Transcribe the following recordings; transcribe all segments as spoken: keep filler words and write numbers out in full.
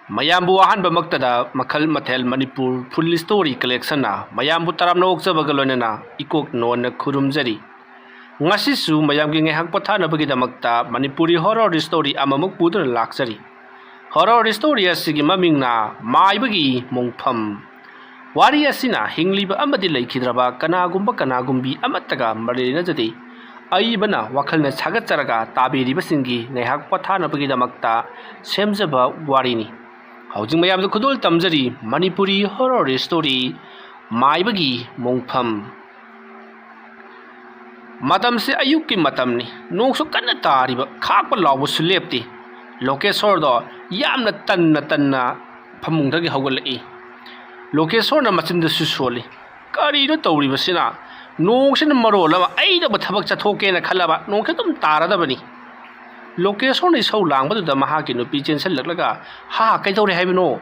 ꯃꯌꯥꯝꯕꯨ ꯑꯍꯥꯟꯕꯃꯛꯇꯗ ꯃꯈꯜ ꯃꯊꯦꯜ ꯃꯅꯤꯄꯨꯔ ꯐꯨꯜ ꯁ꯭ꯇꯣꯔꯤ ꯀꯂꯦꯛꯁꯟꯅ ꯃꯌꯥꯝꯕꯨ ꯇꯔꯥꯝꯅ ꯑꯣꯛꯆꯕꯒ ꯂꯣꯏꯅꯅ ꯏꯀꯣꯛ ꯅꯣꯟꯅ ꯈꯨꯔꯨꯝꯖꯔꯤ꯫ ꯉꯁꯤꯁꯨ ꯃꯌꯥꯝꯒꯤ ꯉꯥꯏꯍꯥꯛ ꯄꯣꯊꯥꯅꯕꯒꯤꯗꯃꯛꯇ ꯃꯅꯤꯄꯨꯔꯤ ꯍꯣꯔꯣꯔ ꯁ꯭ꯇꯣꯔꯤ ꯑꯃꯃꯨꯛ ꯄꯨꯗꯨꯅ ꯂꯥꯛꯆꯔꯤ꯫ ꯍꯣꯔꯣꯔ ꯁ꯭ꯇꯣꯔꯤ ꯑꯁꯤꯒꯤ ꯃꯃꯤꯡꯅ ꯃꯥꯏꯕꯒꯤ ꯃꯣꯡꯐꯝ꯫ ꯋꯥꯔꯤ ꯑꯁꯤꯅ ꯍꯤꯡꯂꯤꯕ ꯑꯃꯗꯤ ꯂꯩꯈꯤꯗ꯭ꯔꯕ ꯀꯅꯥꯒꯨꯝꯕ ꯀꯅꯥꯒꯨꯝꯕꯤ ꯑꯃꯠꯇꯒ ꯃꯔꯤ ꯂꯩꯅꯖꯗꯦ꯫ ꯑꯏꯕꯅ ꯋꯥꯈꯜꯅ ꯁꯥꯒꯠꯆꯔꯒ ꯇꯥꯕꯤꯔꯤꯕꯁꯤꯡꯒꯤ ꯉꯥꯏꯍꯥꯛ ꯄꯣꯊꯥꯅꯕꯒꯤꯗꯃꯛꯇ ꯁꯦꯝꯖꯕ ꯋꯥꯔꯤꯅꯤ꯫ ꯍꯧꯖꯤꯛ ꯃꯌꯥꯝꯗ ꯈꯨꯗꯣꯜ ꯇꯝꯖꯔꯤ ꯃꯅꯤꯄꯨꯔꯤ ꯍꯣꯔꯣꯔ ꯁ꯭ꯇꯣꯔꯤ ꯃꯥꯏꯕꯒꯤ ꯃꯣꯡꯐꯝ꯫ ꯃꯇꯝꯁꯦ ꯑꯌꯨꯛꯀꯤ ꯃꯇꯝꯅꯤ꯫ ꯅꯣꯡꯁꯨ ꯀꯟꯅ ꯇꯥꯔꯤꯕ, ꯈꯥꯛꯄ ꯂꯥꯎꯕꯁꯨ ꯂꯦꯞꯇꯦ꯫ ꯂꯣꯀꯦꯁꯣꯔꯗꯣ ꯌꯥꯝꯅ ꯇꯟꯅ ꯇꯟꯅ ꯐꯃꯨꯡꯗꯒꯤ ꯍꯧꯒꯠꯂꯛꯏ꯫ ꯂꯣꯀꯦꯁꯣꯔꯅ ꯃꯆꯤꯟꯗꯁꯨ ꯁꯣꯜꯂꯤ꯫ "ꯀꯔꯤꯅꯣ ꯇꯧꯔꯤꯕꯁꯤꯅ? ꯅꯣꯡꯁꯤꯅ ꯃꯔꯣꯜ ꯑꯃ, ꯑꯩꯅꯕꯨ ꯊꯕꯛ ꯆꯠꯊꯣꯛꯀꯦꯅ ꯈꯜꯂꯕ, ꯅꯣꯡꯁꯤ ꯑꯗꯨꯝ ꯇꯥꯔꯗꯕꯅꯤ꯫" ꯂꯣꯀꯦꯁꯣꯔꯅ ꯏꯁꯧ ꯂꯥꯡꯕꯗꯨꯗ ꯃꯍꯥꯛꯀꯤ ꯅꯨꯄꯤ ꯆꯦꯟꯁꯤꯜꯂꯛꯂꯒ, "ꯍꯥ, ꯀꯩꯗꯧꯔꯦ ꯍꯥꯏꯕꯅꯣ?"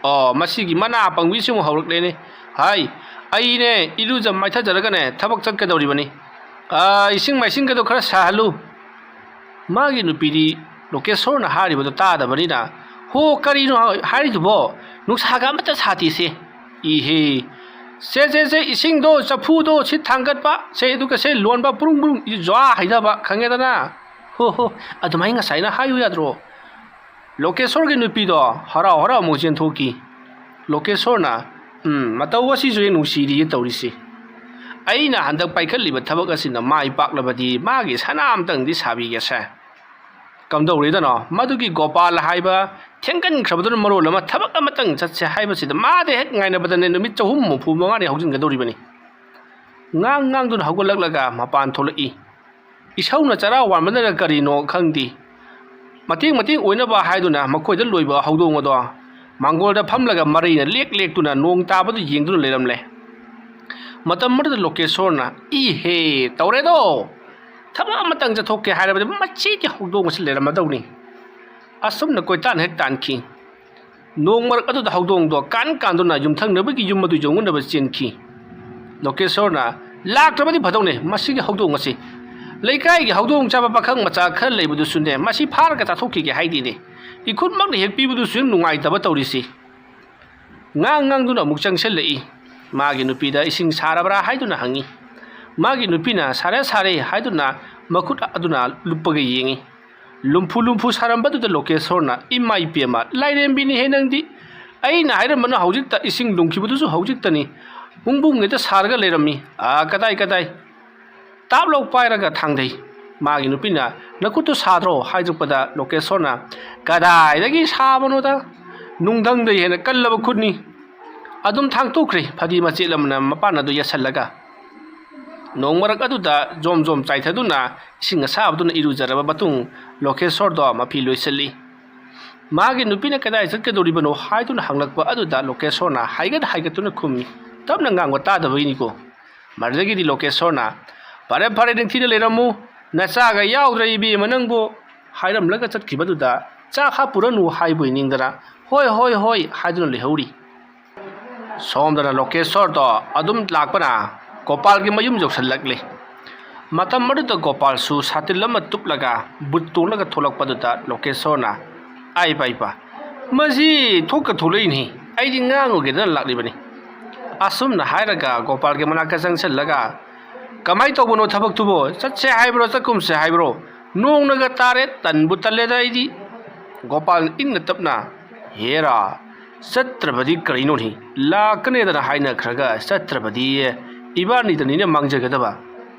"ꯑꯣ, ꯃꯁꯤꯒꯤ ꯃꯅꯥ ꯄꯪꯕꯤꯁꯤ ꯑꯃꯨꯛ ꯍꯧꯔꯛꯂꯦꯅꯦ꯫ ꯍꯥꯏ, ꯑꯩꯅꯦ ꯏꯔꯨꯖ ꯃꯥꯏꯊꯖꯔꯒꯅꯦ ꯊꯕꯛ ꯆꯠꯀꯗꯧꯔꯤꯕꯅꯤ꯫ ꯑꯥ, ꯏꯁꯤꯡ ꯃꯥꯏꯁꯤꯡꯒꯗꯣ ꯈꯔ ꯁꯥꯍꯜꯂꯨ꯫" ꯃꯥꯒꯤ ꯅꯨꯄꯤꯗꯤ ꯂꯣꯀꯦꯁꯣꯔꯅ ꯍꯥꯏꯔꯤꯕꯗꯣ ꯇꯥꯗꯕꯅꯤꯅ, "ꯍꯣ, ꯀꯔꯤꯅꯣ ꯍꯥꯏꯔꯤꯗꯨꯕꯣ? ꯅꯨꯡꯁꯥꯒ ꯑꯃꯠꯇ ꯁꯥꯗꯦꯁꯦ꯫" "ꯏꯍꯦ, ꯁꯦ, ꯁꯦ, ꯁꯦ, ꯏꯁꯤꯡꯗꯣ, ꯆꯐꯨꯗꯣ, ꯁꯤ ꯊꯥꯡꯒꯠꯄ, ꯁꯦ, ꯑꯗꯨꯒ ꯁꯦ ꯂꯣꯟꯕ, ꯄꯨꯔꯨꯡ, ꯄꯨꯔꯨꯡ, ꯖ꯭ꯋꯥ ꯍꯩꯊꯕ, ꯈꯪꯉꯦꯗꯅ?" "ꯍꯣ, ꯍꯣ, ꯑꯗꯨꯃꯥꯏꯅ ꯉꯁꯥꯏꯅ ꯍꯥꯏꯌꯨ ꯌꯥꯗ꯭ꯔꯣ?" ꯂꯣꯀꯦꯁꯣꯔꯒꯤ ꯅꯨꯄꯤꯗꯣ ꯍꯔꯥꯎ ꯍꯔꯥꯎ ꯑꯃꯨꯛ ꯆꯦꯟꯊꯣꯛꯈꯤ꯫ ꯂꯣꯀꯦꯁꯣꯔꯅ, "ꯎꯝ, ꯃꯇꯧ ꯑꯁꯤꯁꯨ ꯍꯦꯛ ꯅꯨꯡꯁꯤꯔꯤꯌꯦ ꯇꯧꯔꯤꯁꯤ꯫ ꯑꯩꯅ ꯍꯟꯗꯛ ꯄꯥꯏꯈꯠꯂꯤꯕ ꯊꯕꯛ ꯑꯁꯤꯅ ꯃꯥꯏ ꯄꯥꯛꯂꯕꯗꯤ ꯃꯥꯒꯤ ꯁꯅꯥ ꯑꯝꯇꯪꯗꯤ ꯁꯥꯕꯤꯒꯦꯁꯦ꯫" ꯀꯝꯗꯧꯔꯦꯗꯅꯣ, ꯃꯗꯨꯒꯤ ꯒꯣꯄꯥꯜ ꯍꯥꯏꯕ ꯊꯦꯡꯒꯟꯈ꯭ꯔꯕꯗꯨꯅ ꯃꯔꯣꯜ ꯑꯃ ꯊꯕꯛ ꯑꯃꯇꯪ ꯆꯠꯁꯦ ꯍꯥꯏꯕꯁꯤꯗ ꯃꯥꯗꯤ ꯍꯦꯛ ꯉꯥꯏꯅꯕꯗꯅꯦ ꯅꯨꯃꯤꯠ ꯆꯍꯨꯝ ꯍꯨꯝꯐꯨ ꯃꯉꯥꯅꯤ ꯍꯧꯖꯤꯟꯒꯗꯧꯔꯤꯕꯅꯤ꯫ ꯉꯥꯡ ꯉꯥꯡꯗꯨꯅ ꯍꯧꯒꯠꯂꯛꯂꯒ ꯃꯄꯥꯟ ꯊꯣꯛꯂꯛꯏ꯫ ꯏꯁꯧꯅ ꯆꯔꯥ ꯋꯥꯟꯕꯅꯔ ꯀꯔꯤꯅꯣ ꯈꯪꯗꯦ, ꯃꯇꯦꯡ ꯃꯇꯦꯡ ꯑꯣꯏꯅꯕ ꯍꯥꯏꯗꯨꯅ ꯃꯈꯣꯏꯗ ꯂꯣꯏꯕ ꯍꯧꯗꯣꯡ ꯑꯗꯣ ꯃꯥꯡꯒꯣꯜꯗ ꯐꯝꯂꯒ ꯃꯔꯩꯅ ꯂꯦꯛ ꯂꯦꯛꯇꯨꯅ ꯅꯣꯡ ꯇꯥꯕꯗꯨ ꯌꯦꯡꯗꯨꯅ ꯂꯩꯔꯝꯂꯦ꯫ ꯃꯇꯝ ꯑꯗꯨꯗ ꯂꯣꯀꯦꯁꯣꯔꯅ, "ꯏꯍꯦ, ꯇꯧꯔꯦꯗꯣ! ꯊꯕꯛ ꯑꯃꯇꯪ ꯆꯠꯊꯣꯛꯀꯦ ꯍꯥꯏꯔꯕꯗꯤ ꯃꯁꯤꯒꯤ ꯍꯧꯗꯣꯡ ꯑꯁꯤ ꯂꯩꯔꯝꯃꯗꯧꯅꯤ꯫" ꯑꯁꯨꯝꯅ ꯀꯣꯏꯇꯥꯟ ꯍꯦꯛ ꯇꯥꯟꯈꯤ꯫ ꯅꯣꯡ ꯃꯔꯛ ꯑꯗꯨꯗ ꯍꯧꯗꯣꯡꯗꯣ ꯀꯥꯟ ꯀꯥꯟꯗꯨꯅ ꯌꯨꯝꯊꯪꯅꯕꯒꯤ ꯌꯨꯝ ꯑꯗꯨ ꯌꯧꯅꯅꯕ ꯆꯦꯟꯈꯤ꯫ ꯂꯣꯀꯦꯁꯣꯔꯅ, "ꯂꯥꯛꯇ꯭ꯔꯕꯗꯤ ꯐꯗꯧꯅꯦ ꯃꯁꯤꯒꯤ ꯍꯧꯗꯣꯡ ꯑꯁꯤ꯫ ꯂꯩꯀꯥꯏꯒꯤ ꯍꯧꯗꯣꯡ ꯆꯥꯕ ꯄꯥꯈꯪ ꯃꯆꯥ ꯈꯔ ꯂꯩꯕꯗꯨꯁꯨꯅꯦ, ꯃꯁꯤ ꯐꯥꯔꯒ ꯆꯥꯊꯣꯛꯈꯤꯒꯦ ꯍꯥꯏꯗꯦꯅꯦ꯫ ꯏꯈꯨꯠꯃꯛꯅ ꯍꯦꯛ ꯄꯤꯕꯗꯨꯁꯨ ꯌꯥꯝ ꯅꯨꯡꯉꯥꯏꯇꯕ ꯇꯧꯔꯤꯁꯤ꯫ ꯉꯥꯡ ꯉꯥꯡꯗꯨꯅ ꯑꯃꯨꯛ ꯆꯪꯁꯤꯜꯂꯛꯏ꯫ ꯃꯥꯒꯤ ꯅꯨꯄꯤꯗ ꯏꯁꯤꯡ ꯁꯥꯔꯕ꯭ꯔꯥ ꯍꯥꯏꯗꯨꯅ ꯍꯪꯉꯤ꯫ ꯃꯥꯒꯤ ꯅꯨꯄꯤꯅ ꯁꯥꯔꯦ ꯁꯥꯔꯦ ꯍꯥꯏꯗꯨꯅ ꯃꯈꯨꯠ ꯑꯗꯨꯅ ꯂꯨꯞꯄꯒ ꯌꯦꯡꯉꯤ꯫ ꯂꯨꯝꯐꯨ ꯂꯨꯝꯐꯨ ꯁꯥꯔꯝꯕꯗꯨꯗ ꯂꯣꯀꯦꯁꯣꯔꯅ, "ꯏꯃꯥ ꯏꯄꯦꯝꯃ, ꯂꯥꯏꯔꯦꯝꯕꯤꯅꯤꯍꯦ ꯅꯪꯗꯤ꯫ ꯑꯩꯅ ꯍꯥꯏꯔꯝꯕꯅ ꯍꯧꯖꯤꯛꯇ ꯏꯁꯤꯡ ꯂꯨꯝꯈꯤꯕꯗꯨꯁꯨ ꯍꯧꯖꯤꯛꯇꯅꯤ꯫ ꯕꯨꯡ ꯕꯨꯡ ꯍꯦꯛꯇ ꯁꯥꯔꯒ ꯂꯩꯔꯝꯃꯤ꯫ ꯑꯥ, ꯀꯗꯥꯏ ꯀꯗꯥꯏ?" ꯇꯥꯞ ꯂꯧ ꯄꯥꯏꯔꯒ ꯊꯥꯡꯗꯩ꯫ ꯃꯥꯒꯤ ꯅꯨꯄꯤꯅ, "ꯅꯈꯨꯠꯇꯨ ꯁꯥꯗ꯭ꯔꯣ?" ꯍꯥꯏꯗꯣꯛꯄꯗ ꯂꯣꯀꯦꯁꯣꯔꯅ, "ꯀꯗꯥꯏꯗꯒꯤ ꯁꯥꯕꯅꯣꯗ? ꯅꯨꯡꯗꯪꯗꯩ ꯍꯦꯟꯅ ꯀꯜꯂꯕ ꯈꯨꯠꯅꯤ꯫" ꯑꯗꯨꯝ ꯊꯥꯡꯇꯣꯛꯈ꯭ꯔꯦ ꯐꯗꯤ ꯃꯆꯦꯠ ꯑꯃꯅ ꯃꯄꯥꯟ ꯑꯗꯨ ꯌꯦꯠꯁꯜꯂꯒ꯫ ꯅꯣꯡ ꯃꯔꯛ ꯑꯗꯨꯗ ꯖꯣꯝ ꯖꯣꯝ ꯆꯥꯏꯊꯗꯨꯅ ꯏꯁꯤꯡ ꯑꯁꯥꯕꯗꯨꯅ ꯏꯔꯨꯖꯔꯕ ꯃꯇꯨꯡ ꯂꯣꯀꯦꯁꯣꯔꯗꯣ ꯃꯐꯤ ꯂꯣꯏꯁꯤꯜꯂꯤ꯫ ꯃꯥꯒꯤ ꯅꯨꯄꯤꯅ ꯀꯗꯥꯏ ꯆꯠꯀꯗꯧꯔꯤꯕꯅꯣ ꯍꯥꯏꯗꯨꯅ ꯍꯪꯂꯛꯄ ꯑꯗꯨꯗ ꯂꯣꯀꯦꯁꯣꯔꯅ ꯍꯥꯏꯒꯠ ꯍꯥꯏꯒꯠꯇꯨꯅ ꯈꯨꯝꯃꯤ꯫ ꯇꯞꯅ ꯉꯥꯡꯕ ꯇꯥꯗꯕꯒꯤꯅꯤꯀꯣ꯫ ꯃꯗꯨꯗꯒꯤꯗꯤ ꯂꯣꯀꯦꯁꯣꯔꯅ, "ꯐꯔꯦ ꯐꯔꯦ, ꯅꯤꯡꯊꯤꯅ ꯂꯩꯔꯝꯃꯨ, ꯅꯆꯥꯒ ꯌꯥꯎꯗ꯭ꯔꯦ ꯏꯕꯦꯝꯃ ꯅꯪꯕꯨ" ꯍꯥꯏꯔꯝꯂꯒ ꯆꯠꯈꯤꯕꯗꯨꯗ ꯆꯥꯛ ꯍꯥꯞꯄꯨꯔꯅꯨ ꯍꯥꯏꯕꯣꯏ ꯅꯤꯡꯗꯅ "ꯍꯣꯏ ꯍꯣꯏ ꯍꯣꯏ" ꯍꯥꯏꯗꯨꯅ ꯂꯩꯍꯧꯔꯤ꯫ ꯁꯣꯝꯗꯅ ꯂꯣꯀꯦꯁꯣꯔꯗꯣ ꯑꯗꯨꯝ ꯂꯥꯛꯄꯅ ꯒꯣꯄꯥꯜꯒꯤ ꯃꯌꯨꯝ ꯌꯧꯁꯜꯂꯛꯂꯦ꯫ ꯃꯇꯝ ꯑꯗꯨꯗ ꯒꯣꯄꯥꯜꯁꯨ ꯁꯥꯇꯤꯜ ꯑꯃ ꯇꯨꯞꯂꯒ ꯕꯨꯠ ꯇꯣꯡꯂꯒ ꯊꯣꯛꯂꯛꯄꯗꯨꯗ ꯂꯣꯀꯦꯁꯣꯔꯅ, "ꯑꯥꯏ ꯄꯥꯏ ꯄꯥ, ꯃꯁꯤ ꯊꯣꯛꯀ ꯊꯣꯛꯂꯛꯏꯅꯦ, ꯑꯩꯗꯤ ꯉꯥꯡꯉꯨꯒꯦꯗꯅ ꯂꯥꯛꯂꯤꯕꯅꯤ꯫" ꯑꯁꯨꯝꯅ ꯍꯥꯏꯔꯒ ꯒꯣꯄꯥꯜꯒꯤ ꯃꯅꯥꯛꯇ ꯆꯪꯁꯤꯜꯂꯒ, "ꯀꯃꯥꯏ ꯇꯧꯕꯅꯣ ꯊꯕꯛꯇꯨꯕꯣ? ꯆꯠꯁꯦ ꯍꯥꯏꯕ꯭ꯔꯣ, ꯆꯠꯀꯨꯝꯁꯦ ꯍꯥꯏꯕ꯭ꯔꯣ? ꯅꯣꯡꯅꯒ ꯇꯥꯔꯦ, ꯇꯟꯕꯨ ꯇꯜꯂꯦꯗ ꯑꯩꯗꯤ꯫" ꯒꯣꯄꯥꯜꯅ ꯏꯪꯅ ꯇꯞꯅ, "ꯍꯦꯔꯥ, ꯆꯠꯇ꯭ꯔꯕꯗꯤ ꯀꯔꯤꯅꯣꯅꯦ? ꯂꯥꯛꯀꯅꯦꯗꯅ ꯍꯥꯏꯅꯈ꯭ꯔꯒ ꯆꯠꯇ꯭ꯔꯕꯗꯤ ꯏꯕꯥꯅꯤꯗꯅꯤꯅ ꯃꯥꯡꯖꯒꯗꯕ꯫"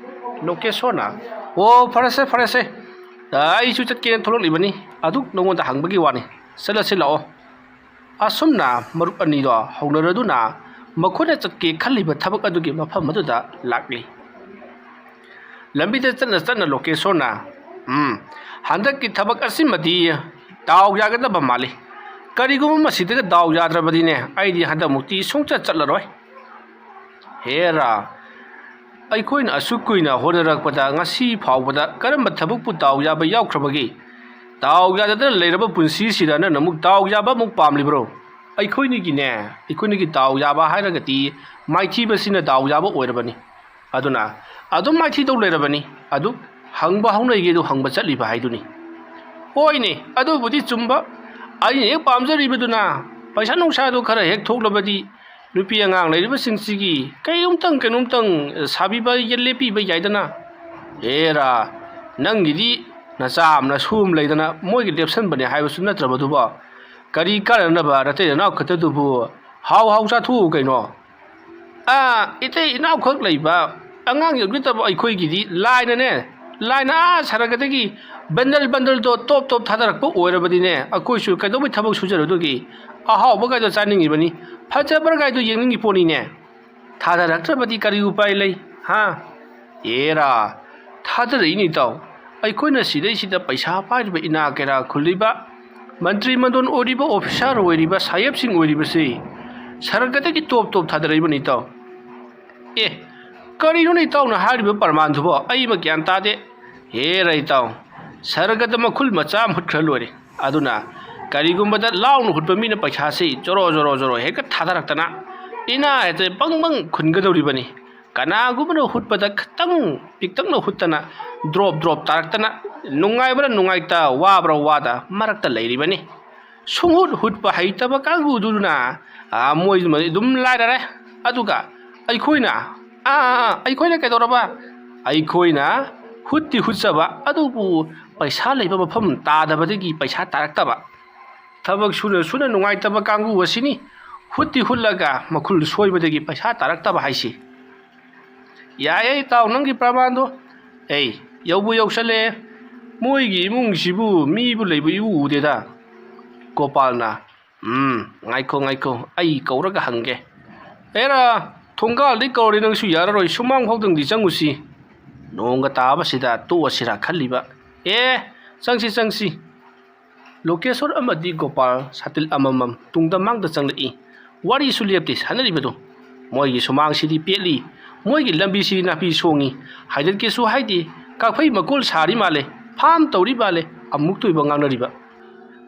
ꯂꯣꯀꯦꯁꯣꯔꯅ, "ꯑꯣ, ꯐꯔꯦꯁꯦ, ꯐꯔꯦꯁꯦ꯫ ꯑꯩꯁꯨ ꯆꯠꯀꯦꯅ ꯊꯣꯛꯂꯛꯂꯤꯕꯅꯤ꯫ ꯑꯗꯨꯛ ꯅꯉꯣꯟꯗ ꯍꯪꯕꯒꯤ ꯋꯥꯅꯤ꯫ ꯆꯠꯂꯁꯤ ꯂꯥꯛꯑꯣ꯫" ꯑꯁꯨꯝꯅ ꯃꯔꯨꯞ ꯑꯅꯤꯗꯣ ꯍꯧꯅꯔꯗꯨꯅ ꯃꯈꯣꯏꯅ ꯆꯠꯀꯦ ꯈꯜꯂꯤꯕ ꯊꯕꯛ ꯑꯗꯨꯒꯤ ꯃꯐꯝ ꯑꯗꯨꯗ ꯂꯥꯛꯂꯤ꯫ ꯂꯝꯕꯤꯗ ꯆꯠꯅ ꯆꯠꯅ ꯂꯣꯀꯦꯁꯣꯔꯅ, "ꯎꯝ, ꯍꯟꯗꯛꯀꯤ ꯊꯕꯛ ꯑꯁꯤꯃꯗꯤ ꯗꯥꯎ ꯌꯥꯒꯗꯕ ꯃꯥꯜꯂꯤ꯫ ꯀꯔꯤꯒꯨꯝꯕ ꯃꯁꯤꯗꯒ ꯗꯥꯎ ꯌꯥꯗ꯭ꯔꯕꯗꯤꯅꯦ, ꯑꯩꯗꯤ ꯍꯟꯗꯛꯃꯨꯛꯇꯤ ꯁꯨꯡꯆꯠ ꯆꯠꯂꯔꯣꯏ꯫" "ꯍꯦꯔꯥ, ꯑꯩꯈꯣꯏꯅ ꯑꯁꯨꯛ ꯀꯨꯏꯅ ꯍꯣꯠꯅꯔꯛꯄꯗ ꯉꯁꯤ ꯐꯥꯎꯕꯗ ꯀꯔꯝꯕ ꯊꯕꯛꯄꯨ ꯗꯥꯎ ꯌꯥꯕ ꯌꯥꯎꯈ꯭ꯔꯕꯒꯦ? ꯗꯥꯎ ꯌꯥꯗꯗꯅ ꯂꯩꯔꯕ ꯄꯨꯟꯁꯤꯁꯤꯗ ꯅꯪꯅ ꯑꯃꯨꯛ ꯗꯥꯎ ꯌꯥꯕ ꯑꯃꯨꯛ ꯄꯥꯝꯂꯤꯕ꯭ꯔꯣ? ꯑꯩꯈꯣꯏꯅꯤꯒꯤꯅꯦ, ꯑꯩꯈꯣꯏꯅꯤꯒꯤ ꯗꯥꯎ ꯌꯥꯕ ꯍꯥꯏꯔꯒꯗꯤ ꯃꯥꯏꯊꯤꯕꯁꯤꯅ ꯗꯥꯎ ꯌꯥꯕ ꯑꯣꯏꯔꯕꯅꯤ꯫ ꯑꯗꯨꯅ ꯑꯗꯨꯝ ꯃꯥꯏꯊꯤꯗꯧ ꯂꯩꯔꯕꯅꯤ꯫ ꯑꯗꯨ ꯍꯪꯕ ꯍꯧꯅꯩꯒꯦ ꯑꯗꯨ ꯍꯪꯕ ꯆꯠꯂꯤꯕ ꯍꯥꯏꯗꯨꯅꯤ꯫" "ꯍꯣꯏꯅꯦ, ꯑꯗꯨꯕꯨꯗꯤ ꯆꯨꯝꯕ꯫ ꯑꯩꯅ ꯍꯦꯛ ꯄꯥꯝꯖꯔꯤꯕꯗꯨꯅ ꯄꯩꯁꯥ ꯅꯨꯡꯁꯥꯗꯨ ꯈꯔ ꯍꯦꯛ ꯊꯣꯛꯂꯕꯗꯤ ꯅꯨꯄꯤ ꯑꯉꯥꯡ ꯂꯩꯔꯤꯕꯁꯤꯡꯁꯤꯒꯤ ꯀꯩꯅꯣꯝꯇꯪ ꯀꯩꯅꯣꯝꯇꯪ ꯁꯥꯕꯤꯕ ꯂꯦꯞꯄꯤꯕ ꯌꯥꯏꯗꯅ꯫ ꯑꯦꯔꯥ, ꯅꯪꯒꯤꯗꯤ ꯅꯆꯥ ꯑꯃꯅ ꯁꯨꯝ ꯂꯩꯗꯅ ꯃꯣꯏꯒꯤ ꯂꯦꯞꯁꯟꯕꯅꯦ ꯍꯥꯏꯕꯁꯨ ꯅꯠꯇ꯭ꯔꯕꯗꯨꯕꯣ꯫ ꯀꯔꯤ ꯀꯥꯟꯅꯅꯕ ꯅꯇꯩ ꯅꯅꯥꯎ ꯈꯛꯇꯗꯨꯕꯨ? ꯍꯥꯎ ꯍꯥꯎ ꯆꯥꯊꯣꯛꯎ ꯀꯩꯅꯣ꯫ ꯑꯥ, ꯏꯇꯩ ꯏꯅꯥꯎꯈꯛ ꯂꯩꯕ ꯑꯉꯥꯡ ꯌꯣꯛꯃꯤꯟꯅꯕ ꯑꯩꯈꯣꯏꯒꯤꯗꯤ ꯂꯥꯏꯅꯅꯦ, ꯂꯥꯏꯅ ꯑꯥ ꯁꯔꯒꯗꯒꯤ ꯕꯟꯗꯜ ꯕꯟꯗꯜꯗꯣ ꯇꯣꯞ ꯇꯣꯞ ꯊꯥꯗꯔꯛꯄ ꯑꯣꯏꯔꯕꯗꯤꯅꯦ, ꯑꯩꯈꯣꯏꯁꯨ ꯀꯩꯗꯧꯕꯩ ꯊꯕꯛ ꯁꯨꯖꯔꯨꯗꯨꯒꯤ? ꯑꯍꯥꯎꯕꯒꯥꯏꯗꯣ ꯆꯥꯅꯤꯡꯉꯤꯕꯅꯤ, ꯐꯖꯕꯒꯥꯏꯗꯣ ꯌꯦꯡꯅꯤꯡꯉꯤ ꯄꯣꯠꯅꯤꯅꯦ꯫ ꯊꯥꯗꯔꯛꯇ꯭ꯔꯕꯗꯤ ꯀꯔꯤ ꯎꯄꯥꯏ ꯂꯩ? ꯍꯥ? ꯑꯦꯔꯥ, ꯊꯥꯗꯔꯛꯏꯅꯤ ꯏꯇꯥꯎ꯫ ꯑꯩꯈꯣꯏꯅ ꯁꯤꯗꯩꯁꯤꯗ ꯄꯩꯁꯥ ꯄꯥꯏꯔꯤꯕ ꯏꯅꯥ ꯀꯩꯔꯥ ꯈꯨꯜꯂꯤꯕ, ꯃꯟꯇ꯭ꯔꯤ ꯃꯟꯗꯣꯟ ꯑꯣꯏꯔꯤꯕ, ꯑꯣꯐꯤꯁꯥꯔ ꯑꯣꯏꯔꯤꯕ, ꯁꯥꯍꯦꯕꯁꯤꯡ ꯑꯣꯏꯔꯤꯕꯁꯤ ꯁꯔꯒꯗꯒꯤ ꯇꯣꯞ ꯇꯣꯞ ꯊꯥꯗꯔꯛꯏꯕꯅꯤ ꯏꯇꯥꯎ꯫ ꯑꯦ, ꯀꯔꯤꯅꯣꯅꯦ ꯏꯇꯥꯎꯅ ꯍꯥꯏꯔꯤꯕ ꯄ꯭ꯔꯃꯥꯟꯗꯨꯕꯣ? ꯑꯩ ꯑꯃ ꯒ꯭ꯌꯥꯟ ꯇꯥꯗꯦ꯫ ꯍꯦꯔꯥ ꯏꯇꯥꯎ, ꯁꯔꯒꯗ ꯃꯈꯨꯜ ꯃꯆꯥ ꯑꯃ ꯍꯨꯠꯈ꯭ꯔ ꯂꯣꯏꯔꯦ꯫ ꯑꯗꯨꯅ ꯀꯔꯤꯒꯨꯝꯕꯗ ꯂꯥꯎꯅ ꯍꯨꯠꯄ ꯃꯤꯅ ꯄꯩꯁꯥꯁꯤ ꯖꯣꯔꯣ ꯖꯣꯔꯣ ꯖꯣꯔꯣ ꯍꯦꯛꯇ ꯊꯥꯗꯔꯛꯇꯅ ꯏꯅꯥ ꯍꯦꯛꯇ ꯕꯪ ꯕꯪ ꯈꯨꯟꯒꯗꯧꯔꯤꯕꯅꯤ꯫ ꯀꯅꯥꯒꯨꯝꯕꯅ ꯍꯨꯠꯄꯗ ꯈꯤꯇꯪ ꯄꯤꯛꯇꯛꯅ ꯍꯨꯠꯇꯅ ꯗ꯭ꯔꯣꯞ ꯗ꯭ꯔꯣꯞ ꯇꯥꯔꯛꯇꯅ ꯅꯨꯡꯉꯥꯏꯕ꯭ꯔꯥ ꯅꯨꯡꯉꯥꯏꯇ, ꯋꯥꯕ꯭ꯔꯥ ꯋꯥꯗ ꯃꯔꯛꯇ ꯂꯩꯔꯤꯕꯅꯤ꯫ ꯁꯨꯡꯍꯨꯠ ꯍꯨꯠꯄ ꯍꯩꯇꯕ ꯀꯥꯡꯕꯨꯗꯨꯅ, ꯑꯥ, ꯃꯣꯏ ꯑꯗꯨꯝ ꯂꯥꯏꯔꯔꯦ꯫ ꯑꯗꯨꯒ ꯑꯩꯈꯣꯏꯅ, ꯑꯥ, ꯑꯥ, ꯑꯥ, ꯑꯩꯈꯣꯏꯅ ꯀꯩꯗꯧꯔꯕ? ꯑꯩꯈꯣꯏꯅ ꯍꯨꯠꯇꯤ ꯍꯨꯠꯆꯕ, ꯑꯗꯨꯕꯨ ꯄꯩꯁꯥ ꯂꯩꯕ ꯃꯐꯝ ꯇꯥꯗꯕꯗꯒꯤ ꯄꯩꯁꯥ ꯇꯥꯔꯛꯇꯕ꯫ ꯊꯕꯛ ꯁꯨꯅ ꯁꯨꯅ ꯅꯨꯡꯉꯥꯏꯇꯕ ꯀꯥꯡꯕꯨ ꯑꯁꯤꯅꯤ ꯍꯨꯠꯇꯤ ꯍꯨꯠꯂꯒ ꯃꯈꯨꯜ ꯁꯣꯏꯕꯗꯒꯤ ꯄꯩꯁꯥ ꯇꯥꯔꯛꯇꯕ ꯍꯥꯏꯁꯤ꯫ ꯌꯥꯏꯌꯦ ꯏꯇꯥꯎ, ꯅꯪꯒꯤ ꯄ꯭ꯔꯃꯥꯟꯗꯣ꯫ ꯑꯩ ꯌꯧꯕꯨ ꯌꯧꯁꯜꯂꯛꯑꯦ꯫ ꯃꯣꯏꯒꯤ ꯏꯃꯨꯡꯁꯤꯕꯨ ꯃꯤꯕꯨ ꯂꯩꯕ ꯏꯎ ꯎꯗꯦꯗ꯫ ꯒꯣꯄꯥꯜꯅ, "ꯎꯝ, ꯉꯥꯏꯈꯣ, ꯉꯥꯏꯈꯣ, ꯑꯩ ꯀꯧꯔꯒ ꯍꯪꯒꯦ꯫ ꯑꯦꯔꯥ, ꯊꯣꯡꯒꯥꯜꯗꯤ ꯀꯧꯔꯦ, ꯅꯪꯁꯨ ꯌꯥꯔꯔꯣꯏ, ꯁꯨꯃꯥꯡ ꯐꯥꯎꯗꯪꯗꯤ ꯆꯪꯉꯨꯁꯤ꯫ ꯅꯣꯡꯒ ꯇꯥꯕꯁꯤꯗ ꯇꯣꯛꯑꯁꯤꯔꯥ ꯈꯜꯂꯤꯕ꯫ ꯑꯦ, ꯆꯪꯁꯤ, ꯆꯪꯁꯤ꯫" ꯂꯣꯀꯦꯁꯣꯔ ꯑꯃꯗꯤ ꯒꯣꯄꯥꯜ ꯁꯥꯇꯤꯜ ꯑꯃꯃꯝ ꯇꯨꯡꯗ ꯃꯥꯡꯗ ꯆꯪꯂꯛꯏ꯫ ꯋꯥꯔꯤꯁꯨ ꯂꯦꯞꯇꯦ ꯁꯥꯟꯅꯔꯤꯕꯗꯨ꯫ ꯃꯣꯏꯒꯤ ꯁꯨꯃꯥꯡꯁꯤꯗꯤ ꯄꯦꯠꯂꯤ, ꯃꯣꯏꯒꯤ ꯂꯝꯕꯤꯁꯤꯗꯤ ꯅꯥꯄꯤ ꯁꯣꯡꯉꯤ, ꯍꯥꯏꯗꯠꯀꯦꯁꯨ ꯍꯥꯏꯗꯦ, ꯀꯥꯐꯩ ꯃꯀꯣꯜ ꯁꯥꯔꯤ ꯃꯥꯜꯂꯦ, ꯐꯥꯝ ꯇꯧꯔꯤ ꯃꯥꯜꯂꯦ, ꯑꯃꯨꯛꯇ ꯑꯣꯏꯕ ꯉꯥꯡꯅꯔꯤꯕ꯫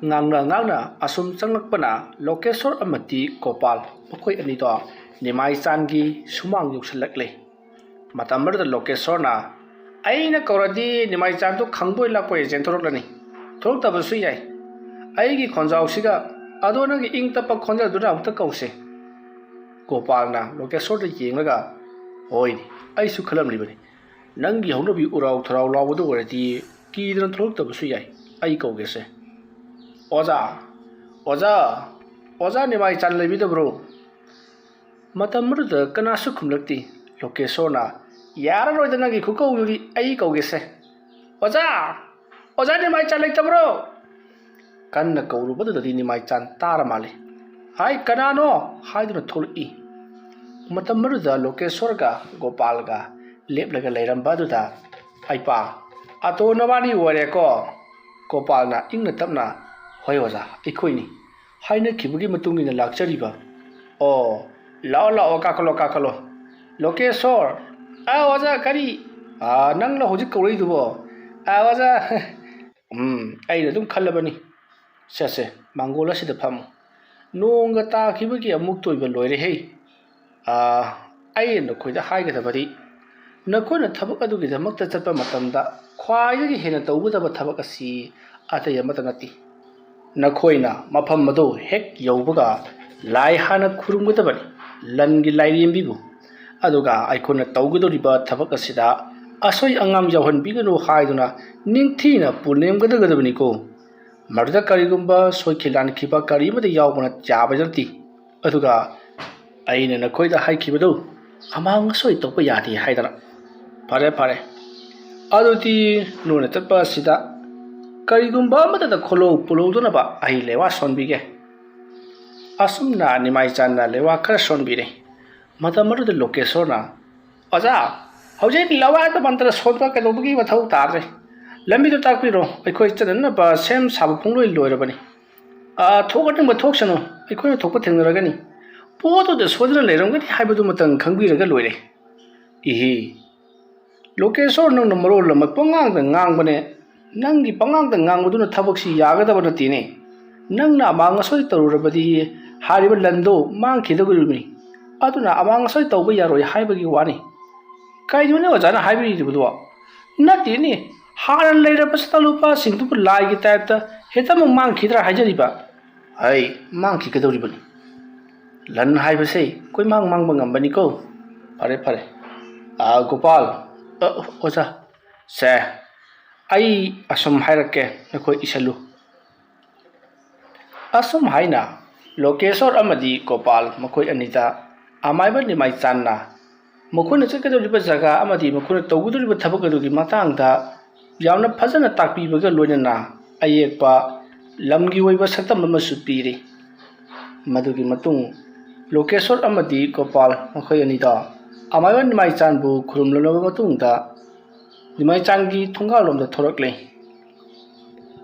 ꯉꯥꯡꯅ ꯉꯥꯡꯅ ꯑꯁꯨꯝ ꯆꯪꯂꯛꯄꯅ ꯂꯣꯀꯦꯁꯣꯔ ꯑꯃꯗꯤ ꯒꯣꯄꯥꯜ ꯃꯈꯣꯏ ꯑꯅꯤꯗꯣ ꯅꯤꯃꯥꯏꯆꯥꯟꯒꯤ ꯁꯨꯃꯥꯡ ꯌꯧꯁꯤꯜꯂꯛꯂꯦ꯫ ꯃꯇꯝ ꯑꯗꯨꯗ ꯂꯣꯀꯦꯁꯣꯔꯅ, "ꯑꯩꯅ ꯀꯧꯔꯗꯤ ꯅꯤꯃꯥꯏꯆꯥꯟꯗꯨ ꯈꯪꯕꯣꯏ ꯂꯥꯛꯄꯣꯏ ꯆꯦꯟꯊꯣꯔꯛꯂꯅꯤ꯫ ꯊꯣꯛꯂꯛꯇꯕꯁꯨ ꯌꯥꯏ꯫ ꯑꯩꯒꯤ ꯈꯣꯟꯖꯥꯎꯁꯤꯒ ꯑꯗꯣ ꯅꯪꯒꯤ ꯏꯪ ꯇꯞꯄ ꯈꯣꯟꯖꯦꯜꯗꯨꯅ ꯑꯃꯨꯛꯇ ꯀꯧꯁꯦ꯫ ꯒꯣꯄꯥꯜꯅ ꯂꯣꯀꯦꯁꯣꯔꯗ ꯌꯦꯡꯂꯒ, "ꯍꯣꯏꯅꯦ, ꯑꯩꯁꯨ ꯈꯜꯂꯝꯂꯤꯕꯅꯤ꯫ ꯅꯪꯒꯤ ꯍꯧꯅꯕꯤ ꯎꯔꯥꯎ ꯊꯔꯥꯎ ꯂꯥꯎꯕꯗꯨ ꯑꯣꯏꯔꯗꯤ ꯀꯤꯗꯅ ꯊꯣꯛꯂꯛꯇꯕꯁꯨ ꯌꯥꯏ꯫ ꯑꯩ ꯀꯧꯒꯦꯁꯦ꯫" "ꯑꯣꯖꯥ, ꯑꯣꯖꯥ, ꯑꯣꯖꯥ ꯅꯤꯃꯥꯏ ꯆꯥꯟ ꯂꯩꯕꯤꯗꯕ꯭ꯔꯣ?" ꯃꯇꯝ ꯑꯗꯨꯗ ꯀꯅꯥꯁꯨ ꯈꯨꯝꯂꯛꯇꯦ꯫ ꯂꯣꯀꯦꯁꯣꯔꯅ, "ꯌꯥꯔꯔꯣꯏꯗ ꯅꯪꯒꯤ ꯈꯨꯀꯧꯗꯨꯗꯤ, ꯑꯩ ꯀꯧꯒꯦꯁꯦ꯫" "ꯑꯣꯖꯥ! ꯑꯣꯖꯥ ꯅꯤꯃꯥꯏ ꯆꯥꯟ ꯂꯩꯇꯕ꯭ꯔꯣ?" ꯀꯟꯅ ꯀꯧꯔꯨꯕꯗꯨꯗꯗꯤ ꯅꯤꯃꯥꯏ ꯆꯥꯟ ꯇꯥꯔ ꯃꯥꯜꯂꯦ꯫ "ꯍꯥꯏ, ꯀꯅꯥꯅꯣ?" ꯍꯥꯏꯗꯨꯅ ꯊꯣꯛꯂꯛꯏ꯫ ꯃꯇꯝ ꯑꯗꯨꯗ ꯂꯣꯀꯦꯁꯣꯔꯒ ꯒꯣꯄꯥꯜꯒ ꯂꯦꯞꯂꯒ ꯂꯩꯔꯝꯕ ꯑꯗꯨꯗ "ꯑꯩꯄꯥ, ꯑꯇꯣ ꯅꯕꯥꯅꯤ ꯑꯣꯏꯔꯦꯀꯣ?" ꯒꯣꯄꯥꯜꯅ ꯏꯪꯅ ꯇꯞꯅ, "ꯍꯣꯏ ꯑꯣꯖꯥ, ꯑꯩꯈꯣꯏꯅꯤ꯫ ꯍꯥꯏꯅꯈꯤꯕꯒꯤ ꯃꯇꯨꯡ ꯏꯟꯅ ꯂꯥꯛꯆꯔꯤꯕ꯫" "ꯑꯣ, ꯂꯥꯛꯑꯣ, ꯂꯥꯛꯑꯣ, ꯀꯥꯈꯠꯂꯣ, ꯀꯥꯈꯠꯂꯣ꯫ ꯂꯣꯀꯦꯁꯣꯔ꯫" "ꯑꯥ, ꯑꯣꯖꯥ, ꯀꯔꯤ?" "ꯑꯥ, ꯅꯪꯅ ꯍꯧꯖꯤꯛ ꯀꯧꯔꯛꯏꯗꯨꯕꯣ?" "ꯑꯥ, ꯑꯣꯖꯥ꯫" "ꯎꯝ, ꯑꯩꯅ ꯑꯗꯨꯝ ꯈꯜꯂꯕꯅꯤ꯫ ꯁꯦ, ꯁꯦ, ꯃꯥꯡꯒꯣꯜ ꯑꯁꯤꯗ ꯐꯝꯃꯨ꯫ ꯅꯣꯡꯒ ꯇꯥꯈꯤꯕꯒꯤ ꯑꯃꯨꯛ ꯇꯣꯏꯕ ꯂꯣꯏꯔꯦꯍꯦ꯫ ꯑꯥ, ꯑꯩꯅ ꯅꯈꯣꯏꯗ ꯍꯥꯏꯒꯗꯕꯗꯤ, ꯅꯈꯣꯏꯅ ꯊꯕꯛ ꯑꯗꯨꯒꯤꯗꯃꯛꯇ ꯆꯠꯄ ꯃꯇꯝꯗ ꯈ꯭ꯋꯥꯏꯗꯒꯤ ꯍꯦꯟꯅ ꯇꯧꯒꯗꯕ ꯊꯕꯛ ꯑꯁꯤ ꯑꯇꯩ ꯑꯃꯠꯇ ꯅꯠꯇꯦ꯫ ꯅꯈꯣꯏꯅ ꯃꯐꯝ ꯑꯗꯨ ꯍꯦꯛ ꯌꯧꯕꯒ ꯂꯥꯏ ꯍꯥꯟꯅ ꯈꯨꯔꯨꯝꯒꯗꯕꯅꯤ꯫ ꯂꯟꯒꯤ ꯂꯥꯏꯔꯦꯝꯕꯤꯕꯨ꯫ ꯑꯗꯨꯒ ꯑꯩꯈꯣꯏꯅ ꯇꯧꯒꯗꯧꯔꯤꯕ ꯊꯕꯛ ꯑꯁꯤꯗ ꯑꯁꯣꯏ ꯑꯉꯥꯝ ꯌꯥꯎꯍꯟꯕꯤꯒꯅꯨ ꯍꯥꯏꯗꯨꯅ ꯅꯤꯡꯊꯤꯅ ꯄꯨꯅꯦꯝꯒꯗꯒꯗꯕꯅꯤꯀꯣ꯫ ꯃꯗꯨꯗ ꯀꯔꯤꯒꯨꯝꯕ ꯁꯣꯏꯈꯤ ꯂꯥꯟꯈꯤꯕ ꯀꯔꯤ ꯑꯃꯠꯇ ꯌꯥꯎꯕ ꯅꯠ-, ꯌꯥꯕ ꯅꯠꯇꯦ꯫ ꯑꯗꯨꯒ ꯑꯩꯅ ꯅꯈꯣꯏꯗ ꯍꯥꯏꯈꯤꯕꯗꯨ ꯑꯃꯥꯡ ꯑꯁꯣꯏ ꯇꯧꯕ ꯌꯥꯗꯦ ꯍꯥꯏꯗꯅ꯫ ꯐꯔꯦ, ꯐꯔꯦ꯫ ꯑꯗꯨꯗꯤ ꯅꯣꯏꯅ ꯆꯠꯄ ꯑꯁꯤꯗ ꯀꯔꯤꯒꯨꯝꯕ ꯑꯃꯠꯇꯗ ꯈꯣꯜꯂꯧ ꯄꯨꯜꯂꯧꯗꯅꯕ ꯑꯩ ꯂꯩꯋꯥ ꯁꯣꯟꯕꯤꯒꯦ꯫ ꯑꯁꯨꯝꯅ ꯅꯤꯃꯥꯏ ꯆꯥꯟꯅ ꯂꯩꯋꯥ ꯈꯔ ꯁꯣꯟꯕꯤꯔꯦ꯫ ꯃꯇꯝ ꯑꯗꯨꯗ ꯂꯣꯀꯦꯁꯣꯔꯅ, "ꯑꯣꯖꯥ, ꯍꯧꯖꯤꯛ ꯂꯋꯥꯗ ꯃꯟꯇ꯭ꯔ ꯁꯣꯟꯕ ꯀꯩꯗꯧꯕꯒꯤ ꯃꯊꯧ ꯇꯥꯗ꯭ꯔꯦ꯫ ꯂꯝꯕꯤꯗꯨ ꯇꯥꯛꯄꯤꯔꯣ, ꯑꯩꯈꯣꯏ ꯆꯠꯅꯅꯕ ꯁꯦꯝ ꯁꯥꯕ ꯄꯨꯡꯂꯣꯏ ꯂꯣꯏꯔꯕꯅꯤ꯫ ꯑꯥ, ꯊꯣꯛꯍꯟꯅꯤꯡꯕ ꯊꯣꯛꯁꯅꯨ, ꯑꯩꯈꯣꯏꯅ ꯊꯣꯛꯄ ꯊꯦꯡꯅꯔꯒꯅꯤ꯫ ꯄꯣꯠꯇꯨꯗ ꯁꯣꯏꯗꯅ ꯂꯩꯔꯝꯒꯅꯤ ꯍꯥꯏꯕꯗꯨꯃꯇꯪ ꯈꯪꯕꯤꯔꯒ ꯂꯣꯏꯔꯦ꯫" "ꯏꯍꯤ, ꯂꯣꯀꯦꯁꯣꯔ, ꯅꯪꯅ ꯃꯔꯣꯜ ꯑꯃ ꯄꯉꯥꯡꯗ ꯉꯥꯡꯕꯅꯦ꯫ ꯅꯪꯒꯤ ꯄꯉꯥꯡꯗ ꯉꯥꯡꯕꯗꯨꯅ ꯊꯕꯛꯁꯤ ꯌꯥꯒꯗꯕ ꯅꯠꯇꯦꯅꯦ꯫ ꯅꯪꯅ ꯑꯃꯥꯡ ꯑꯁꯣꯏ ꯇꯧꯔꯨꯔꯕꯗꯤ ꯍꯥꯏꯔꯤꯕ ꯂꯟꯗꯣ ꯃꯥꯡꯈꯤꯗꯧꯔꯤꯕꯅꯤ꯫ ꯑꯗꯨꯅ ꯑꯃꯥꯡ ꯑꯁꯣꯏ ꯇꯧꯕ ꯌꯥꯔꯣꯏ ꯍꯥꯏꯕꯒꯤ ꯋꯥꯅꯤ꯫" "ꯀꯩꯅꯣꯅꯦ ꯑꯣꯖꯥꯅ ꯍꯥꯏꯕꯤꯔꯤꯕꯗꯨꯕꯣ?" "ꯅꯠꯇꯦꯅꯦ, ꯍꯥꯟꯅ ꯂꯩꯔꯕ ꯁꯅꯥ ꯂꯨꯄꯥꯁꯤꯡꯗꯨꯕꯨ ꯂꯥꯏꯒꯤ ꯇꯥꯏꯞꯇ ꯍꯦꯛꯇꯃꯛ ꯃꯥꯡꯈꯤꯗ꯭ꯔꯥ ꯍꯥꯏꯖꯔꯤꯕ? ꯑꯩ ꯃꯥꯡꯈꯤꯒꯗꯧꯔꯤꯕꯅꯤ꯫ ꯂꯟ ꯍꯥꯏꯕꯁꯦ ꯀꯣꯏꯃꯥꯡ ꯃꯥꯡꯕ ꯉꯝꯕꯅꯤꯀꯣ꯫ ꯐꯔꯦ, ꯐꯔꯦ꯫ ꯑꯥ, ꯒꯣꯄꯥꯜ, ꯑ, ꯑꯣꯖꯥ꯫ ꯁꯦ, ꯑꯩ ꯑꯁꯨꯝ ꯍꯥꯏꯔꯛꯀꯦ, ꯅꯈꯣꯏ ꯏꯁꯜꯂꯨ꯫ ꯑꯁꯨꯝ ꯍꯥꯏꯅ ꯂꯣꯀꯦꯁꯣꯔ ꯑꯃꯗꯤ ꯒꯣꯄꯥꯜ ꯃꯈꯣꯏ ꯑꯅꯤꯗ ꯑꯃꯥꯏꯕ ꯅꯤꯃꯥꯏ ꯆꯥꯟꯅ ꯃꯈꯣꯏꯅ ꯆꯠꯀꯗꯧꯔꯤꯕ ꯖꯒꯥ ꯑꯃꯗꯤ ꯃꯈꯣꯏꯅ ꯇꯧꯒꯗꯧꯔꯤꯕ ꯊꯕꯛ ꯑꯗꯨꯒꯤ ꯃꯇꯥꯡꯗ ꯌꯥꯝꯅ ꯐꯖꯅ ꯇꯥꯛꯄꯤꯕꯒ ꯂꯣꯏꯅꯅ ꯑꯌꯦꯛꯄ ꯂꯝꯒꯤ ꯑꯣꯏꯕ ꯁꯛꯇꯝ ꯑꯃꯁꯨ ꯄꯤꯔꯤ꯫ ꯃꯗꯨꯒꯤ ꯃꯇꯨꯡ ꯂꯣꯀꯦꯁꯣꯔ ꯑꯃꯗꯤ ꯒꯣꯄꯥꯜ ꯃꯈꯣꯏ ꯑꯅꯤꯗꯣ ꯑꯃꯥꯏꯕ ꯅꯤꯃꯥꯏ ꯆꯥꯟꯕꯨ ꯈꯨꯔꯨꯝꯂꯕ ꯃꯇꯨꯡꯗ ꯅꯤꯃꯥꯏ ꯆꯥꯟꯒꯤ ꯊꯣꯡꯒꯥꯜꯂꯣꯝꯗ ꯊꯣꯔꯛꯂꯦ꯫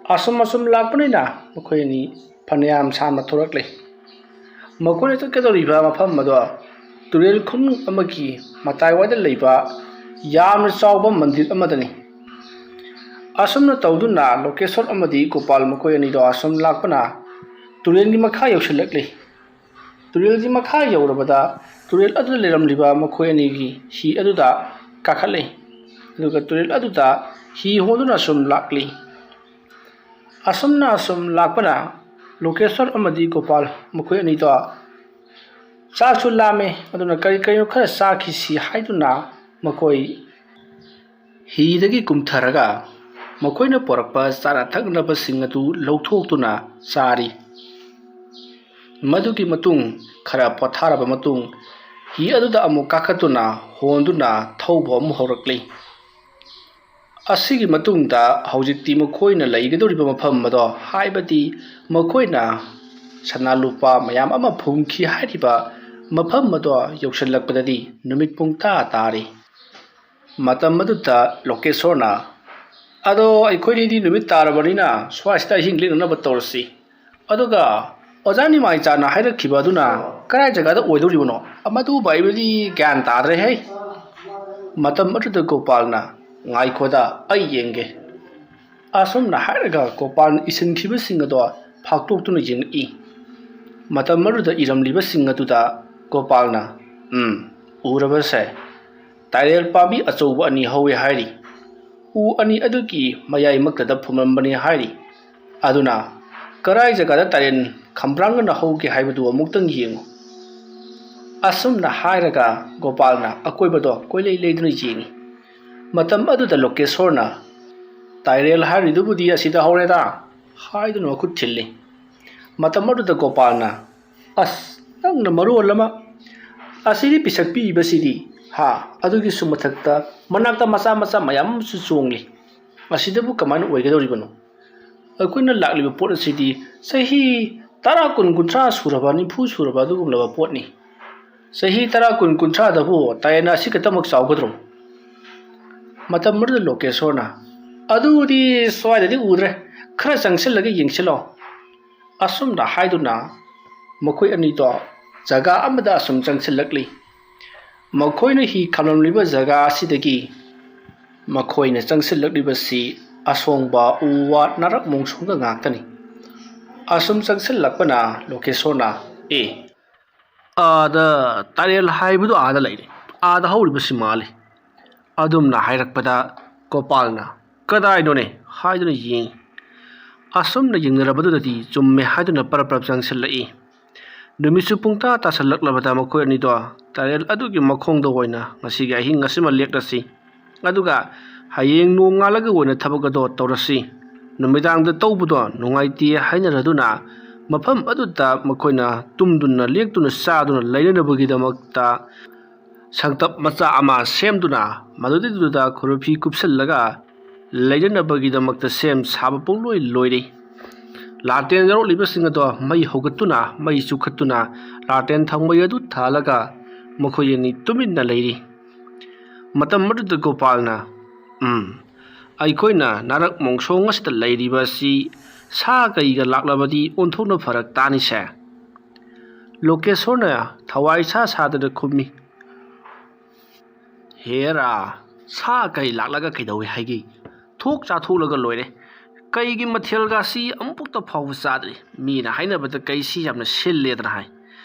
ꯑꯁꯨꯝ ꯑꯁꯨꯝ ꯂꯥꯛꯄꯅꯤꯅ ꯃꯈꯣꯏ ꯑꯅꯤ ꯐꯅꯌꯥꯝ ꯁꯥꯡꯅ ꯊꯣꯔꯛꯂꯦ꯫ ꯃꯈꯣꯏꯅ ꯆꯠꯀꯗꯧꯔꯤꯕ ꯃꯐꯝ ꯑꯗꯣ ꯇꯨꯔꯦꯜ ꯈꯨꯟ ꯑꯃꯒꯤ ꯃꯇꯥꯏꯋꯥꯏꯗ ꯂꯩꯕ ꯌꯥꯝꯅ ꯆꯥꯎꯕ ꯃꯟꯗꯤꯔ ꯑꯃꯗꯅꯤ꯫ ꯑꯁꯨꯝꯅ ꯇꯧꯗꯨꯅ ꯂꯣꯀꯦꯁꯣꯔ ꯑꯃꯗꯤ ꯒꯣꯄꯥꯜ ꯃꯈꯣꯏ ꯑꯅꯤꯗꯣ ꯑꯁꯨꯝ ꯂꯥꯛꯄꯅ ꯇꯨꯔꯦꯜꯒꯤ ꯃꯈꯥ ꯌꯧꯁꯤꯜꯂꯛꯂꯤ꯫ ꯇꯨꯔꯦꯜꯒꯤ ꯃꯈꯥ ꯌꯧꯔꯕꯗ ꯇꯨꯔꯦꯜ ꯑꯗꯨꯗ ꯂꯩꯔꯝꯂꯤꯕ ꯃꯈꯣꯏ ꯑꯅꯤꯒꯤ ꯍꯤ ꯑꯗꯨꯗ ꯀꯥꯈꯠꯂꯤ꯫ ꯑꯗꯨꯒ ꯇꯨꯔꯦꯜ ꯑꯗꯨꯗ ꯍꯤ ꯍꯣꯟꯗꯨꯅ ꯁꯨꯝ ꯂꯥꯛꯂꯤ꯫ ꯑꯁꯨꯝꯅ ꯑꯁꯨꯝ ꯂꯥꯛꯄꯅ ꯂꯣꯀꯦꯁꯣꯔ ꯑꯃꯗꯤ ꯒꯣꯄꯥꯜ ꯃꯈꯣꯏ ꯑꯅꯤꯗꯣ ꯆꯥꯛꯁꯨ ꯂꯥꯝꯃꯦ, ꯑꯗꯨꯅ ꯀꯔꯤ ꯀꯔꯤꯅꯣ ꯈꯔ ꯆꯥꯈꯤꯁꯤ ꯍꯥꯏꯗꯨꯅ ꯃꯈꯣꯏ ꯍꯤꯗꯒꯤ ꯀꯨꯝꯊꯔꯒ ꯃꯈꯣꯏꯅ ꯄꯨꯔꯛꯄ ꯆꯥꯅ ꯊꯛꯅꯕꯁꯤꯡ ꯑꯗꯨ ꯂꯧꯊꯣꯛꯇꯨꯅ ꯆꯥꯔꯤ꯫ ꯃꯗꯨꯒꯤ ꯃꯇꯨꯡ ꯈꯔ ꯄꯣꯊꯥꯔꯕ ꯃꯇꯨꯡ ꯍꯤ ꯑꯗꯨꯗ ꯑꯃꯨꯛ ꯀꯥꯈꯠꯇꯨꯅ ꯍꯣꯟꯗꯨꯅ ꯊꯧꯕ ꯑꯃꯨꯛ ꯍꯧꯔꯛꯂꯤ꯫ ꯑꯁꯤꯒꯤ ꯃꯇꯨꯡꯗ ꯍꯧꯖꯤꯛꯇꯤ ꯃꯈꯣꯏꯅ ꯂꯩꯒꯗꯧꯔꯤꯕ ꯃꯐꯝ ꯑꯗꯣ, ꯍꯥꯏꯕꯗꯤ ꯃꯈꯣꯏꯅ ꯁꯅꯥ ꯂꯨꯄꯥ ꯃꯌꯥꯝ ꯑꯃ ꯐꯨꯝꯈꯤ ꯍꯥꯏꯔꯤꯕ ꯃꯐꯝ ꯑꯗꯣ ꯌꯧꯁꯤꯜꯂꯛꯄꯗꯗꯤ ꯅꯨꯃꯤꯠ ꯄꯨꯡ ꯇꯔꯥ ꯇꯥꯔꯤ꯫ ꯃꯇꯝ ꯑꯗꯨꯗ ꯂꯣꯀꯦꯁꯣꯔꯅ, "ꯑꯗꯣ ꯑꯩꯈꯣꯏꯅꯤꯗꯤ ꯅꯨꯃꯤꯠ ꯇꯥꯔꯕꯅꯤꯅ ꯁ꯭ꯋꯥꯏꯁꯤꯗ ꯑꯍꯤꯡ ꯂꯦꯛꯅꯅꯕ ꯇꯧꯔꯁꯤ꯫ ꯑꯗꯨꯒ ꯑꯣꯖꯥ ꯅꯤꯃꯥꯏꯆꯥꯅ ꯍꯥꯏꯔꯛꯈꯤꯕ ꯑꯗꯨꯅ ꯀꯗꯥꯏ ꯖꯒꯥꯗ ꯑꯣꯏꯗꯧꯔꯤꯕꯅꯣ? ꯃꯗꯨꯕꯨ ꯑꯩꯕꯨꯗꯤ ꯒ꯭ꯌꯥꯟ ꯇꯥꯗ꯭ꯔꯦꯍꯦ!" ꯃꯇꯝ ꯑꯗꯨꯗ ꯒꯣꯄꯥꯜꯅ, "ꯉꯥꯏꯈꯣꯗ, ꯑꯩ ꯌꯦꯡꯒꯦ꯫" ꯑꯁꯨꯝꯅ ꯍꯥꯏꯔꯒ ꯒꯣꯄꯥꯜꯅ ꯏꯁꯤꯟꯈꯤꯕꯁꯤꯡ ꯑꯗꯣ ꯐꯥꯛꯇꯣꯛꯇꯨꯅ ꯌꯦꯡꯉꯛꯏ꯫ ꯃꯇꯝ ꯑꯗꯨꯗ ꯏꯔꯝꯂꯤꯕꯁꯤꯡ ꯑꯗꯨꯗ ꯒꯣꯄꯥꯜꯅ, "ꯎꯝ, ꯎꯔꯕꯁꯦ꯫ ꯇꯥꯏꯔꯦꯜ ꯄꯥꯝꯕꯤ ꯑꯆꯧꯕ ꯑꯅꯤ ꯍꯧꯋꯦ ꯍꯥꯏꯔꯤ꯫ ꯎ ꯑꯅꯤ ꯑꯗꯨꯒꯤ ꯃꯌꯥꯏꯃꯛꯇꯗ ꯐꯨꯝꯂꯝꯕꯅꯤ ꯍꯥꯏꯔꯤ꯫ ꯑꯗꯨꯅ ꯀꯔꯥꯏ ꯖꯒꯥꯗ ꯇꯥꯏꯔꯦꯟ ꯈꯝꯕ꯭ꯔꯥꯡꯒꯅ ꯍꯧꯒꯦ ꯍꯥꯏꯕꯗꯨ ꯑꯃꯨꯛꯇꯪ ꯌꯦꯡꯉꯨ꯫ ꯑꯁꯨꯝꯅ ꯍꯥꯏꯔꯒ ꯒꯣꯄꯥꯜꯅ ꯑꯀꯣꯏꯕꯗꯣ ꯀꯣꯏꯂꯩ ꯂꯩꯗꯨꯅ ꯌꯦꯡꯉꯤ꯫ ꯃꯇꯝ ꯑꯗꯨꯗ ꯂꯣꯀꯦꯁꯣꯔꯅ, "ꯇꯥꯏꯔꯦꯜ ꯍꯥꯏꯔꯤꯗꯨꯕꯨꯗꯤ ꯑꯁꯤꯗ ꯍꯧꯔꯦꯗ" ꯍꯥꯏꯗꯨꯅ ꯃꯈꯨꯠ ꯊꯤꯜꯂꯤ꯫ ꯃꯇꯝ ꯑꯗꯨꯗ ꯒꯣꯄꯥꯜꯅ, "ꯑꯁ, ꯅꯪꯅ ꯃꯔꯣꯜ ꯑꯃ! ꯑꯁꯤꯗꯤ ꯄꯤꯁꯛ ꯄꯤꯛꯏꯕꯁꯤꯗꯤ, ꯍꯥ, ꯑꯗꯨꯒꯤꯁꯨ ꯃꯊꯛꯇ ꯃꯅꯥꯛꯇ ꯃꯆꯥ ꯃꯆꯥ ꯃꯌꯥꯝ ꯑꯃꯁꯨ ꯆꯣꯡꯂꯤ꯫ ꯑꯁꯤꯗꯕꯨ ꯀꯃꯥꯏꯅ ꯑꯣꯏꯒꯗꯧꯔꯤꯕꯅꯣ? ꯑꯩꯈꯣꯏꯅ ꯂꯥꯛꯂꯤꯕ ꯄꯣꯠ ꯑꯁꯤꯗꯤ ꯆꯍꯤ ꯇꯔꯥ, ꯀꯨꯟ, ꯀꯨꯟꯊ꯭ꯔꯥ ꯁꯨꯔꯕ, ꯅꯤꯐꯨ ꯁꯨꯔꯕ ꯑꯗꯨꯒꯨꯝꯂꯕ ꯄꯣꯠꯅꯤ꯫ ꯆꯍꯤ ꯇꯔꯥ, ꯀꯨꯟ, ꯀꯨꯟꯊ꯭ꯔꯥꯗꯕꯨ ꯇꯥꯏꯔꯦꯟ ꯑꯁꯤ ꯈꯛꯇꯃꯛ ꯆꯥꯎꯒꯗ꯭ꯔꯣ?" ꯃꯇꯝ ꯑꯗꯨꯗ ꯂꯣꯀꯦꯁꯣꯔꯅ, "ꯑꯗꯨꯗꯤ ꯁ꯭ꯋꯥꯏꯗꯗꯤ ꯎꯗ꯭ꯔꯦ, ꯈꯔ ꯆꯪꯁꯤꯜꯂꯒ ꯌꯦꯡꯁꯤꯜꯂꯣ꯫ ꯑꯁꯨꯝꯅ ꯍꯥꯏꯗꯨꯅ ꯃꯈꯣꯏ ꯑꯅꯤꯗꯣ ꯖꯒꯥ ꯑꯃꯗ ꯑꯁꯨꯝ ꯆꯪꯁꯤꯜꯂꯛꯂꯤ꯫ ꯃꯈꯣꯏꯅ ꯍꯤ ꯈꯝꯂꯝꯂꯤꯕ ꯖꯒꯥ ꯑꯁꯤꯗꯒꯤ ꯃꯈꯣꯏꯅ ꯆꯪꯁꯤꯜꯂꯛꯂꯤꯕꯁꯤ ꯑꯁꯣꯡꯕ ꯎ ꯋꯥ ꯅꯥꯔꯛ ꯃꯣꯡꯁꯣꯡꯒ ꯉꯥꯛꯇꯅꯤ꯫ ꯑꯁꯨꯝ ꯆꯪꯁꯤꯜꯂꯛꯄꯅ ꯂꯣꯀꯦꯁꯣꯔꯅ, "ꯑꯦ, ꯑꯥꯗ ꯇꯥꯏꯔꯦꯜ ꯍꯥꯏꯕꯗꯨ ꯑꯥꯗ ꯂꯩꯔꯦ, ꯑꯥꯗ ꯍꯧꯔꯤꯕꯁꯤ ꯃꯥꯜꯂꯤ"꯫ ꯑꯗꯨꯝꯅ ꯍꯥꯏꯔꯛꯄꯗ ꯒꯣꯄꯥꯜꯅ, "ꯀꯗꯥꯏꯅꯣꯅꯦ?" ꯍꯥꯏꯗꯨꯅ ꯌꯦꯡꯉꯤ꯫ ꯑꯁꯨꯝꯅ ꯌꯦꯡꯅꯔꯕꯗꯨꯗꯗꯤ ꯆꯨꯝꯃꯦ ꯍꯥꯏꯗꯨꯅ ꯄꯔꯞ ꯄꯔꯞ ꯆꯪꯁꯤꯜꯂꯛꯏ꯫ ꯅꯨꯃꯤꯠꯁꯨ ꯄꯨꯡꯇꯥ ꯇꯥꯁꯜꯂꯛꯂꯕꯗ ꯃꯈꯣꯏ ꯑꯅꯤꯗꯣ ꯇꯥꯏꯔꯦꯜ ꯑꯗꯨꯒꯤ ꯃꯈꯣꯡꯗ ꯑꯣꯏꯅ ꯉꯁꯤꯒꯤ ꯑꯍꯤꯡ ꯑꯁꯤꯃ ꯂꯦꯛꯂꯁꯤ, ꯑꯗꯨꯒ ꯍꯌꯦꯡ ꯅꯣꯡꯉꯥꯜꯂꯒ ꯑꯣꯏꯅ ꯊꯕꯛ ꯑꯗꯣ ꯇꯧꯔꯁꯤ꯫ ꯅꯨꯃꯤꯗꯥꯡꯗ ꯇꯧꯕꯗꯣ ꯅꯨꯡꯉꯥꯏꯇꯦ ꯍꯥꯏꯅꯔꯗꯨꯅ ꯃꯐꯝ ꯑꯗꯨꯗ ꯃꯈꯣꯏꯅ ꯇꯨꯝꯗꯨꯅ, ꯂꯦꯛꯇꯨꯅ, ꯆꯥꯗꯨꯅ ꯂꯩꯅꯅꯕꯒꯤꯗꯃꯛꯇ ꯁꯪꯇꯞ ꯃꯆꯥ ꯑꯃ ꯁꯦꯝꯗꯨꯅ ꯃꯗꯨꯗꯩꯗꯨꯗ ꯈꯨꯔꯨ ꯐꯤ ꯀꯨꯞꯁꯤꯜꯂꯒ ꯂꯩꯅꯅꯕꯒꯤꯗꯃꯛꯇ ꯁꯦꯝ ꯁꯥꯕ ꯄꯨꯡꯂꯣꯏ ꯂꯣꯏꯔꯦ꯫ ꯂꯥꯇꯦꯟ ꯌꯥꯎꯔꯛꯂꯤꯕꯁꯤꯡ ꯑꯗꯣ ꯃꯩ ꯍꯧꯒꯠꯇꯨꯅ, ꯃꯩ ꯆꯨꯈꯠꯇꯨꯅ, ꯂꯥꯇꯦꯟ ꯊꯥꯎꯃꯩ ꯑꯗꯨ ꯊꯥꯜꯂꯒ ꯃꯈꯣꯏ ꯑꯅꯤ ꯇꯨꯃꯤꯟꯅ ꯂꯩꯔꯤ꯫ ꯃꯇꯝ ꯑꯗꯨꯗ ꯒꯣꯄꯥꯜꯅ, "ꯎꯝ, ꯑꯩꯈꯣꯏꯅ ꯅꯥꯔꯛ ꯃꯣꯡꯁꯣꯡ ꯑꯁꯤꯗ ꯂꯩꯔꯤꯕ ꯑꯁꯤ ꯁꯥ ꯀꯩꯒ ꯂꯥꯛꯂꯕꯗꯤ ꯑꯣꯟꯊꯣꯛꯅ ꯐꯔꯛ ꯇꯥꯅꯤꯁꯦ"꯫ ꯂꯣꯀꯦꯁꯣꯔꯅ ꯊꯋꯥꯏ ꯁꯥ ꯁꯥꯗꯅ ꯈꯨꯝꯃꯤ, "ꯍꯦꯔꯥ, ꯁꯥ ꯀꯩ ꯂꯥꯛꯂꯒ ꯀꯩꯗꯧꯏ ꯍꯥꯏꯒꯦ? ꯊꯣꯛ ꯆꯥꯊꯣꯛꯂꯒ ꯂꯣꯏꯔꯦ꯫ ꯀꯩꯒꯤ ꯃꯊꯦꯜꯒꯁꯤ ꯑꯃꯨꯛꯇ ꯐꯥꯎꯕ ꯆꯥꯗ꯭ꯔꯤ꯫ ꯃꯤꯅ ꯍꯥꯏꯅꯕꯗ ꯀꯩꯁꯤ ꯌꯥꯝꯅ ꯁꯤꯜꯂꯦꯗꯅ ꯍꯥꯏ꯫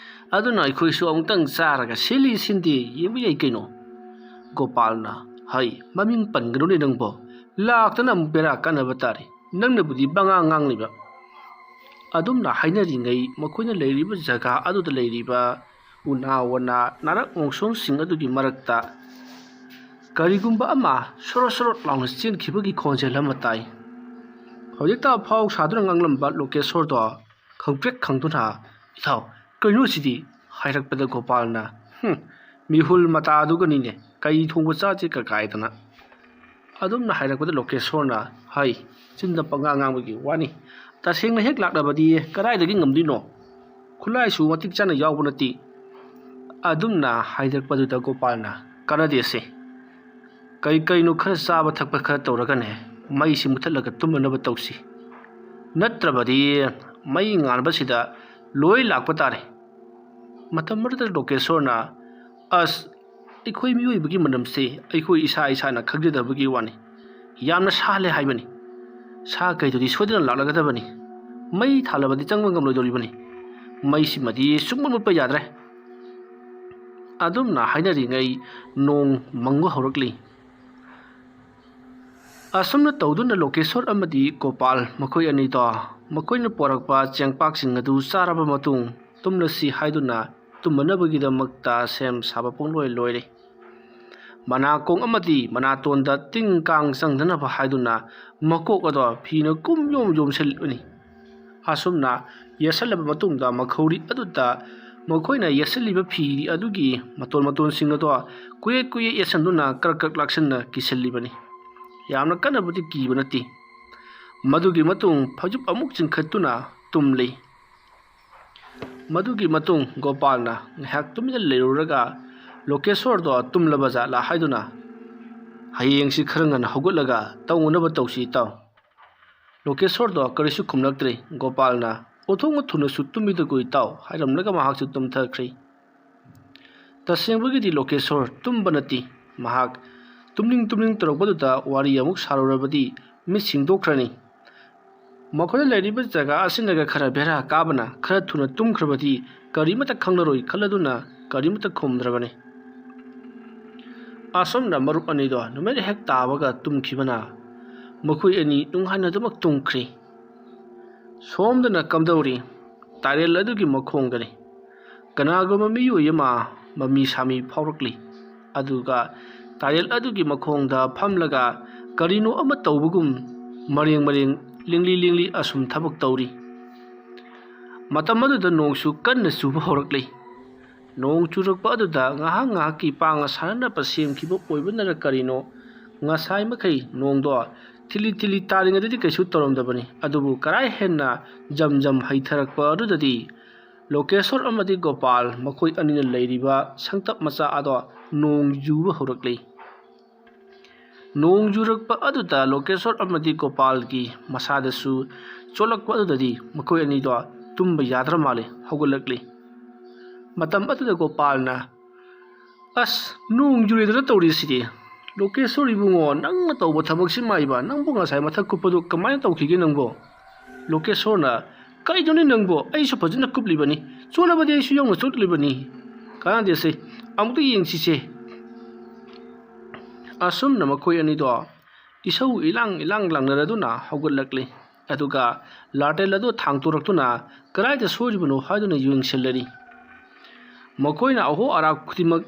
ꯑꯗꯨꯅ ꯑꯩꯈꯣꯏꯁꯨ ꯑꯃꯨꯛꯇꯪ ꯆꯥꯔꯒ ꯁꯤꯜꯂꯤ ꯁꯤꯟꯗꯦ ꯌꯦꯡꯕ ꯌꯥꯏ ꯀꯩꯅꯣ"꯫ ꯒꯣꯄꯥꯜꯅ, "ꯍꯩ, ꯃꯃꯤꯡ ꯄꯟꯒꯅꯨꯅꯦ ꯅꯪꯕꯣ꯫ ꯂꯥꯛꯇꯅ ꯑꯃꯨꯛ ꯕꯦꯔꯥ ꯀꯥꯟꯅꯕ ꯇꯥꯔꯦ꯫ ꯅꯪꯅꯕꯨꯗꯤ ꯄꯉꯥꯡ ꯉꯥꯡꯂꯤꯕ꯫ ꯑꯗꯨꯝꯅ ꯍꯥꯏꯅꯔꯤꯉꯩ ꯃꯈꯣꯏꯅ ꯂꯩꯔꯤꯕ ꯖꯒꯥ ꯑꯗꯨꯗ ꯂꯩꯔꯤꯕ ꯎꯅꯥ ꯋꯥꯅꯥ, ꯅꯥꯔꯛ ꯃꯣꯡꯁꯣꯡꯁꯤꯡ ꯑꯗꯨꯒꯤ ꯃꯔꯛꯇ ꯀꯔꯤꯒꯨꯝꯕ ꯑꯃ ꯁꯣꯔꯣꯠ ꯁꯣꯔꯣꯠ ꯂꯥꯎꯅ ꯆꯦꯟꯈꯤꯕꯒꯤ ꯈꯣꯟꯖꯦꯜ ꯑꯃ ꯇꯥꯏ꯫ ꯍꯧꯖꯤꯛꯇ ꯑꯐꯥꯎ ꯁꯥꯗꯨꯅ ꯉꯥꯡꯂꯝꯕ ꯂꯣꯀꯦꯁꯣꯔꯗꯣ ꯈꯪꯄ꯭ꯔꯦꯛ ꯈꯪꯗꯨꯅ, "ꯏꯇꯥꯎ, ꯀꯩꯅꯣ ꯁꯤꯗꯤ?" ꯍꯥꯏꯔꯛꯄꯗ ꯒꯣꯄꯥꯜꯅ, "ꯍꯨꯝ, ꯃꯤꯍꯨꯜ ꯃꯇꯥꯗꯨꯒꯅꯤꯅꯦ, ꯀꯩ ꯊꯣꯡꯕ ꯆꯥꯁꯤ ꯀꯀꯥꯏꯗꯅ?" ꯑꯗꯨꯝꯅ ꯍꯥꯏꯔꯛꯄꯗ ꯂꯣꯀꯦꯁꯣꯔꯅ, "ꯍꯩ, ꯆꯤꯟꯗ ꯄꯉꯥꯡ ꯉꯥꯡꯕꯒꯤ ꯋꯥꯅꯤ꯫ ꯇꯁꯦꯡꯅ ꯍꯦꯛ ꯂꯥꯛꯂꯕꯗꯤ ꯀꯗꯥꯏꯗꯒꯤ ꯉꯝꯗꯣꯏꯅꯣ? ꯈꯨꯠꯂꯥꯏꯁꯨ ꯃꯇꯤꯛ ꯆꯥꯅ ꯌꯥꯎꯕ ꯅꯠꯇꯦ꯫" ꯑꯗꯨꯝꯅ ꯍꯥꯏꯔꯛꯄꯗꯨꯗ ꯒꯣꯄꯥꯜꯅ, "ꯀꯥꯟꯅꯗꯦꯁꯦ꯫ ꯀꯩ ꯀꯩꯅꯣ ꯈꯔ ꯆꯥꯕ ꯊꯛꯄ ꯈꯔ ꯇꯧꯔꯒꯅꯦ, ꯃꯩꯁꯤ ꯃꯨꯊꯠꯂꯒ ꯇꯨꯝꯃꯅꯕ ꯇꯧꯁꯤ꯫ ꯅꯠꯇ꯭ꯔꯕꯗꯤ ꯃꯩ ꯉꯥꯟꯕꯁꯤꯗ ꯂꯣꯏ ꯂꯥꯛꯄ ꯇꯥꯔꯦ꯫" ꯃꯇꯝ ꯑꯗꯨꯗ ꯂꯣꯀꯦꯁꯣꯔꯅ, "ꯑꯁ, ꯑꯩꯈꯣꯏ ꯃꯤꯑꯣꯏꯕꯒꯤ ꯃꯅꯝꯁꯤ ꯑꯩꯈꯣꯏ ꯏꯁꯥ ꯏꯁꯥꯅ ꯈꯪꯖꯗꯕꯒꯤ ꯋꯥꯅꯤ꯫ ꯌꯥꯝꯅ ꯁꯥꯍꯜꯂꯦ ꯍꯥꯏꯕꯅꯤ꯫ ꯁꯥ ꯀꯩꯗꯨꯗꯤ ꯁꯣꯏꯗꯅ ꯂꯥꯛꯂꯒꯗꯕꯅꯤ꯫ ꯃꯩ ꯊꯥꯜꯂꯕꯗꯤ ꯆꯪꯕ ꯉꯝꯂꯣꯏꯗꯧꯔꯤꯕꯅꯤ꯫ ꯃꯩꯁꯤꯃꯗꯤ ꯁꯨꯡꯃꯨꯠ ꯃꯨꯠꯄ ꯌꯥꯗ꯭ꯔꯦ꯫" ꯑꯗꯨꯝꯅ ꯍꯥꯏꯅꯔꯤꯉꯩ ꯅꯣꯡ ꯃꯪꯕ ꯍꯧꯔꯛꯂꯤ꯫ ꯑꯁꯨꯝꯅ ꯇꯧꯗꯨꯅ ꯂꯣꯀꯦꯁꯣꯔ ꯑꯃꯗꯤ ꯒꯣꯄꯥꯜ ꯃꯈꯣꯏ ꯑꯅꯤꯗꯣ ꯃꯈꯣꯏꯅ ꯄꯣꯔꯛꯄ ꯆꯦꯡꯄꯥꯛꯁꯤꯡ ꯑꯗꯨ ꯆꯥꯔꯕ ꯃꯇꯨꯡ ꯇꯨꯝꯂꯁꯤ ꯍꯥꯏꯗꯨꯅ ꯇꯨꯝꯃꯅꯕꯒꯤꯗꯃꯛꯇ ꯁꯦꯝ ꯁꯥꯕ ꯄꯨꯡꯂꯣꯏ ꯂꯣꯏꯔꯦ꯫ ꯃꯅꯥꯀꯣꯡ ꯑꯃꯗꯤ ꯃꯅꯥꯇꯣꯟꯗ ꯇꯤꯟ ꯀꯥꯡ ꯆꯪꯗꯅꯕ ꯍꯥꯏꯗꯨꯅ ꯃꯀꯣꯛ ꯑꯗꯣ ꯐꯤꯅ ꯀꯨꯝ ꯌꯣꯝ ꯌꯣꯝꯁꯤꯜꯂꯤꯕꯅꯤ꯫ ꯑꯁꯨꯝꯅ ꯌꯦꯠꯁꯜꯂꯕ ꯃꯇꯨꯡꯗ ꯃꯈꯧꯔꯤ ꯑꯗꯨꯗ ꯃꯈꯣꯏꯅ ꯌꯦꯠꯁꯤꯜꯂꯤꯕ ꯐꯤ ꯑꯗꯨꯒꯤ ꯃꯇꯣꯟ ꯃꯇꯣꯟꯁꯤꯡ ꯑꯗꯣ ꯀꯨꯌꯦꯛ ꯀꯨꯌꯦꯛ ꯌꯦꯠꯁꯟꯗꯨꯅ ꯀ꯭ꯔꯛ ꯀ꯭ꯔꯛ ꯂꯥꯛꯁꯟꯅ ꯀꯤꯁꯤꯜꯂꯤꯕꯅꯤ꯫ ꯌꯥꯝꯅ ꯀꯟꯅꯕꯨꯗꯤ ꯀꯤꯕ ꯅꯠꯇꯦ꯫ ꯃꯗꯨꯒꯤ ꯃꯇꯨꯡ ꯐꯩꯖꯨꯞ ꯑꯃꯨꯛ ꯆꯤꯡꯈꯠꯇꯨꯅ ꯇꯨꯝꯂꯤ꯫ ꯃꯗꯨꯒꯤ ꯃꯇꯨꯡ ꯒꯣꯄꯥꯜꯅ ꯉꯥꯏꯍꯥꯛ ꯇꯨꯃꯤꯟꯅ ꯂꯩꯔꯨꯔꯒ ꯂꯣꯀꯦꯁꯣꯔꯗꯣ ꯇꯨꯝꯂꯕ ꯖꯥꯠꯂꯥ ꯍꯥꯏꯗꯨꯅ, "ꯍꯌꯦꯡꯁꯤ ꯈꯔ ꯉꯟꯅ ꯍꯧꯒꯠꯂꯒ ꯇꯧꯅꯅꯕ ꯇꯧꯁꯤ ꯏꯇꯥꯎ꯫" ꯂꯣꯀꯦꯁꯣꯔꯗꯣ ꯀꯔꯤꯁꯨ ꯈꯨꯝꯂꯛꯇ꯭ꯔꯦ꯫ ꯒꯣꯄꯥꯜꯅ, "ꯑꯣꯟꯊꯣꯛꯅ ꯊꯨꯅꯁꯨ ꯇꯨꯝꯃꯤꯗ ꯀꯣ ꯏꯇꯥꯎ" ꯍꯥꯏꯔꯝꯂꯒ ꯃꯍꯥꯛꯁꯨ ꯇꯨꯝꯊꯈ꯭ꯔꯦ꯫ ꯇꯁꯦꯡꯕꯒꯤꯗꯤ ꯂꯣꯀꯦꯁꯣꯔ ꯇꯨꯝꯕ ꯅꯠꯇꯦ꯫ ꯃꯍꯥꯛ ꯇꯨꯝꯅꯤꯡ ꯇꯨꯝꯅꯤꯡ ꯇꯧꯔꯛꯄꯗꯨꯗ ꯋꯥꯔꯤ ꯑꯃꯨꯛ ꯁꯥꯔꯨꯔꯕꯗꯤ ꯃꯤꯠ ꯁꯤꯡꯗꯣꯛꯈ꯭ꯔꯅꯤ꯫ ꯃꯈꯣꯏꯅ ꯂꯩꯔꯤꯕ ꯖꯒꯥ ꯑꯁꯤꯅꯒ ꯈꯔ ꯕꯦꯔꯥ ꯀꯥꯕꯅ ꯈꯔ ꯊꯨꯅ ꯇꯨꯝꯈ꯭ꯔꯕꯗꯤ ꯀꯔꯤꯃꯠꯇ ꯈꯪꯂꯔꯣꯏ ꯈꯜꯂꯗꯨꯅ ꯀꯔꯤꯃꯠꯇ ꯈꯨꯝꯗ꯭ꯔꯕꯅꯤ꯫ ꯑꯁꯨꯝꯅ ꯃꯔꯨꯞ ꯑꯅꯤꯗꯣ ꯅꯨꯃꯤꯠ ꯍꯦꯛ ꯇꯥꯕꯒ ꯇꯨꯝꯈꯤꯕꯅ ꯃꯈꯣꯏ ꯑꯅꯤ ꯅꯨꯡꯉꯥꯏꯅ ꯑꯗꯨꯃꯛ ꯇꯨꯝꯈ꯭ꯔꯤ꯫ ꯁꯣꯝꯗꯅ ꯀꯝꯗꯧꯔꯤ? ꯇꯥꯏꯔꯦꯜ ꯑꯗꯨꯒꯤ ꯃꯈꯣꯡꯗꯅꯤ꯫ ꯀꯅꯥꯒꯨꯝꯕ ꯃꯤꯑꯣꯏ ꯑꯃ ꯃꯃꯤ ꯁꯥꯃꯤ ꯐꯥꯎꯔꯛꯂꯤ꯫ ꯑꯗꯨꯒ ꯇꯥꯏꯔꯦꯜ ꯑꯗꯨꯒꯤ ꯃꯈꯣꯡꯗ ꯐꯝꯂꯒ ꯀꯔꯤꯅꯣ ꯑꯃ ꯇꯧꯕꯒꯨꯝ ꯃꯔꯦꯡ ꯃꯔꯦꯡ ꯂꯦꯡꯂꯤ ꯂꯦꯡꯂꯤ ꯑꯁꯨꯝ ꯊꯕꯛ ꯇꯧꯔꯤ꯫ ꯃꯇꯝ ꯑꯗꯨꯗ ꯅꯣꯡꯁꯨ ꯀꯟꯅ ꯆꯨꯕ ꯍꯧꯔꯛꯂꯤ꯫ ꯅꯣꯡ ꯆꯨꯔꯛꯄ ꯑꯗꯨꯗ ꯉꯥꯏꯍꯥꯛ ꯉꯥꯏꯍꯥꯛꯀꯤ ꯄꯥꯡꯒ ꯁꯥꯟꯅꯅꯕ ꯁꯦꯝꯈꯤꯕ ꯑꯣꯏꯕꯅꯔ ꯀꯔꯤꯅꯣ, ꯉꯁꯥꯏ ꯃꯈꯩ ꯅꯣꯡꯗꯣ ꯊꯤꯂꯤ ꯊꯤꯂꯤ ꯇꯥꯔꯤꯉꯩꯗꯗꯤ ꯀꯩꯁꯨ ꯇꯧꯔꯝꯗꯕꯅꯤ꯫ ꯑꯗꯨꯕꯨ ꯀꯔꯥꯏ ꯍꯦꯟꯅ ꯖꯝ ꯖꯝ ꯍꯩꯊꯔꯛꯄ ꯑꯗꯨꯗꯗꯤ ꯂꯣꯀꯦꯁꯣꯔ ꯑꯃꯗꯤ ꯒꯣꯄꯥꯜ ꯃꯈꯣꯏ ꯑꯅꯤꯅ ꯂꯩꯔꯤꯕ ꯁꯪꯇꯞ ꯃꯆꯥ ꯑꯗꯣ ꯅꯣꯡ ꯌꯨꯕ ꯍꯧꯔꯛꯂꯤ꯫ ꯅꯣꯡ ꯌꯨꯔꯛꯄ ꯑꯗꯨꯗ ꯂꯣꯀꯦꯁꯣꯔ ꯑꯃꯗꯤ ꯒꯣꯄꯥꯜꯒꯤ ꯃꯁꯥꯗꯁꯨ ꯆꯣꯠꯂꯛꯄ ꯑꯗꯨꯗꯗꯤ ꯃꯈꯣꯏ ꯑꯅꯤꯗꯣ ꯇꯨꯝꯕ ꯌꯥꯗ꯭ꯔ ꯃꯥꯜꯂꯦ, ꯍꯧꯒꯠꯂꯛꯂꯤ꯫ ꯃꯇꯝ ꯑꯗꯨꯗ ꯒꯣꯄꯥꯜꯅ, "ꯑꯁ, ꯅꯣꯡ ꯌꯨꯔꯦꯗꯅ ꯇꯧꯔꯤꯁꯤꯗꯤ꯫ ꯂꯣꯀꯦꯁꯣꯔ ꯏꯕꯨꯡꯉꯣ, ꯅꯪꯅ ꯇꯧꯕ ꯊꯕꯛꯁꯤ ꯃꯥꯏꯕ, ꯅꯪꯕꯨ ꯉꯁꯥꯏ ꯃꯊꯛ ꯀꯨꯞꯄꯗꯨ ꯀꯃꯥꯏꯅ ꯇꯧꯈꯤꯒꯦ ꯅꯪꯕꯣ?" ꯂꯣꯀꯦꯁꯣꯔꯅ, "ꯀꯩꯅꯣꯅꯦ ꯅꯪꯕꯣ? ꯑꯩꯁꯨ ꯐꯖꯅ ꯀꯨꯞꯂꯤꯕꯅꯤ, ꯆꯣꯠꯂꯕꯗꯤ ꯑꯩꯁꯨ ꯌꯥꯎꯅ ꯆꯣꯠꯂꯤꯕꯅꯤ꯫ ꯀꯥꯟꯅꯗꯦꯁꯦ, ꯑꯃꯨꯛꯇ ꯌꯦꯡꯁꯤꯁꯦ꯫" ꯑꯁꯨꯝꯅ ꯃꯈꯣꯏ ꯑꯅꯤꯗꯣ ꯏꯁꯧ ꯏꯂꯥꯡ ꯏꯂꯥꯡ ꯂꯥꯡꯅꯔꯗꯨꯅ ꯍꯧꯒꯠꯂꯛꯂꯤ꯫ ꯑꯗꯨꯒ ꯂꯥꯇꯦꯟ ꯑꯗꯨ ꯊꯥꯡꯇꯣꯔꯛꯇꯨꯅ ꯀꯗꯥꯏꯗ ꯁꯣꯏꯔꯤꯕꯅꯣ ꯍꯥꯏꯗꯨꯅ ꯌꯦꯡꯁꯤꯜꯂꯔꯤ꯫ ꯃꯈꯣꯏꯅ ꯑꯍꯣ ꯑꯔꯥꯛ ꯈꯨꯗꯤꯡꯃꯛ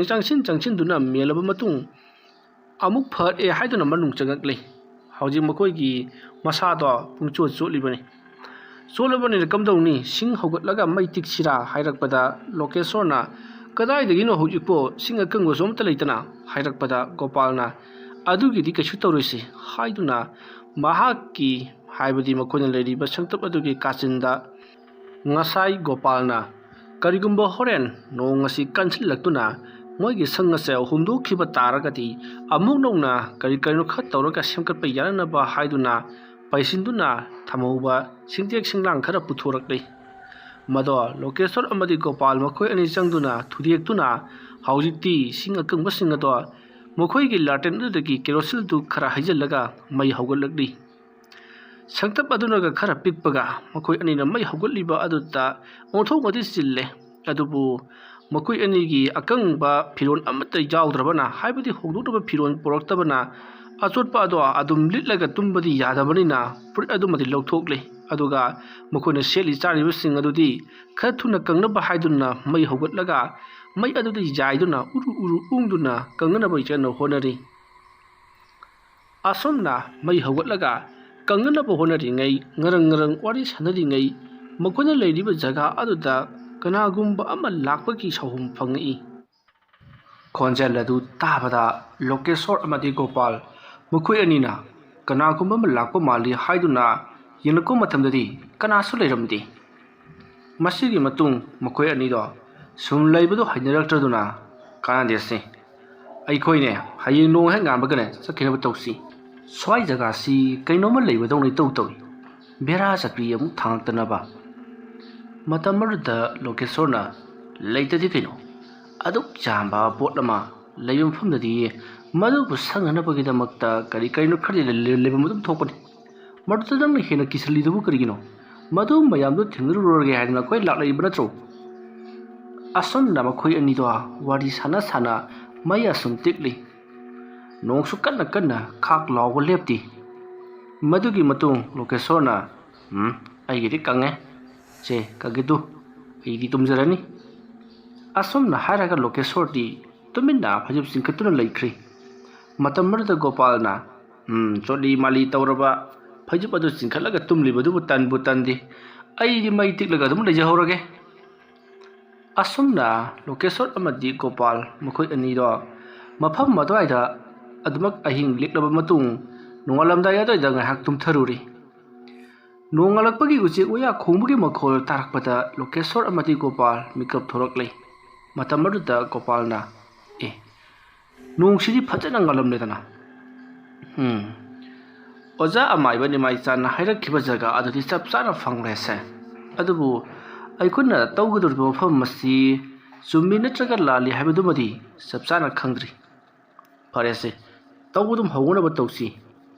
ꯆꯪꯁꯤꯟ ꯆꯪꯁꯤꯟꯗꯨꯅ ꯃꯦꯜꯂꯕ ꯃꯇꯨꯡ, ꯑꯃꯨꯛ ꯐꯔꯦ ꯍꯥꯏꯗꯨꯅ ꯃꯅꯨꯡ ꯆꯪꯉꯛꯂꯤ꯫ ꯍꯧꯖꯤꯛ ꯃꯈꯣꯏꯒꯤ ꯃꯁꯥꯗꯣ ꯄꯨꯡꯆꯣꯠ ꯆꯣꯠꯂꯤꯕꯅꯤ꯫ "ꯆꯣꯠꯂꯕꯅꯤꯅ ꯀꯝꯗꯧꯅꯤ? ꯁꯤꯡ ꯍꯧꯒꯠꯂꯒ ꯃꯩ ꯇꯤꯛꯁꯤꯔꯥ?" ꯍꯥꯏꯔꯛꯄꯗ ꯂꯣꯀꯦꯁꯣꯔꯅ, "ꯀꯗꯥꯏꯗꯒꯤꯅꯣ ꯍꯧꯖꯤꯛꯄꯣ? ꯁꯤꯡ ꯑꯀꯪꯕꯁꯨ ꯑꯃꯠꯇ ꯂꯩꯇꯅ?" ꯍꯥꯏꯔꯛꯄꯗ ꯒꯣꯄꯥꯜꯅ, "ꯑꯗꯨꯒꯤꯗꯤ ꯀꯩꯁꯨ ꯇꯧꯔꯣꯏꯁꯤ" ꯍꯥꯏꯗꯨꯅ ꯃꯍꯥꯛꯀꯤ, ꯍꯥꯏꯕꯗꯤ ꯃꯈꯣꯏꯅ ꯂꯩꯔꯤꯕ ꯁꯪꯇꯞ ꯑꯗꯨꯒꯤ ꯀꯥꯆꯤꯟꯗ ꯉꯁꯥꯏ ꯒꯣꯄꯥꯜꯅ, ꯀꯔꯤꯒꯨꯝꯕ ꯍꯣꯔꯦꯟ ꯅꯣꯡ ꯑꯁꯤ ꯀꯟꯁꯤꯜꯂꯛꯇꯨꯅ ꯃꯣꯏꯒꯤ ꯁꯪ ꯑꯁꯦ ꯍꯨꯝꯗꯣꯛꯈꯤꯕ ꯇꯥꯔꯒꯗꯤ, ꯑꯃꯨꯛ ꯅꯧꯅ ꯀꯔꯤ ꯀꯔꯤꯅꯣ ꯈꯔ ꯇꯧꯔꯒ ꯁꯦꯝꯒꯠꯄ ꯌꯥꯅꯅꯕ ꯍꯥꯏꯗꯨꯅ ꯄꯩꯁꯤꯟꯗꯨꯅ ꯊꯝꯍꯧꯕ ꯁꯤꯡꯇꯦꯛ ꯁꯤꯡꯂꯥꯡ ꯈꯔ ꯄꯨꯊꯣꯔꯛꯂꯤ꯫ ꯃꯗꯣ ꯂꯣꯀꯦꯁꯣꯔ ꯑꯃꯗꯤ ꯒꯣꯄꯥꯜ ꯃꯈꯣꯏ ꯑꯅꯤ ꯆꯪꯗꯨꯅ ꯊꯨꯗꯦꯛꯇꯨꯅ ꯍꯧꯖꯤꯛꯇꯤ ꯁꯤꯡ ꯑꯀꯪꯕꯁꯤꯡ ꯑꯗꯣ ꯃꯈꯣꯏꯒꯤ ꯂꯥꯇꯦꯟ ꯑꯗꯨꯗꯒꯤ ꯀꯦꯔꯣꯁꯤꯟꯗꯨ ꯈꯔ ꯍꯩꯖꯤꯜꯂꯒ ꯃꯩ ꯍꯧꯒꯠꯂꯛꯂꯤ꯫ ꯁꯪꯇꯞ ꯑꯗꯨꯅꯒ ꯈꯔ ꯄꯤꯛꯄꯒ ꯃꯈꯣꯏ ꯑꯅꯤꯅ ꯃꯩ ꯍꯧꯒꯠꯂꯤꯕ ꯑꯗꯨꯗ ꯑꯣꯟꯊꯣꯛꯅꯗꯤ ꯆꯤꯜꯂꯦ꯫ ꯑꯗꯨꯕꯨ ꯃꯈꯣꯏ ꯑꯅꯤꯒꯤ ꯑꯀꯪꯕ ꯐꯤꯔꯣꯜ ꯑꯃꯠꯇ ꯌꯥꯎꯗ꯭ꯔꯕꯅ, ꯍꯥꯏꯕꯗꯤ ꯍꯣꯡꯗꯣꯛꯅꯕ ꯐꯤꯔꯣꯜ ꯄꯨꯔꯛꯇꯕꯅ, ꯑꯆꯣꯠꯄ ꯑꯗꯣ ꯑꯗꯨꯝ ꯂꯤꯠꯂꯒ ꯇꯨꯝꯕꯗꯤ ꯌꯥꯗꯕꯅꯤꯅ ꯐꯨꯔꯤꯠ ꯑꯗꯨꯃꯗꯤ ꯂꯧꯊꯣꯛꯂꯦ꯫ ꯑꯗꯨꯒ ꯃꯈꯣꯏꯅ ꯁꯦꯠꯂꯤ ꯆꯥꯔꯤꯕꯁꯤꯡ ꯑꯗꯨꯗꯤ ꯈꯔ ꯊꯨꯅ ꯀꯪꯅꯕ ꯍꯥꯏꯗꯨꯅ ꯃꯩ ꯍꯧꯒꯠꯂꯒ ꯃꯩ ꯑꯗꯨꯗ ꯌꯥꯏꯗꯨꯅ ꯎꯔꯨ ꯎꯔꯨ ꯎꯪꯗꯨꯅ ꯀꯪꯅꯅꯕ ꯀꯟꯅ ꯍꯣꯠꯅꯔꯤ꯫ ꯑꯁꯨꯝꯅ ꯃꯩ ꯍꯧꯒꯠꯂꯒ ꯀꯪꯅꯅꯕ ꯍꯣꯠꯅꯔꯤꯉꯩ, ꯉꯔꯪ ꯉꯔꯪ ꯋꯥꯔꯤ ꯁꯥꯟꯅꯔꯤꯉꯩ, ꯃꯈꯣꯏꯅ ꯂꯩꯔꯤꯕ ꯖꯒꯥ ꯑꯗꯨꯗ ꯀꯅꯥꯒꯨꯝꯕ ꯑꯃ ꯂꯥꯛꯄꯒꯤ ꯁꯥꯎꯍꯨꯝ ꯐꯪꯉꯛꯏ꯫ ꯈꯣꯟꯖꯦꯜ ꯑꯗꯨ ꯇꯥꯕꯗ ꯂꯣꯀꯦꯁꯣꯔ ꯑꯃꯗꯤ ꯒꯣꯄꯥꯜ ꯃꯈꯣꯏ ꯑꯅꯤꯅ ꯀꯅꯥꯒꯨꯝꯕ ꯑꯃ ꯂꯥꯛꯄ ꯃꯥꯜꯂꯤ ꯍꯥꯏꯗꯨꯅ ꯌꯦꯡꯂꯛꯄ ꯃꯇꯝꯗꯗꯤ ꯀꯅꯥꯁꯨ ꯂꯩꯔꯝꯗꯦ꯫ ꯃꯁꯤꯒꯤ ꯃꯇꯨꯡ ꯃꯈꯣꯏ ꯑꯅꯤꯗꯣ ꯁꯨꯝ ꯂꯩꯕꯗꯨ ꯍꯩꯅꯔꯛꯇ꯭ꯔꯗꯨꯅ, "ꯀꯥꯟꯅꯗꯦꯁꯦ, ꯑꯩꯈꯣꯏꯅꯦ ꯍꯌꯦꯡ ꯅꯣꯡ ꯍꯦꯛ ꯉꯥꯟꯕꯒꯅꯦ ꯆꯠꯈꯤꯅꯕ ꯇꯧꯁꯤ꯫ ꯁ꯭ꯋꯥꯏ ꯖꯒꯥꯁꯤ ꯀꯩꯅꯣꯝꯃ ꯂꯩꯕꯗꯧꯅ ꯏꯇꯧ ꯇꯧꯏ꯫ ꯕꯦꯔꯥ ꯆꯀ꯭ꯔꯤ ꯑꯃꯨꯛ ꯊꯥꯡꯉꯛꯇꯅꯕ꯫" ꯃꯇꯝ ꯑꯗꯨꯗ ꯂꯣꯀꯦꯁꯣꯔꯅ, "ꯂꯩꯇꯗꯤ ꯀꯩꯅꯣ, ꯑꯗꯨꯛ ꯌꯥꯝꯕ ꯄꯣꯠ ꯑꯃ ꯂꯩꯕ ꯃꯐꯝꯗꯗꯤ ꯃꯗꯨꯕꯨ ꯁꯪꯅꯅꯕꯒꯤꯗꯃꯛꯇ ꯀꯔꯤ ꯀꯔꯤꯅꯣ ꯈꯔꯗꯤ ꯂꯩ-, ꯂꯩꯐꯝ ꯑꯗꯨꯝ ꯊꯣꯛꯄꯅꯤ꯫ ꯃꯗꯨꯗ ꯅꯪꯅ ꯍꯦꯟꯅ ꯀꯤꯁꯤꯜꯂꯤꯗꯨꯕꯨ ꯀꯔꯤꯒꯤꯅꯣ? ꯃꯗꯨ ꯃꯌꯥꯝꯗꯨ ꯊꯦꯡꯅꯔꯨꯔꯒꯦ ꯍꯥꯏꯗꯅ ꯑꯩꯈꯣꯏ ꯂꯥꯛꯂꯛꯏꯕ ꯅꯠꯇ꯭ꯔꯣ?" ꯑꯁꯨꯝꯅ ꯃꯈꯣꯏ ꯑꯅꯤꯗꯣ ꯋꯥꯔꯤ ꯁꯥꯟꯅ ꯁꯥꯟꯅ ꯃꯩ ꯑꯁꯨꯝ ꯇꯤꯛꯂꯤ꯫ ꯅꯣꯡꯁꯨ ꯀꯟꯅ ꯀꯟꯅ ꯈꯥꯛ ꯂꯥꯎꯕ ꯂꯦꯞꯇꯦ꯫ ꯃꯗꯨꯒꯤ ꯃꯇꯨꯡ ꯂꯣꯀꯦꯁꯣꯔꯅ, "ꯎꯝ, ꯑꯩꯒꯤꯗꯤ ꯀꯪꯉꯦ꯫ ꯁꯦ, ꯀꯪꯒꯦ ꯇꯨ, ꯑꯩꯗꯤ ꯇꯨꯝꯖꯔꯅꯤ꯫" ꯑꯁꯨꯝꯅ ꯍꯥꯏꯔꯒ ꯂꯣꯀꯦꯁꯣꯔꯗꯤ ꯇꯨꯃꯤꯟꯅ ꯐꯩꯖꯨꯞ ꯆꯤꯡꯈꯠꯇꯨꯅ ꯂꯩꯈ꯭ꯔꯤ꯫ ꯃꯇꯝ ꯑꯗꯨꯗ ꯒꯣꯄꯥꯜꯅ, "ꯎꯝ, ꯆꯣꯠꯂꯤ ꯃꯥꯜꯂꯤ ꯇꯧꯔꯕ ꯐꯩꯖꯨꯞ ꯑꯗꯨ ꯆꯤꯡꯈꯠꯂꯒ ꯇꯨꯝꯂꯤꯕꯗꯨꯕꯨ ꯇꯟꯕꯨ ꯇꯟꯗꯦ꯫ ꯑꯩꯗꯤ ꯃꯩ ꯇꯤꯛꯂꯒ ꯑꯗꯨꯝ ꯂꯩꯖꯍꯧꯔꯒꯦ꯫" ꯑꯁꯨꯝꯅ ꯂꯣꯀꯦꯁꯣꯔ ꯑꯃꯗꯤ ꯒꯣꯄꯥꯜ ꯃꯈꯣꯏ ꯑꯅꯤꯗꯣ ꯃꯐꯝ ꯑꯗꯨꯋꯥꯏꯗ ꯑꯗꯨꯃꯛ ꯑꯍꯤꯡ ꯂꯦꯛꯂꯕ ꯃꯇꯨꯡ, ꯅꯣꯡꯉꯥꯜꯂꯝꯗꯥꯏ ꯑꯗꯨꯋꯥꯏꯗ ꯉꯥꯏꯍꯥꯛ ꯇꯨꯝꯊꯔꯨꯔꯤ꯫ ꯅꯣꯡꯉꯥꯜꯂꯛꯄꯒꯤ ꯎꯆꯦꯛ ꯋꯥꯌꯥ ꯈꯣꯡꯕꯒꯤ ꯃꯈꯣꯜ ꯇꯥꯔꯛꯄꯗ ꯂꯣꯀꯦꯁꯣꯔ ꯑꯃꯗꯤ ꯒꯣꯄꯥꯜ ꯃꯤꯀꯞ ꯊꯣꯔꯛꯂꯦ꯫ ꯃꯇꯝ ꯑꯗꯨꯗ ꯒꯣꯄꯥꯜꯅ, "ꯑꯦ, ꯅꯣꯡꯁꯤꯗꯤ ꯐꯖꯅ ꯉꯥꯜꯂꯝꯂꯦꯗꯅ꯫ ꯎꯝ, ꯑꯣꯖꯥ ꯑꯃꯥꯏꯕ ꯅꯤꯃꯥꯏꯆꯥꯟꯅ ꯍꯥꯏꯔꯛꯈꯤꯕ ꯖꯒꯥ ꯑꯗꯨꯗꯤ ꯆꯞ ꯆꯥꯅ ꯐꯪꯂꯦꯁꯦ꯫ ꯑꯗꯨꯕꯨ ꯑꯩꯈꯣꯏꯅ ꯇꯧꯒꯗꯧꯔꯤꯕ ꯃꯐꯝ ꯑꯁꯤ ꯆꯨꯝꯃꯤ ꯅꯠꯇ꯭ꯔꯒ ꯂꯥꯜꯂꯤ ꯍꯥꯏꯕꯗꯨꯃꯗꯤ ꯆꯞ ꯆꯥꯅ ꯈꯪꯗ꯭ꯔꯤ꯫ ꯐꯔꯦꯁꯦ, ꯇꯧꯕꯗꯨꯝ ꯍꯧꯅꯅꯕ ꯇꯧꯁꯤ꯫"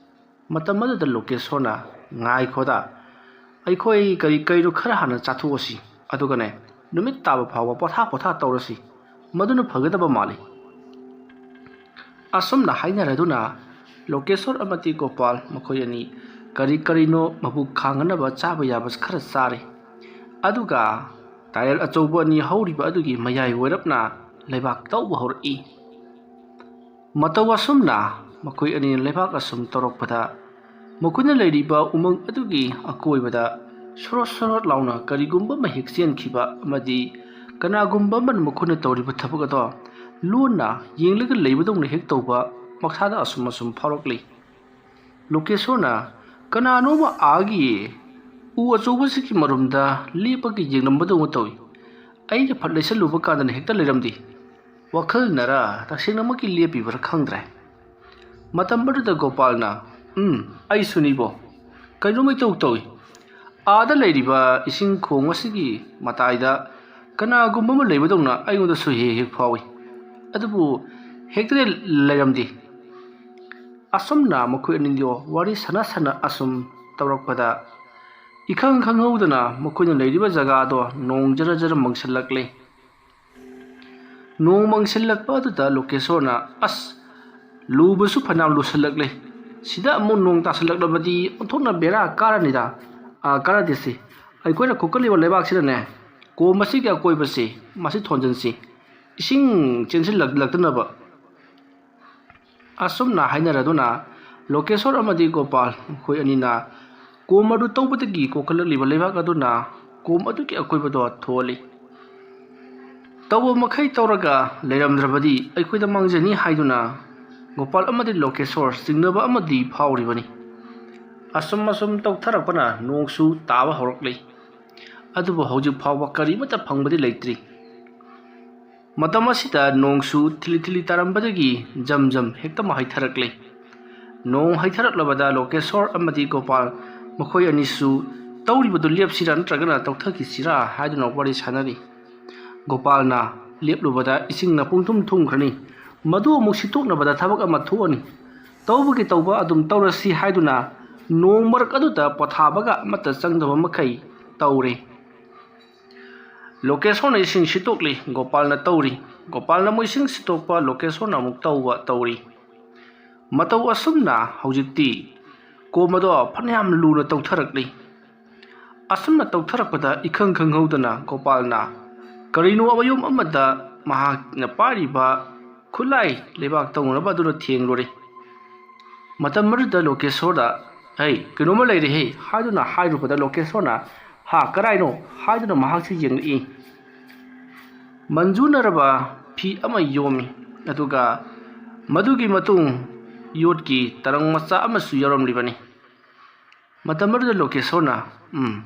ꯃꯇꯝ ꯑꯗꯨꯗ ꯂꯣꯀꯦꯁꯣꯔꯅ, "ꯉꯥꯏꯈꯣꯗ, ꯑꯩꯈꯣꯏ ꯀꯔꯤ ꯀꯔꯤꯅꯣ ꯈꯔ ꯍꯥꯟꯅ ꯆꯥꯊꯣꯛꯑꯁꯤ, ꯑꯗꯨꯒꯅꯦ ꯅꯨꯃꯤꯠ ꯇꯥꯕ ꯐꯥꯎꯕ ꯄꯣꯊꯥ ꯄꯣꯊꯥ ꯇꯧꯔꯁꯤ, ꯃꯗꯨꯅ ꯐꯒꯗꯕ ꯃꯥꯜꯂꯤ꯫" ꯑꯁꯨꯝꯅ ꯍꯥꯏꯅꯔꯗꯨꯅ ꯂꯣꯀꯦꯁꯣꯔ ꯑꯃꯗꯤ ꯒꯣꯄꯥꯜ ꯃꯈꯣꯏ ꯑꯅꯤ ꯀꯔꯤ ꯀꯔꯤꯅꯣ ꯃꯕꯨꯛ ꯈꯥꯡꯅꯅꯕ ꯆꯥꯕ ꯌꯥꯕ ꯈꯔ ꯆꯥꯔꯦ꯫ ꯑꯗꯨꯒ ꯇꯥꯏꯔꯦꯜ ꯑꯆꯧꯕ ꯑꯅꯤ ꯍꯧꯔꯤꯕ ꯑꯗꯨꯒꯤ ꯃꯌꯥꯏ ꯑꯣꯏꯔꯞꯅ ꯂꯩꯕꯥꯛ ꯇꯧꯕ ꯍꯧꯔꯛꯏ꯫ ꯃꯇꯧ ꯑꯁꯨꯝꯅ ꯃꯈꯣꯏ ꯑꯅꯤꯅ ꯂꯩꯕꯥꯛ ꯑꯁꯨꯝ ꯇꯧꯔꯛꯄꯗ, ꯃꯈꯣꯏꯅ ꯂꯩꯔꯤꯕ ꯎꯃꯪ ꯑꯗꯨꯒꯤ ꯑꯀꯣꯏꯕꯗ ꯁꯣꯔꯣꯠ ꯁꯣꯔꯣꯠ ꯂꯥꯎꯅ ꯀꯔꯤꯒꯨꯝꯕ ꯑꯃ ꯍꯦꯛ ꯆꯦꯟꯈꯤꯕ ꯑꯃꯗꯤ ꯀꯅꯥꯒꯨꯝꯕ ꯑꯃꯅ ꯃꯈꯣꯏꯅ ꯇꯧꯔꯤꯕ ꯊꯕꯛ ꯑꯗꯣ ꯂꯣꯟꯅ ꯌꯦꯡꯂꯒ ꯂꯩꯕꯗꯧꯅ ꯍꯦꯛ ꯇꯧꯕ ꯃꯈꯥꯗ ꯑꯁꯨꯝ ꯑꯁꯨꯝ ꯐꯥꯎꯔꯛꯂꯤ꯫ ꯂꯣꯀꯦꯁꯣꯔꯅ ꯀꯅꯥꯅꯣꯝꯃ ꯑꯥꯒꯤ ꯎ ꯑꯆꯧꯕꯁꯤꯒꯤ ꯃꯔꯨꯝꯗ ꯂꯦꯞꯄꯒ ꯌꯦꯡꯂꯝꯕꯗꯧꯅ ꯇꯧꯏ꯫ ꯑꯩꯅ ꯐꯠ ꯂꯩꯁꯜꯂꯨꯕ ꯀꯥꯟꯗꯅ ꯍꯦꯛꯇ ꯂꯩꯔꯝꯗꯦ꯫ ꯋꯥꯈꯜꯅꯔ ꯇꯁꯦꯡꯅꯃꯛꯀꯤ ꯂꯦꯞꯄꯤꯕꯔꯥ ꯈꯪꯗ꯭ꯔꯦ꯫ ꯃꯇꯝ ꯑꯗꯨꯗ ꯒꯣꯄꯥꯜꯅ, "ꯎꯝ, ꯑꯩꯁꯨꯅꯤꯕꯣ꯫ ꯀꯩꯅꯣꯝ ꯏꯇꯧ ꯇꯧꯏ꯫ ꯑꯥꯗ ꯂꯩꯔꯤꯕ ꯏꯁꯤꯡ ꯈꯣꯡ ꯑꯁꯤꯒꯤ ꯃꯇꯥꯏꯗ ꯀꯅꯥꯒꯨꯝꯕ ꯑꯃ ꯂꯩꯕꯗꯧꯅ ꯑꯩꯉꯣꯟꯗꯁꯨ ꯍꯦꯛ ꯍꯦꯛ ꯐꯥꯎꯏ꯫ ꯑꯗꯨꯕꯨ ꯍꯦꯛꯇ ꯂꯩꯔꯝꯗꯦ꯫" ꯑꯁꯨꯝꯅ ꯃꯈꯣꯏ ꯑꯅꯤꯗꯣ ꯋꯥꯔꯤ ꯁꯥꯟꯅ ꯁꯥꯟꯅ ꯑꯁꯨꯝ ꯇꯧꯔꯛꯄꯗ, ꯏꯈꯪ ꯈꯪꯍꯧꯗꯅ ꯃꯈꯣꯏꯅ ꯂꯩꯔꯤꯕ ꯖꯒꯥꯗꯣ ꯅꯣꯡ ꯖꯔ ꯖꯔ ꯃꯪꯁꯤꯜꯂꯛꯂꯦ꯫ ꯅꯣꯡ ꯃꯪꯁꯤꯜꯂꯛꯄ ꯑꯗꯨꯗ ꯂꯣꯀꯦꯁꯣꯔꯅ, "ꯑꯁ, ꯂꯨꯕꯁꯨ ꯐꯅꯌꯥꯝ ꯂꯨꯁꯜꯂꯛꯂꯦ꯫ ꯁꯤꯗ ꯑꯃꯨꯛ ꯅꯣꯡ ꯇꯥꯁꯜꯂꯛꯂꯕꯗꯤ ꯑꯣꯟꯊꯣꯛꯅ ꯕꯦꯔꯥ ꯀꯥꯔꯅꯤꯗ꯫" ꯑ, ꯀꯥꯔꯗꯦꯁꯤ, ꯑꯩꯈꯣꯏꯅ ꯀꯨꯞꯀꯠꯂꯤꯕ ꯂꯩꯕꯥꯛꯁꯤꯗꯅꯦ, ꯀꯣꯝ ꯑꯁꯤꯒꯤ ꯑꯀꯣꯏꯕꯁꯤ ꯃꯁꯤ ꯊꯣꯟꯖꯤꯟꯁꯤ, ꯏꯁꯤꯡ ꯆꯦꯟꯁꯤꯜꯂꯛꯇꯅꯕ꯫ ꯑꯁꯨꯝꯅ ꯍꯥꯏꯅꯔꯗꯨꯅ ꯂꯣꯀꯦꯁꯣꯔ ꯑꯃꯗꯤ ꯒꯣꯄꯥꯜ ꯃꯈꯣꯏ ꯑꯅꯤꯅ ꯀꯣꯝ ꯑꯗꯨ ꯇꯧꯕꯗꯒꯤ ꯀꯣꯛꯈꯠꯂꯛꯂꯤꯕ ꯂꯩꯕꯥꯛ ꯑꯗꯨꯅ ꯀꯣꯝ ꯑꯗꯨꯒꯤ ꯑꯀꯣꯏꯕꯗꯣ ꯊꯣꯜꯂꯤ꯫ ꯇꯧꯕ ꯃꯈꯩ ꯇꯧꯔꯒ ꯂꯩꯔꯝꯗ꯭ꯔꯕꯗꯤ ꯑꯩꯈꯣꯏꯗ ꯃꯥꯡꯖꯅꯤ ꯍꯥꯏꯗꯨꯅ ꯒꯣꯄꯥꯜ ꯑꯃꯗꯤ ꯂꯣꯀꯦꯁꯣꯔ ꯆꯤꯡꯅꯕ ꯑꯃꯗꯤ ꯐꯥꯎꯔꯤꯕꯅꯤ꯫ ꯑꯁꯨꯝ ꯑꯁꯨꯝ ꯇꯧꯊꯔꯛꯄꯅ ꯅꯣꯡꯁꯨ ꯇꯥꯕ ꯍꯧꯔꯛꯂꯤ꯫ ꯑꯗꯨꯕꯨ ꯍꯧꯖꯤꯛ ꯐꯥꯎꯕ ꯀꯔꯤꯃꯠꯇ ꯐꯪꯕꯗꯤ ꯂꯩꯇ꯭ꯔꯤ꯫ ꯃꯇꯝ ꯑꯁꯤꯗ ꯅꯣꯡꯁꯨ ꯊꯤꯂꯤ ꯊꯤꯂꯤ ꯇꯥꯔꯝꯕꯗꯒꯤ ꯖꯝ ꯖꯝ ꯍꯦꯛꯇ ꯍꯩꯊꯔꯛꯂꯦ꯫ ꯅꯣꯡ ꯍꯩꯊꯔꯛꯂꯕꯗ ꯂꯣꯀꯦꯁꯣꯔ ꯑꯃꯗꯤ ꯒꯣꯄꯥꯜ ꯃꯈꯣꯏ ꯑꯅꯤꯁꯨ ꯇꯧꯔꯤꯕꯗꯨ ꯂꯦꯞꯁꯤꯔꯥ ꯅꯠꯇ꯭ꯔꯒꯅ ꯇꯧꯊꯈꯤꯁꯤꯔꯥ ꯍꯥꯏꯗꯨꯅ ꯋꯥꯔꯤ ꯁꯥꯟꯅꯔꯤ꯫ ꯒꯣꯄꯥꯜꯅ ꯂꯦꯞꯂꯨꯕꯗ ꯏꯁꯤꯡꯅ ꯄꯨꯡꯊꯨꯝ ꯊꯨꯝꯈ꯭ꯔꯅꯤ꯫ ꯃꯗꯨ ꯑꯃꯨꯛ ꯁꯤꯠꯇꯣꯛꯅꯕꯗ ꯊꯕꯛ ꯑꯃ ꯊꯣꯛꯑꯅꯤ꯫ ꯇꯧꯕꯒꯤ ꯇꯧꯕ ꯑꯗꯨꯝ ꯇꯧꯔꯁꯤ ꯍꯥꯏꯗꯨꯅ ꯅꯣꯡ ꯃꯔꯛ ꯑꯗꯨꯗ ꯄꯣꯊꯥꯕꯒ ꯑꯃꯠꯇ ꯆꯪꯗꯕ ꯃꯈꯩ ꯇꯧꯔꯦ꯫ ꯂꯣꯀꯦꯁꯣꯔꯅ ꯏꯁꯤꯡ ꯁꯤꯠꯇꯣꯛꯂꯤ, ꯒꯣꯄꯥꯜꯅ ꯇꯧꯔꯤ꯫ ꯒꯣꯄꯥꯜꯅ ꯑꯃꯨꯛ ꯏꯁꯤꯡ ꯁꯤꯠꯇꯣꯛꯄ, ꯂꯣꯀꯦꯁꯣꯔꯅ ꯑꯃꯨꯛ ꯇꯧꯕ ꯇꯧꯔꯤ꯫ ꯃꯇꯧ ꯑꯁꯨꯝꯅ ꯍꯧꯖꯤꯛꯇꯤ ꯀꯣꯝ ꯑꯗꯣ ꯐꯅꯌꯥꯝ ꯂꯨꯅ ꯇꯧꯊꯔꯛꯂꯤ꯫ ꯑꯁꯨꯝꯅ ꯇꯧꯊꯔꯛꯄꯗ ꯏꯈꯪ ꯈꯪꯍꯧꯗꯅ ꯒꯣꯄꯥꯜꯅ ꯀꯔꯤꯅꯣ ꯑꯃꯌꯨꯝ ꯑꯃꯗ ꯃꯍꯥꯛꯅ ꯄꯥꯏꯔꯤꯕ ꯈꯨꯠꯂꯥꯏ ꯂꯩꯕꯥꯛ ꯇꯧꯅꯅꯕ ꯑꯗꯨꯗ ꯊꯦꯡꯂꯨꯔꯦ꯫ ꯃꯇꯝ ꯑꯗꯨꯗ ꯂꯣꯀꯦꯁꯣꯔꯗ, "ꯍꯩ, ꯀꯩꯅꯣꯝꯃ ꯂꯩꯔꯦꯍꯦ" ꯍꯥꯏꯗꯨꯅ ꯍꯥꯏꯔꯨꯕꯗ ꯂꯣꯀꯦꯁꯣꯔꯅ, "ꯍꯥ, ꯀꯔꯥꯏꯅꯣ?" ꯍꯥꯏꯗꯨꯅ ꯃꯍꯥꯛꯁꯤ ꯌꯦꯡꯂꯛꯏ꯫ ꯃꯟꯖꯨꯅꯔꯕ ꯐꯤ ꯑꯃ ꯌꯣꯝꯃꯤ, ꯑꯗꯨꯒ ꯃꯗꯨꯒꯤ ꯃꯇꯨꯡ ꯌꯣꯠꯀꯤ ꯇꯔꯪ ꯃꯆꯥ ꯑꯃꯁꯨ ꯌꯥꯎꯔꯝꯂꯤꯕꯅꯤ꯫ ꯃꯇꯝ ꯑꯗꯨꯗ ꯂꯣꯀꯦꯁꯣꯔꯅ, "ꯎꯝ,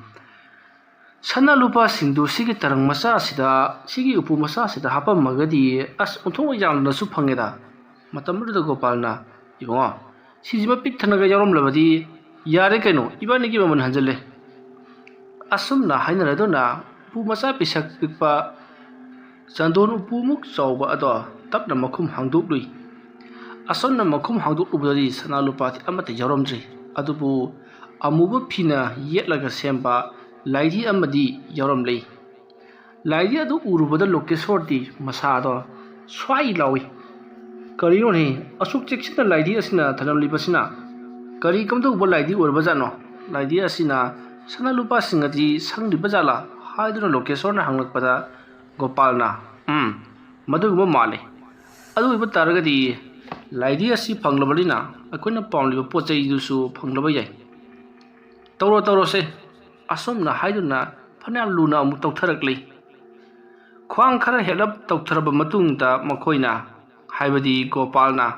ꯁꯅꯥ ꯂꯨꯄꯥꯁꯤꯡꯗꯨ ꯁꯤꯒꯤ ꯇꯔꯪ ꯃꯆꯥ ꯑꯁꯤꯗ, ꯁꯤꯒꯤ ꯎꯄꯨ ꯃꯆꯥ ꯑꯁꯤꯗ ꯍꯥꯞꯄꯝꯃꯒꯗꯤ ꯑꯁ ꯑꯣꯟꯊꯣꯛꯅ ꯌꯥꯝꯅꯁꯨ ꯐꯪꯉꯦꯗ"꯫ ꯃꯇꯝ ꯑꯗꯨꯗ ꯒꯣꯄꯥꯜꯅ, "ꯏꯕꯨꯡꯉꯣ, ꯁꯤꯁꯤꯃ ꯄꯤꯛ ꯊꯟꯅꯒ ꯌꯥꯎꯔꯝꯂꯕꯗꯤ ꯌꯥꯔꯦ ꯀꯩꯅꯣ, ꯏꯕꯥꯅꯤꯒꯤ ꯃꯃꯜ ꯍꯟꯖꯜꯂꯦ"꯫ ꯑꯁꯨꯝꯅ ꯍꯥꯏꯅꯔꯗꯨꯅ ꯎꯄꯨ ꯃꯆꯥ ꯄꯤꯁꯛ ꯄꯤꯛꯄ ꯆꯟꯗꯣꯟ ꯎꯄꯨꯃꯨꯛ ꯆꯥꯎꯕ ꯑꯗꯣ ꯇꯞꯅ ꯃꯈꯨꯝ ꯍꯥꯡꯗꯣꯛꯂꯨꯏ꯫ ꯑꯁꯨꯝꯅ ꯃꯈꯨꯝ ꯍꯥꯡꯗꯣꯛꯂꯨꯕꯗꯗꯤ ꯁꯅꯥ ꯂꯨꯄꯥꯗꯤ ꯑꯃꯠꯇ ꯌꯥꯎꯔꯝꯗ꯭ꯔꯤ, ꯑꯗꯨꯕꯨ ꯑꯃꯨꯕ ꯐꯤꯅ ꯌꯦꯠꯂꯒ ꯁꯦꯝꯕ ꯂꯥꯏꯙꯤ ꯑꯃꯗꯤ ꯌꯥꯎꯔꯝꯂꯦ꯫ ꯂꯥꯏꯙꯤ ꯑꯗꯨ ꯎꯔꯨꯕꯗ ꯂꯣꯀꯦꯁꯣꯔꯗꯤ ꯃꯁꯥꯗꯣ ꯁ꯭ꯋꯥꯏ ꯂꯥꯎꯏ꯫ "ꯀꯔꯤꯅꯣꯅꯦ, ꯑꯁꯨꯛ ꯆꯦꯛꯁꯤꯟꯅ ꯂꯥꯏꯙꯤ ꯑꯁꯤꯅ ꯊꯅꯝꯂꯤꯕꯁꯤꯅ? ꯀꯔꯤ ꯀꯝꯗꯧꯕ ꯂꯥꯏꯙꯤ ꯑꯣꯏꯔꯕꯖꯥꯠꯅꯣ? ꯂꯥꯏꯙꯤ ꯑꯁꯤꯅ ꯁꯅꯥ ꯂꯨꯄꯥꯁꯤꯡ ꯑꯗꯤ ꯁꯪꯂꯤꯕ ꯖꯥꯠꯂꯥ?" ꯍꯥꯏꯗꯨꯅ ꯂꯣꯀꯦꯁꯣꯔꯅ ꯍꯪꯂꯛꯄꯗ ꯒꯣꯄꯥꯜꯅ, "ꯎꯝ, ꯃꯗꯨꯒꯨꯝꯕ ꯃꯥꯜꯂꯤ꯫ ꯑꯗꯨ ꯑꯣꯏꯕ ꯇꯥꯔꯒꯗꯤ ꯂꯥꯏꯙꯤ ꯑꯁꯤ ꯐꯪꯂꯕꯅꯤꯅ ꯑꯩꯈꯣꯏꯅ ꯄꯥꯝꯂꯤꯕ ꯄꯣꯠ ꯆꯩꯗꯨꯁꯨ ꯐꯪꯂꯕ ꯌꯥꯏ꯫ ꯇꯧꯔꯣ, ꯇꯧꯔꯣꯁꯦ"꯫ ꯑꯁꯨꯝꯅ ꯍꯥꯏꯗꯨꯅ ꯐꯅꯌꯥꯝ ꯂꯨꯅ ꯑꯃꯨꯛ ꯇꯧꯊꯔꯛꯂꯤ꯫ ꯈ꯭ꯋꯥꯡ ꯈꯔ ꯍꯦꯜꯂꯞ ꯇꯧꯊꯔꯕ ꯃꯇꯨꯡꯗ ꯃꯈꯣꯏꯅ, ꯍꯥꯏꯕꯗꯤ ꯒꯣꯄꯥꯜꯅ,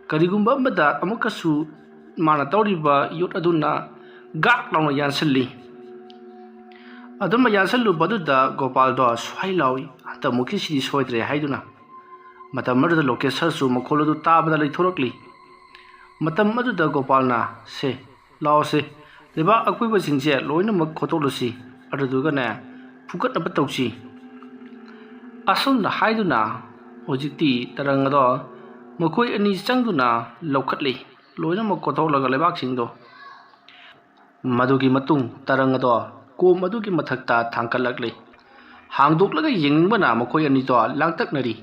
ꯀꯔꯤꯒꯨꯝꯕ ꯑꯃꯗ ꯑꯃꯨꯛꯀꯁꯨ ꯃꯥꯅ ꯇꯧꯔꯤꯕ ꯌꯣꯠ ꯑꯗꯨꯅ ꯒꯥꯛ ꯂꯥꯎꯅ ꯌꯥꯟꯁꯤꯜꯂꯤ꯫ ꯑꯗꯨꯝꯅ ꯌꯥꯟꯁꯤꯜꯂꯨꯕꯗꯨꯗ ꯒꯣꯄꯥꯜꯗꯣ ꯁ꯭ꯋꯥꯏ ꯂꯥꯎꯏ, "ꯍꯟꯗꯛꯃꯨꯛꯀꯤꯁꯤꯗꯤ ꯁꯣꯏꯗ꯭ꯔꯦ" ꯍꯥꯏꯗꯨꯅ꯫ ꯃꯇꯝ ꯑꯗꯨꯗ ꯂꯣꯀꯦꯁꯔꯁꯨ ꯃꯈꯣꯜ ꯑꯗꯨ ꯇꯥꯕꯗ ꯂꯩꯊꯣꯔꯛꯂꯤ꯫ ꯃꯇꯝ ꯑꯗꯨꯗ ꯒꯣꯄꯥꯜꯅ, "ꯁꯦ, ꯂꯥꯛꯑꯣꯁꯦ, ꯂꯩꯕꯥꯛ ꯑꯀꯣꯏꯕꯁꯤꯡꯁꯦ ꯂꯣꯏꯅꯃꯛ ꯈꯣꯠꯇꯣꯛꯂꯁꯤ, ꯑꯗꯨꯗꯨꯒꯅꯦ, ꯐꯨꯒꯠꯅꯕ ꯇꯧꯁꯤ"꯫ ꯑꯁꯨꯝꯅ ꯍꯥꯏꯗꯨꯅ ꯍꯧꯖꯤꯛꯇꯤ ꯇꯔꯪ ꯑꯗꯣ ꯃꯈꯣꯏ ꯑꯅꯤ ꯆꯪꯗꯨꯅ ꯂꯧꯈꯠꯂꯤ, ꯂꯣꯏꯅꯃꯛ ꯀꯣꯊꯣꯛꯂꯒ ꯂꯩꯕꯥꯛꯁꯤꯡꯗꯣ꯫ ꯃꯗꯨꯒꯤ ꯃꯇꯨꯡ ꯇꯔꯪ ꯑꯗꯣ ꯀꯣꯝ ꯑꯗꯨꯒꯤ ꯃꯊꯛꯇ ꯊꯥꯡꯒꯠꯂꯛꯂꯤ꯫ ꯍꯥꯡꯗꯣꯛꯂꯒ ꯌꯦꯡꯅꯤꯡꯕꯅ ꯃꯈꯣꯏ ꯑꯅꯤꯗꯣ ꯂꯥꯡꯇꯛꯅꯔꯤ꯫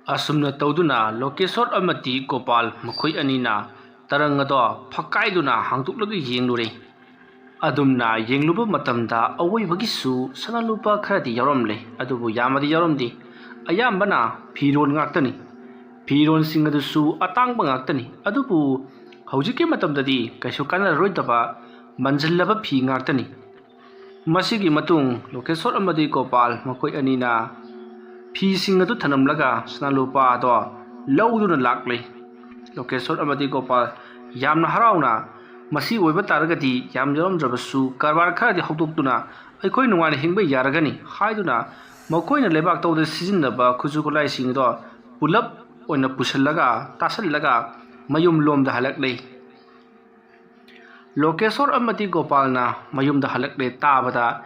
ꯑꯁꯨꯝꯅ ꯇꯧꯗꯨꯅ ꯂꯣꯀꯦꯁꯣꯔ ꯑꯃꯗꯤ ꯒꯣꯄꯥꯜ ꯃꯈꯣꯏ ꯑꯅꯤꯅ ꯇꯔꯪ ꯑꯗꯣ ꯐꯛꯀꯥꯏꯗꯨꯅ ꯍꯥꯡꯗꯣꯛꯂꯒ ꯌꯦꯡꯂꯨꯔꯦ꯫ ꯑꯗꯨꯝꯅ ꯌꯦꯡꯂꯨꯕ ꯃꯇꯝꯗ ꯑꯋꯣꯏꯕꯒꯤꯁꯨ ꯁꯅꯥ ꯂꯨꯄꯥ ꯈꯔꯗꯤ ꯌꯥꯎꯔꯝꯂꯦ, ꯑꯗꯨꯕꯨ ꯌꯥꯝꯅꯗꯤ ꯌꯥꯎꯔꯝꯗꯦ꯫ ꯑꯌꯥꯝꯕꯅ ꯐꯤꯔꯣꯜ ꯉꯥꯛꯇꯅꯤ꯫ ꯐꯤꯔꯣꯜꯁꯤꯡ ꯑꯗꯨꯁꯨ ꯑꯇꯥꯡꯕ ꯉꯥꯛꯇꯅꯤ꯫ ꯑꯗꯨꯕꯨ ꯍꯧꯖꯤꯛꯀꯤ ꯃꯇꯝꯗꯗꯤ ꯀꯩꯁꯨ ꯀꯥꯟꯅꯔꯔꯣꯏꯗꯕ ꯃꯟꯖꯜꯂꯕ ꯐꯤ ꯉꯥꯛꯇꯅꯤ꯫ ꯃꯁꯤꯒꯤ ꯃꯇꯨꯡ ꯂꯣꯀꯦꯁꯣꯔ ꯑꯃꯗꯤ ꯒꯣꯄꯥꯜ ꯃꯈꯣꯏ ꯑꯅꯤꯅ ꯐꯤꯁꯤꯡ ꯑꯗꯨ ꯊꯅꯝꯂꯒ ꯁꯅꯥ ꯂꯨꯄꯥ ꯑꯗꯣ ꯂꯧꯗꯨꯅ ꯂꯥꯛꯂꯦ꯫ ꯂꯣꯀꯦꯁꯣꯔ ꯑꯃꯗꯤ ꯒꯣꯄꯥꯜ ꯌꯥꯝꯅ ꯍꯔꯥꯎꯅ, "ꯃꯁꯤ ꯑꯣꯏꯕ ꯇꯥꯔꯒꯗꯤ ꯌꯥꯝ ꯌꯥꯎꯔꯝꯗ꯭ꯔꯕꯁꯨ ꯀꯔꯕꯥꯔ ꯈꯔꯗꯤ ꯍꯧꯗꯣꯛꯇꯨꯅ ꯑꯩꯈꯣꯏ ꯅꯨꯡꯉꯥꯏꯅ ꯍꯤꯡꯕ ꯌꯥꯔꯒꯅꯤ" ꯍꯥꯏꯗꯨꯅ ꯃꯈꯣꯏꯅ ꯂꯩꯕꯥꯛ ꯇꯧꯕꯗ ꯁꯤꯖꯤꯟꯅꯕ ꯈꯨꯠꯁꯨ ꯈꯨꯠꯂꯥꯏꯁꯤꯡ ꯑꯗꯣ ꯄꯨꯂꯞ ꯑꯣꯏꯅ ꯄꯨꯁꯤꯜꯂꯒ ꯇꯥꯁꯤꯜꯂꯒ ꯃꯌꯨꯝ ꯂꯣꯝꯗ ꯍꯜꯂꯛꯂꯦ꯫ ꯂꯣꯀꯦꯁꯣꯔ ꯑꯃꯗꯤ ꯒꯣꯄꯥꯜꯅ ꯃꯌꯨꯝꯗ ꯍꯜꯂꯛꯂꯦ ꯇꯥꯕꯗ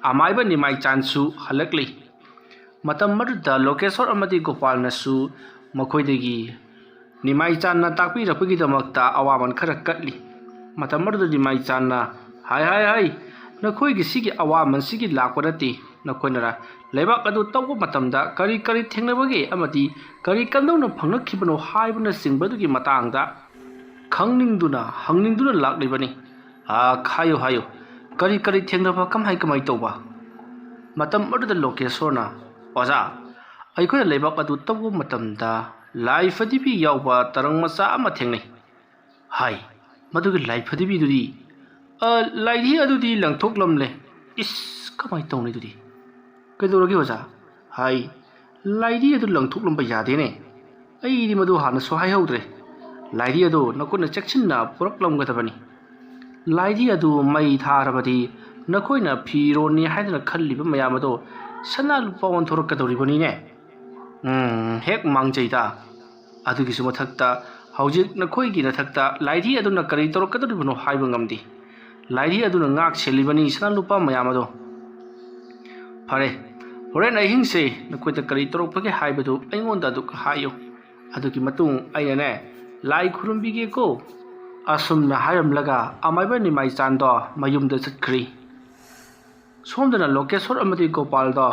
ꯑꯃꯥꯏꯕ ꯅꯤꯃꯥꯏꯆꯥꯟꯁꯨ ꯍꯜꯂꯛꯂꯤ꯫ ꯃꯇꯝ ꯑꯗꯨꯗ ꯂꯣꯀꯦꯁꯣꯔ ꯑꯃꯗꯤ ꯒꯣꯄꯥꯜꯅꯁꯨ ꯃꯈꯣꯏꯗꯒꯤ ꯅꯤꯃꯥꯏꯆꯥꯟꯅ ꯇꯥꯛꯄꯤꯔꯛꯄꯒꯤꯗꯃꯛꯇ ꯑꯋꯥꯃꯟ ꯈꯔ ꯀꯠꯂꯤ꯫ ꯃꯇꯝ ꯑꯗꯨꯗ ꯅꯤꯃꯥꯏꯆꯥꯟꯅ, "ꯍꯥꯏ, ꯍꯥꯏ, ꯍꯥꯏ, ꯅꯈꯣꯏꯒꯤ ꯁꯤꯒꯤ ꯑꯋꯥꯃꯟꯁꯤꯒꯤ ꯂꯥꯛꯄ ꯅꯠꯇꯦ꯫ ꯅꯈꯣꯏꯅ ꯂꯩꯕꯥꯛ ꯑꯗꯨ ꯇꯧꯕ ꯃꯇꯝꯗ ꯀꯔꯤ ꯀꯔꯤ ꯊꯦꯡꯅꯕꯒꯦ ꯑꯃꯗꯤ ꯀꯔꯤ ꯀꯝꯗꯧꯅ ꯐꯪꯂꯛꯈꯤꯕꯅꯣ ꯍꯥꯏꯕꯅꯆꯤꯡꯕꯗꯨꯒꯤ ꯃꯇꯥꯡꯗ ꯈꯪꯅꯤꯡꯗꯨꯅ, ꯍꯪꯅꯤꯡꯗꯨꯅ ꯂꯥꯛꯂꯤꯕꯅꯤ꯫ ꯑꯥ, ꯍꯥꯏꯌꯨ, ꯍꯥꯏꯌꯨ꯫ ꯀꯔꯤ ꯀꯔꯤ ꯊꯦꯡꯅꯕ, ꯀꯃꯥꯏ ꯀꯃꯥꯏ ꯇꯧꯕ?" ꯃꯇꯝ ꯑꯗꯨꯗ ꯂꯣꯀꯦꯁꯣꯔꯅ, "ꯑꯣꯖꯥ, ꯑꯩꯈꯣꯏꯅ ꯂꯩꯕꯥꯛ ꯑꯗꯨ ꯇꯧꯕ ꯃꯇꯝꯗ ꯂꯥꯏ ꯐꯗꯤꯕꯤ ꯌꯥꯎꯕ ꯇꯔꯪ ꯃꯆꯥ ꯑꯃ ꯊꯦꯡꯅꯩ" ꯍꯥꯏ꯫ "ꯃꯗꯨꯒꯤ ꯂꯥꯏ ꯐꯗꯤꯕꯤꯗꯨꯗꯤ?" "ꯑ, ꯂꯥꯏꯙꯤ ꯑꯗꯨꯗꯤ ꯂꯪꯊꯣꯛꯂꯝꯂꯦ꯫" "ꯏꯁ, ꯀꯃꯥꯏ ꯇꯧꯅꯤ ꯑꯗꯨꯗꯤ?" "ꯀꯩꯗꯧꯔꯒꯦ ꯑꯣꯖꯥ?" ꯍꯥꯏ꯫ "ꯂꯥꯏꯙꯤ ꯑꯗꯨ ꯂꯪꯊꯣꯛꯂꯝꯕ ꯌꯥꯗꯦꯅꯦ꯫ ꯑꯩꯗꯤ ꯃꯗꯨ ꯍꯥꯟꯅꯁꯨ ꯍꯥꯏꯍꯧꯗ꯭ꯔꯦ꯫ ꯂꯥꯏꯙꯤ ꯑꯗꯨ ꯅꯈꯨꯠꯅ ꯆꯦꯛꯁꯤꯟꯅ ꯄꯨꯔꯛꯂꯝꯒꯗꯕꯅꯤ꯫ ꯂꯥꯏꯙꯤ ꯑꯗꯨ ꯃꯩ ꯊꯥꯔꯕꯗꯤ ꯅꯈꯣꯏꯅ ꯐꯤꯔꯣꯟꯅꯤ ꯍꯥꯏꯗꯨꯅ ꯈꯜꯂꯤꯕ ꯃꯌꯥꯝ ꯑꯗꯨ ꯁꯅꯥ ꯂꯨꯄꯥ ꯑꯣꯟꯊꯣꯔꯛꯀꯗꯧꯔꯤꯕꯅꯤꯅꯦ꯫ ꯎꯝ, ꯍꯦꯛ ꯃꯥꯡꯖꯩꯗ꯫ ꯑꯗꯨꯒꯤꯁꯨ ꯃꯊꯛꯇ ꯍꯧꯖꯤꯛ ꯅꯈꯣꯏꯒꯤ ꯅꯊꯛꯇ ꯂꯥꯏꯙꯤ ꯑꯗꯨꯅ ꯀꯔꯤ ꯇꯧꯔꯛꯀꯗꯧꯔꯤꯕꯅꯣ ꯍꯥꯏꯕ ꯉꯝꯗꯦ꯫ ꯂꯥꯏꯙꯤ ꯑꯗꯨꯅ ꯉꯥꯛ ꯁꯦꯜꯂꯤꯕꯅꯤ ꯁꯅꯥ ꯂꯨꯄꯥ ꯃꯌꯥꯝ ꯑꯗꯨ꯫ ꯐꯔꯦ, ꯍꯣꯔꯦꯟ ꯑꯍꯤꯡꯁꯦ ꯅꯈꯣꯏꯗ ꯀꯔꯤ ꯇꯧꯔꯛꯄꯒꯦ ꯍꯥꯏꯕꯗꯨ ꯑꯩꯉꯣꯟꯗ ꯑꯗꯨꯛ ꯍꯥꯏꯌꯨ꯫ ꯑꯗꯨꯒꯤ ꯃꯇꯨꯡ ꯑꯩꯅꯅꯦ ꯂꯥꯏ ꯈꯨꯔꯨꯝꯕꯤꯒꯦꯀꯣ꯫" ꯑꯁꯨꯝꯅ ꯍꯥꯏꯔꯝꯂꯒ ꯑꯃꯥꯏꯕ ꯅꯤꯃꯥꯏꯆꯥꯟꯗꯣ ꯃꯌꯨꯝꯗ ꯆꯠꯈ꯭ꯔꯤ꯫ ꯁꯣꯝꯗꯅ ꯂꯣꯀꯦꯁꯣꯔ ꯑꯃꯗꯤ ꯒꯣꯄꯥꯜꯗꯣ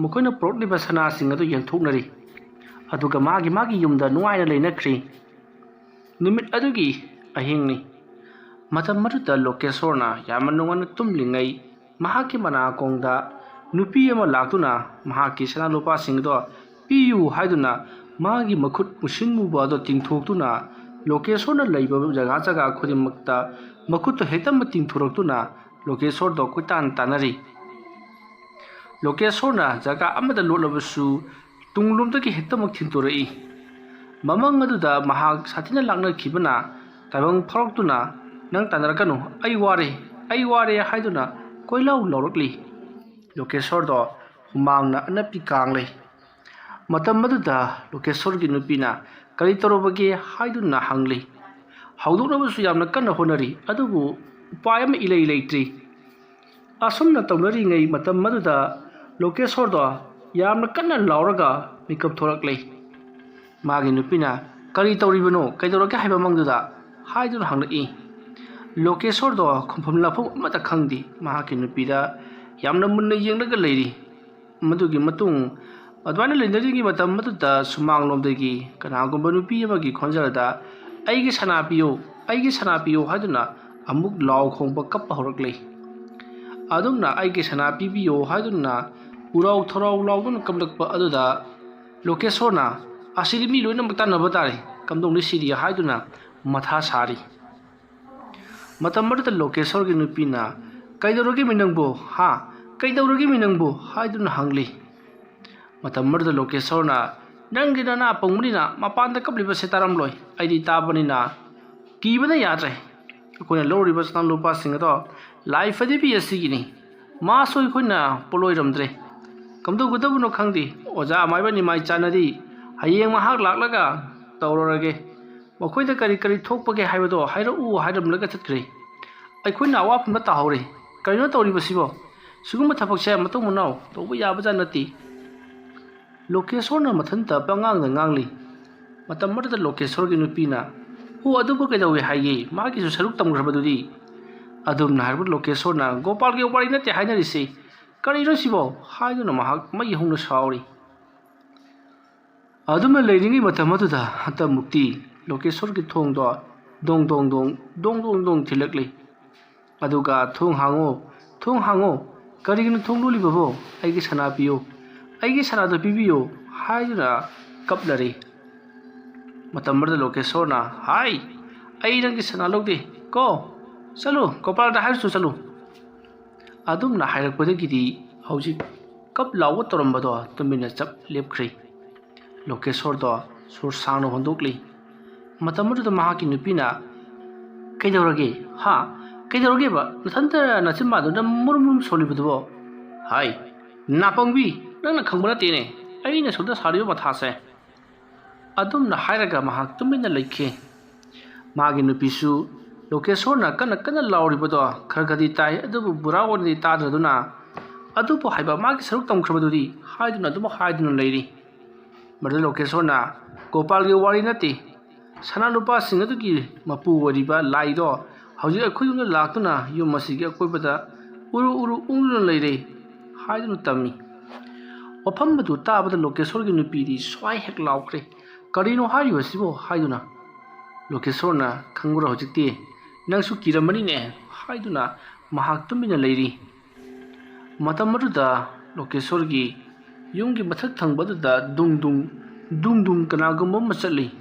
ꯃꯈꯣꯏꯅ ꯄꯨꯔꯛꯂꯤꯕ ꯁꯅꯥꯁꯤꯡ ꯑꯗꯨ ꯌꯦꯟꯊꯣꯛꯅꯔꯤ꯫ ꯑꯗꯨꯒ ꯃꯥꯒꯤ ꯃꯥꯒꯤ ꯌꯨꯝꯗ ꯅꯨꯡꯉꯥꯏꯅ ꯂꯩꯅꯈ꯭ꯔꯤ꯫ ꯅꯨꯃꯤꯠ ꯑꯗꯨꯒꯤ ꯑꯍꯤꯡꯅꯤ꯫ ꯃꯇꯝ ꯑꯗꯨꯗ ꯂꯣꯀꯦꯁꯣꯔꯅ ꯌꯥꯝꯅ ꯅꯨꯡꯉꯥꯏꯅ ꯇꯨꯝꯂꯤꯉꯩ, ꯃꯍꯥꯛꯀꯤ ꯃꯅꯥꯀꯣꯡꯗ ꯅꯨꯄꯤ ꯑꯃ ꯂꯥꯛꯇꯨꯅ ꯃꯍꯥꯛꯀꯤ ꯁꯅꯥ ꯂꯨꯄꯥꯁꯤꯡ ꯑꯗꯣ ꯄꯤꯌꯨ ꯍꯥꯏꯗꯨꯅ ꯃꯥꯒꯤ ꯃꯈꯨꯠ ꯃꯨꯁꯤꯟ ꯃꯨꯕ ꯑꯗꯣ ꯇꯤꯡꯊꯣꯛꯇꯨꯅ ꯂꯣꯀꯦꯁꯣꯔꯅ ꯂꯩꯕ ꯖꯒꯥ ꯖꯒꯥ ꯈꯨꯗꯤꯡꯃꯛꯇ ꯃꯈꯨꯠꯇꯣ ꯍꯦꯛꯇꯃꯛ ꯇꯤꯡꯊꯣꯔꯛꯇꯨꯅ ꯂꯣꯀꯦꯁꯣꯔꯗꯣ ꯀꯣꯏꯇꯥꯟ ꯇꯥꯟꯅꯔꯤ꯫ ꯂꯣꯀꯦꯁꯣꯔꯅ ꯖꯒꯥ ꯑꯃꯗ ꯂꯣꯠꯂꯕꯁꯨ ꯇꯨꯡꯂꯣꯝꯗꯒꯤ ꯍꯦꯛꯇꯃꯛ ꯊꯤꯟꯇꯣꯔꯛꯏ꯫ ꯃꯃꯪ ꯑꯗꯨꯗ ꯃꯍꯥꯛ ꯁꯥꯊꯤꯅ ꯂꯥꯛꯅꯈꯤꯕꯅ ꯇꯥꯏꯕꯪ ꯐꯥꯎꯔꯛꯇꯨꯅ, "ꯅꯪ ꯇꯥꯟꯅꯔꯛꯀꯅꯨ, ꯑꯩ ꯋꯥꯔꯦ, ꯑꯩ ꯋꯥꯔꯦ" ꯍꯥꯏꯗꯨꯅ ꯀꯣꯏꯂꯥꯎ ꯂꯥꯎꯔꯛꯂꯤ꯫ ꯂꯣꯀꯦꯁꯣꯔꯗꯣ ꯍꯨꯃꯥꯡꯅ ꯑꯅꯞꯄꯤ ꯀꯥꯡꯂꯦ꯫ ꯃꯇꯝ ꯑꯗꯨꯗ ꯂꯣꯀꯦꯁꯣꯔꯒꯤ ꯅꯨꯄꯤꯅ "ꯀꯔꯤ ꯇꯧꯔꯕꯒꯦ?" ꯍꯥꯏꯗꯨꯅ ꯍꯪꯂꯤ꯫ ꯍꯧꯗꯣꯛꯅꯕꯁꯨ ꯌꯥꯝꯅ ꯀꯟꯅ ꯍꯣꯠꯅꯔꯤ, ꯑꯗꯨꯕꯨ ꯎꯄꯥꯏ ꯑꯃ ꯏꯂꯩ ꯂꯩꯇ꯭ꯔꯤ꯫ ꯑꯁꯨꯝꯅ ꯇꯧꯅꯔꯤꯉꯩ ꯃꯇꯝ ꯑꯗꯨꯗ ꯂꯣꯀꯦꯁꯣꯔꯗꯣ ꯌꯥꯝꯅ ꯀꯟꯅ ꯂꯥꯎꯔꯒ ꯃꯤꯀꯞ ꯊꯣꯛꯂꯛꯂꯦ꯫ ꯃꯥꯒꯤ ꯅꯨꯄꯤꯅ "ꯀꯔꯤ ꯇꯧꯔꯤꯕꯅꯣ? ꯀꯩꯗꯧꯔꯒꯦ ꯍꯥꯏꯕ ꯃꯪꯗꯨꯗ?" ꯍꯥꯏꯗꯨꯅ ꯍꯪꯂꯛꯏ꯫ ꯂꯣꯀꯦꯁꯣꯔꯗꯣ ꯈꯨꯝꯐꯝ ꯂꯥꯛꯐꯝ ꯑꯃꯠꯇ ꯈꯪꯗꯦ꯫ ꯃꯍꯥꯛꯀꯤ ꯅꯨꯄꯤꯗ ꯌꯥꯝꯅ ꯃꯨꯟꯅ ꯌꯦꯡꯂꯒ ꯂꯩꯔꯤ꯫ ꯃꯗꯨꯒꯤ ꯃꯇꯨꯡ ꯑꯗꯨꯃꯥꯏꯅ ꯂꯩꯅꯔꯤꯉꯩ ꯃꯇꯝ ꯑꯗꯨꯗ ꯁꯨꯃꯥꯡꯂꯣꯝꯗꯒꯤ ꯀꯅꯥꯒꯨꯝꯕ ꯅꯨꯄꯤ ꯑꯃꯒꯤ ꯈꯣꯟꯖꯦꯜꯗ, "ꯑꯩꯒꯤ ꯁꯅꯥ ꯄꯤꯌꯨ, ꯑꯩꯒꯤ ꯁꯅꯥ ꯄꯤꯌꯨ" ꯍꯥꯏꯗꯨꯅ ꯑꯃꯨꯛ ꯂꯥꯎ ꯈꯣꯡꯕ, ꯀꯞꯄ ꯍꯧꯔꯛꯂꯦ꯫ ꯑꯗꯨꯝꯅ "ꯑꯩꯒꯤ ꯁꯅꯥ ꯄꯤꯕꯤꯌꯨ" ꯍꯥꯏꯗꯨꯅ ꯎꯔꯥꯎ ꯊꯔꯥꯎ ꯂꯥꯎꯗꯨꯅ ꯀꯞꯂꯛꯄ ꯑꯗꯨꯗ ꯂꯣꯀꯦꯁꯣꯔꯅ "ꯑꯁꯤꯗꯤ ꯃꯤ ꯂꯣꯏꯅꯃꯛ ꯇꯥꯟꯅꯕ ꯇꯥꯔꯦ, ꯀꯝꯗꯧꯅꯤ ꯁꯤꯗꯤ?" ꯍꯥꯏꯗꯨꯅ ꯃꯊꯥ ꯁꯥꯔꯤ꯫ ꯃꯇꯝ ꯑꯗꯨꯗ ꯂꯣꯀꯦꯁꯣꯔꯒꯤ ꯅꯨꯄꯤꯅ, "ꯀꯩꯗꯧꯔꯒꯦꯃꯤ ꯅꯪꯕꯨ? ꯍꯥ? ꯀꯩꯗꯧꯔꯒꯦꯃꯤ ꯅꯪꯕꯨ?" ꯍꯥꯏꯗꯨꯅ ꯍꯪꯂꯤ꯫ ꯃꯇꯝ ꯑꯗꯨꯗ ꯂꯣꯀꯦꯁꯣꯔꯅ, "ꯅꯪꯒꯤ ꯅꯅꯥ ꯄꯪꯕꯅꯤꯅ ꯃꯄꯥꯟꯗ ꯀꯞꯂꯤꯕꯁꯦ ꯇꯥꯔꯝꯂꯣꯏ꯫ ꯑꯩꯗꯤ ꯇꯥꯕꯅꯤꯅ ꯀꯤꯕꯅ ꯌꯥꯗ꯭ꯔꯦ꯫ ꯑꯩꯈꯣꯏꯅ ꯂꯧꯔꯤꯕ ꯁꯅꯥ ꯂꯨꯄꯥꯁꯤꯡ ꯑꯗꯣ ꯂꯥꯏ ꯐꯗꯤꯕꯤ ꯑꯁꯤꯒꯤꯅꯤ꯫ ꯃꯥꯁꯨ ꯑꯩꯈꯣꯏꯅ ꯄꯣꯠꯂꯣꯏꯔꯝꯗ꯭ꯔꯦ꯫ ꯀꯝꯗꯧꯒꯗꯕꯅꯣ ꯈꯪꯗꯦ꯫ ꯑꯣꯖꯥ ꯑꯃꯥꯏꯕ ꯅꯤꯃꯥꯏ ꯆꯥꯟꯅꯔꯤ꯫ ꯍꯌꯦꯡ ꯃꯍꯥꯛ ꯂꯥꯛꯂꯒ ꯇꯧꯔꯔꯒꯦ꯫ ꯃꯈꯣꯏꯗ ꯀꯔꯤ ꯀꯔꯤ ꯊꯣꯛꯄꯒꯦ ꯍꯥꯏꯕꯗꯣ ꯍꯥꯏꯔꯛꯎ ꯍꯥꯏꯔꯝꯂꯒ ꯆꯠꯈ꯭ꯔꯦ꯫ ꯑꯩꯈꯣꯏꯅ ꯑꯋꯥꯐꯝꯗ ꯇꯥꯍꯧꯔꯦ꯫ ꯀꯔꯤꯅꯣ ꯇꯧꯔꯤꯕꯁꯤꯕꯣ? ꯁꯤꯒꯨꯝꯕ ꯊꯕꯛꯁꯦ ꯃꯇꯨꯡ ꯃꯅꯥꯎ ꯇꯧꯕ ꯌꯥꯕꯖꯥꯠ ꯅꯠꯇꯦ꯫" ꯂꯣꯀꯦꯁꯣꯔꯅ ꯃꯊꯟꯇ ꯄꯉꯥꯡꯗ ꯉꯥꯡꯂꯤ꯫ ꯃꯇꯝ ꯑꯗꯨꯗ ꯂꯣꯀꯦꯁꯣꯔꯒꯤ ꯅꯨꯄꯤꯅ, "ꯑꯣ, ꯑꯗꯨꯕꯨ ꯀꯩꯗꯧꯏ ꯍꯥꯏꯒꯦ? ꯃꯥꯒꯤꯁꯨ ꯁꯔꯨꯛ ꯇꯝꯈ꯭ꯔꯕꯗꯨꯗꯤ?" ꯑꯗꯨꯝꯅ ꯍꯥꯏꯔꯕ ꯂꯣꯀꯦꯁꯣꯔꯅ, "ꯒꯣꯄꯥꯜꯒꯤ ꯋꯥꯔꯤ ꯅꯠꯇꯦ ꯍꯥꯏꯅꯔꯤꯁꯤ꯫ ꯀꯔꯤꯅꯣ ꯁꯤꯕꯣ?" ꯍꯥꯏꯗꯨꯅ ꯃꯍꯥꯛ ꯃꯩ ꯍꯧꯅ ꯁꯥꯎꯔꯤ꯫ ꯑꯗꯨꯝꯅ ꯂꯩꯔꯤꯉꯩ ꯃꯇꯝ ꯑꯗꯨꯗ ꯍꯟꯇꯛꯃꯨꯛꯇꯤ ꯂꯣꯀꯦꯁꯣꯔꯒꯤ ꯊꯣꯡꯗꯣ ꯗꯣꯡ ꯗꯣꯡ ꯗꯣꯡ, ꯗꯣꯡ ꯗꯣꯡ ꯗꯣꯡ ꯊꯤꯜꯂꯛꯂꯤ꯫ ꯑꯗꯨꯒ "ꯊꯣꯡ ꯍꯥꯡꯉꯣ, ꯊꯣꯡ ꯍꯥꯡꯉꯣ, ꯀꯔꯤꯒꯤꯅꯣ ꯊꯣꯡ ꯂꯣꯜꯂꯤꯕꯕꯣ? ꯑꯩꯒꯤ ꯁꯅꯥ ꯄꯤꯌꯨ, ꯑꯩꯒꯤ ꯁꯅꯥꯗꯣ ꯄꯤꯕꯤꯌꯨ" ꯍꯥꯏꯗꯨꯅ ꯀꯞꯂꯔꯤ꯫ ꯃꯇꯝ ꯑꯗꯨꯗ ꯂꯣꯀꯦꯁꯣꯔꯅ, "ꯍꯥꯏ, ꯑꯩ ꯅꯪꯒꯤ ꯁꯅꯥ ꯂꯧꯗꯦ ꯀꯣ, ꯆꯠꯂꯨ, ꯒꯣꯄꯥꯜꯗ ꯍꯥꯏꯔꯨꯆꯣ ꯆꯠꯂꯨ"꯫ ꯑꯗꯨꯝꯅ ꯍꯥꯏꯔꯛꯄꯗꯒꯤꯗꯤ ꯍꯧꯖꯤꯛ ꯀꯞ ꯂꯥꯎꯕ ꯇꯧꯔꯝꯕꯗꯣ ꯇꯨꯃꯤꯟꯅ ꯆꯞ ꯂꯦꯞꯈ꯭ꯔꯦ꯫ ꯂꯣꯀꯦꯁꯣꯔꯗꯣ ꯁꯣꯔ ꯁꯥꯡꯅ ꯍꯣꯟꯗꯣꯛꯂꯤ꯫ ꯃꯇꯝ ꯑꯗꯨꯗ ꯃꯍꯥꯛꯀꯤ ꯅꯨꯄꯤꯅ, "ꯀꯩꯗꯧꯔꯒꯦ? ꯍꯥ? ꯀꯩꯗꯧꯔꯒꯦꯕ? ꯅꯊꯟꯇ ꯅꯆꯤꯟꯕꯥꯟꯗꯨꯗ ꯃꯨꯔꯨꯝ ꯃꯨꯔꯨꯝ ꯁꯣꯜꯂꯤꯕꯗꯨꯕꯣ? ꯍꯥꯏ, ꯅꯥꯄꯪꯕꯤ, ꯅꯪꯅ ꯈꯪꯕ ꯅꯠꯇꯦꯅꯦ ꯑꯩꯅ ꯁꯣꯝꯗ ꯁꯥꯔꯤꯕ ꯃꯊꯥꯁꯦ"꯫ ꯑꯗꯨꯝꯅ ꯍꯥꯏꯔꯒ ꯃꯍꯥꯛ ꯇꯨꯃꯤꯟꯅ ꯂꯩꯈꯤ꯫ ꯃꯥꯒꯤ ꯅꯨꯄꯤꯁꯨ ꯂꯣꯀꯦꯁꯣꯔꯅ ꯀꯟꯅ ꯀꯟꯅ ꯂꯥꯎꯔꯤꯕꯗꯣ ꯈꯔ ꯈꯔꯗꯤ ꯇꯥꯏ, ꯑꯗꯨꯕꯨ ꯄꯨꯔꯥ ꯑꯣꯏꯅꯗꯤ ꯇꯥꯗ꯭ꯔꯗꯨꯅ, "ꯑꯗꯨꯕꯨ ꯍꯥꯏꯕ ꯃꯥꯒꯤ ꯁꯔꯨꯛ ꯇꯝꯈ꯭ꯔꯕꯗꯨꯗꯤ?" ꯍꯥꯏꯗꯨꯅ ꯑꯗꯨꯝ ꯍꯥꯏꯗꯨꯅ ꯂꯩꯔꯤ꯫ ꯃꯗꯨꯗ ꯂꯣꯀꯦꯁꯣꯔꯅ, "ꯒꯣꯄꯥꯜꯒꯤ ꯋꯥꯔꯤ ꯅꯠꯇꯦ, ꯁꯅꯥ ꯂꯨꯄꯥꯁꯤꯡ ꯑꯗꯨꯒꯤ ꯃꯄꯨ ꯑꯣꯏꯔꯤꯕ ꯂꯥꯏꯗꯣ ꯍꯧꯖꯤꯛ ꯑꯩꯈꯣꯏ ꯌꯨꯝꯗ ꯂꯥꯛꯇꯨꯅ ꯌꯨꯝ ꯑꯁꯤꯒꯤ ꯑꯀꯣꯏꯕꯗ ꯎꯔꯨ ꯎꯔꯨ ꯎꯪꯗꯨꯅ ꯂꯩꯔꯦ" ꯍꯥꯏꯗꯨꯅ ꯇꯝꯃꯤ꯫ ꯋꯥꯐꯝ ꯑꯗꯨ ꯇꯥꯕꯗ ꯂꯣꯀꯦꯁꯣꯔꯒꯤ ꯅꯨꯄꯤꯗꯤ ꯁ꯭ꯋꯥꯏ ꯍꯦꯛ ꯂꯥꯎꯈ꯭ꯔꯦ꯫ "ꯀꯔꯤꯅꯣ ꯍꯥꯏꯔꯤꯕꯁꯤꯕꯣ?" ꯍꯥꯏꯗꯨꯅ꯫ ꯂꯣꯀꯦꯁꯣꯔꯅ, "ꯈꯪꯕ꯭ꯔꯥ, ꯍꯧꯖꯤꯛꯇꯤ ꯅꯪꯁꯨ ꯀꯤꯔꯝꯃꯅꯤꯅꯦ" ꯍꯥꯏꯗꯨꯅ ꯃꯍꯥꯛ ꯇꯨꯃꯤꯟꯅ ꯂꯩꯔꯤ꯫ ꯃꯇꯝ ꯑꯗꯨꯗ ꯂꯣꯀꯦꯁꯣꯔꯒꯤ ꯌꯨꯝꯒꯤ ꯃꯊꯛ ꯊꯪꯕ ꯑꯗꯨꯗ ꯗꯨꯡ ꯗꯨꯡ, ꯗꯨꯡ ꯗꯨꯡ ꯀꯅꯥꯒꯨꯝꯕ ꯑꯃ ꯆꯠꯂꯤ꯫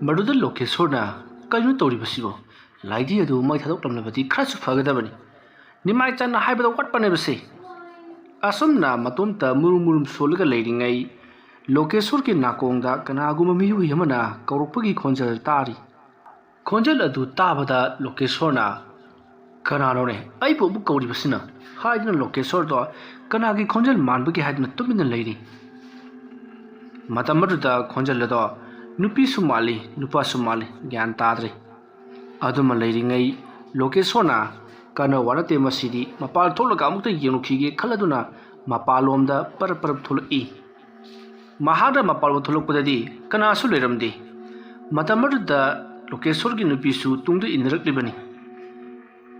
ꯃꯗꯨꯗ ꯂꯣꯀꯦꯁꯣꯔꯅ, "ꯀꯩꯅꯣ ꯇꯧꯔꯤꯕꯁꯤꯕꯣ? ꯂꯥꯏꯙꯤ ꯑꯗꯨ ꯃꯩ ꯊꯥꯗꯣꯛꯂꯝꯂꯕꯗꯤ ꯈꯔꯁꯨ ꯐꯒꯗꯕꯅꯤ꯫ ꯅꯤꯃꯥꯏ ꯆꯥꯟꯅ ꯍꯥꯏꯕꯗ ꯋꯥꯠꯄꯅꯦꯕꯁꯦ"꯫ ꯑꯁꯨꯝꯅ ꯃꯇꯣꯝꯇ ꯃꯨꯔꯨꯝ ꯃꯨꯔꯨꯝ ꯁꯣꯜꯂꯒ ꯂꯩꯔꯤꯉꯩ, ꯂꯣꯀꯦꯁꯣꯔꯒꯤ ꯅꯥꯀꯣꯡꯗ ꯀꯅꯥꯒꯨꯝꯕ ꯃꯤꯑꯣꯏ ꯑꯃꯅ ꯀꯧꯔꯛꯄꯒꯤ ꯈꯣꯟꯖꯦꯜ ꯇꯥꯔꯤ꯫ ꯈꯣꯟꯖꯦꯜ ꯑꯗꯨ ꯇꯥꯕꯗ ꯂꯣꯀꯦꯁꯣꯔꯅ, "ꯀꯅꯥꯅꯣꯅꯦ ꯑꯩꯕꯨ ꯑꯃꯨꯛ ꯀꯧꯔꯤꯕꯁꯤꯅ?" ꯍꯥꯏꯗꯨꯅ ꯂꯣꯀꯦꯁꯣꯔꯗꯣ ꯀꯅꯥꯒꯤ ꯈꯣꯟꯖꯦꯜ ꯃꯥꯟꯕꯒꯦ ꯍꯥꯏꯗꯨꯅ ꯇꯨꯃꯤꯟꯅ ꯂꯩꯔꯤ꯫ ꯃꯇꯝ ꯑꯗꯨꯗ ꯈꯣꯟꯖꯦꯜ ꯑꯗꯣ ꯅꯨꯄꯤꯁꯨ ꯃꯥꯜꯂꯤ, ꯅꯨꯄꯥꯁꯨ ꯃꯥꯜꯂꯤ, ꯒ꯭ꯌꯥꯟ ꯇꯥꯗ꯭ꯔꯦ꯫ ꯑꯗꯨꯃ ꯂꯩꯔꯤꯉꯩ ꯂꯣꯀꯦꯁꯣꯔꯅ, "ꯀꯥꯟꯅꯕ ꯅꯠꯇꯦ ꯃꯁꯤꯗꯤ, ꯃꯄꯥꯟ ꯊꯣꯛꯂꯒ ꯑꯃꯨꯛꯇ ꯌꯦꯡꯂꯨꯈꯤꯒꯦ" ꯈꯜꯂꯗꯨꯅ ꯃꯄꯥꯟꯂꯣꯝꯗ ꯄꯔꯞ ꯄꯔꯞ ꯊꯣꯛꯂꯛꯏ꯫ ꯃꯍꯥꯛꯅ ꯃꯄꯥꯟꯂꯣꯝ ꯊꯣꯛꯂꯛꯄꯗꯗꯤ ꯀꯅꯥꯁꯨ ꯂꯩꯔꯝꯗꯦ꯫ ꯃꯇꯝ ꯑꯗꯨꯗ ꯂꯣꯀꯦꯁꯣꯔꯒꯤ ꯅꯨꯄꯤꯁꯨ ꯇꯨꯡꯗ ꯏꯟꯅꯔꯛꯂꯤꯕꯅꯤ꯫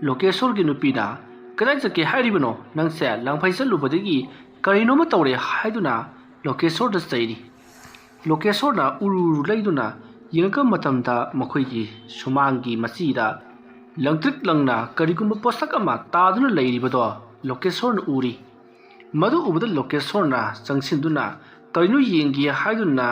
ꯂꯣꯀꯦꯁꯣꯔꯒꯤ ꯅꯨꯄꯤꯅ, "ꯀꯗꯥꯏ ꯆꯠꯀꯦ ꯍꯥꯏꯔꯤꯕꯅꯣ? ꯅꯪꯁꯦ ꯂꯥꯡꯐꯩ ꯆꯠꯂꯨꯕꯗꯒꯤ ꯀꯔꯤꯅꯣꯃ ꯇꯧꯔꯦ" ꯍꯥꯏꯗꯨꯅ ꯂꯣꯀꯦꯁꯣꯔꯗ ꯆꯩꯔꯤ꯫ ꯂꯣꯀꯦꯁꯣꯔꯅ ꯎꯔꯨ ꯎꯔꯨ ꯂꯩꯗꯨꯅ ꯌꯦꯡꯉꯛꯄ ꯃꯇꯝꯗ ꯃꯈꯣꯏꯒꯤ ꯁꯨꯃꯥꯡꯒꯤ ꯃꯆꯤꯗ ꯂꯪꯇ꯭ꯔꯤꯛ ꯂꯪꯅ ꯀꯔꯤꯒꯨꯝꯕ ꯄꯣꯠꯁꯛ ꯑꯃ ꯇꯥꯗꯨꯅ ꯂꯩꯔꯤꯕꯗꯣ ꯂꯣꯀꯦꯁꯣꯔꯅ ꯎꯔꯤ꯫ ꯃꯗꯨ ꯎꯕꯗ ꯂꯣꯀꯦꯁꯣꯔꯅ ꯆꯪꯁꯤꯟꯗꯨꯅ ꯀꯔꯤꯅꯣ ꯌꯦꯡꯒꯦ ꯍꯥꯏꯗꯨꯅ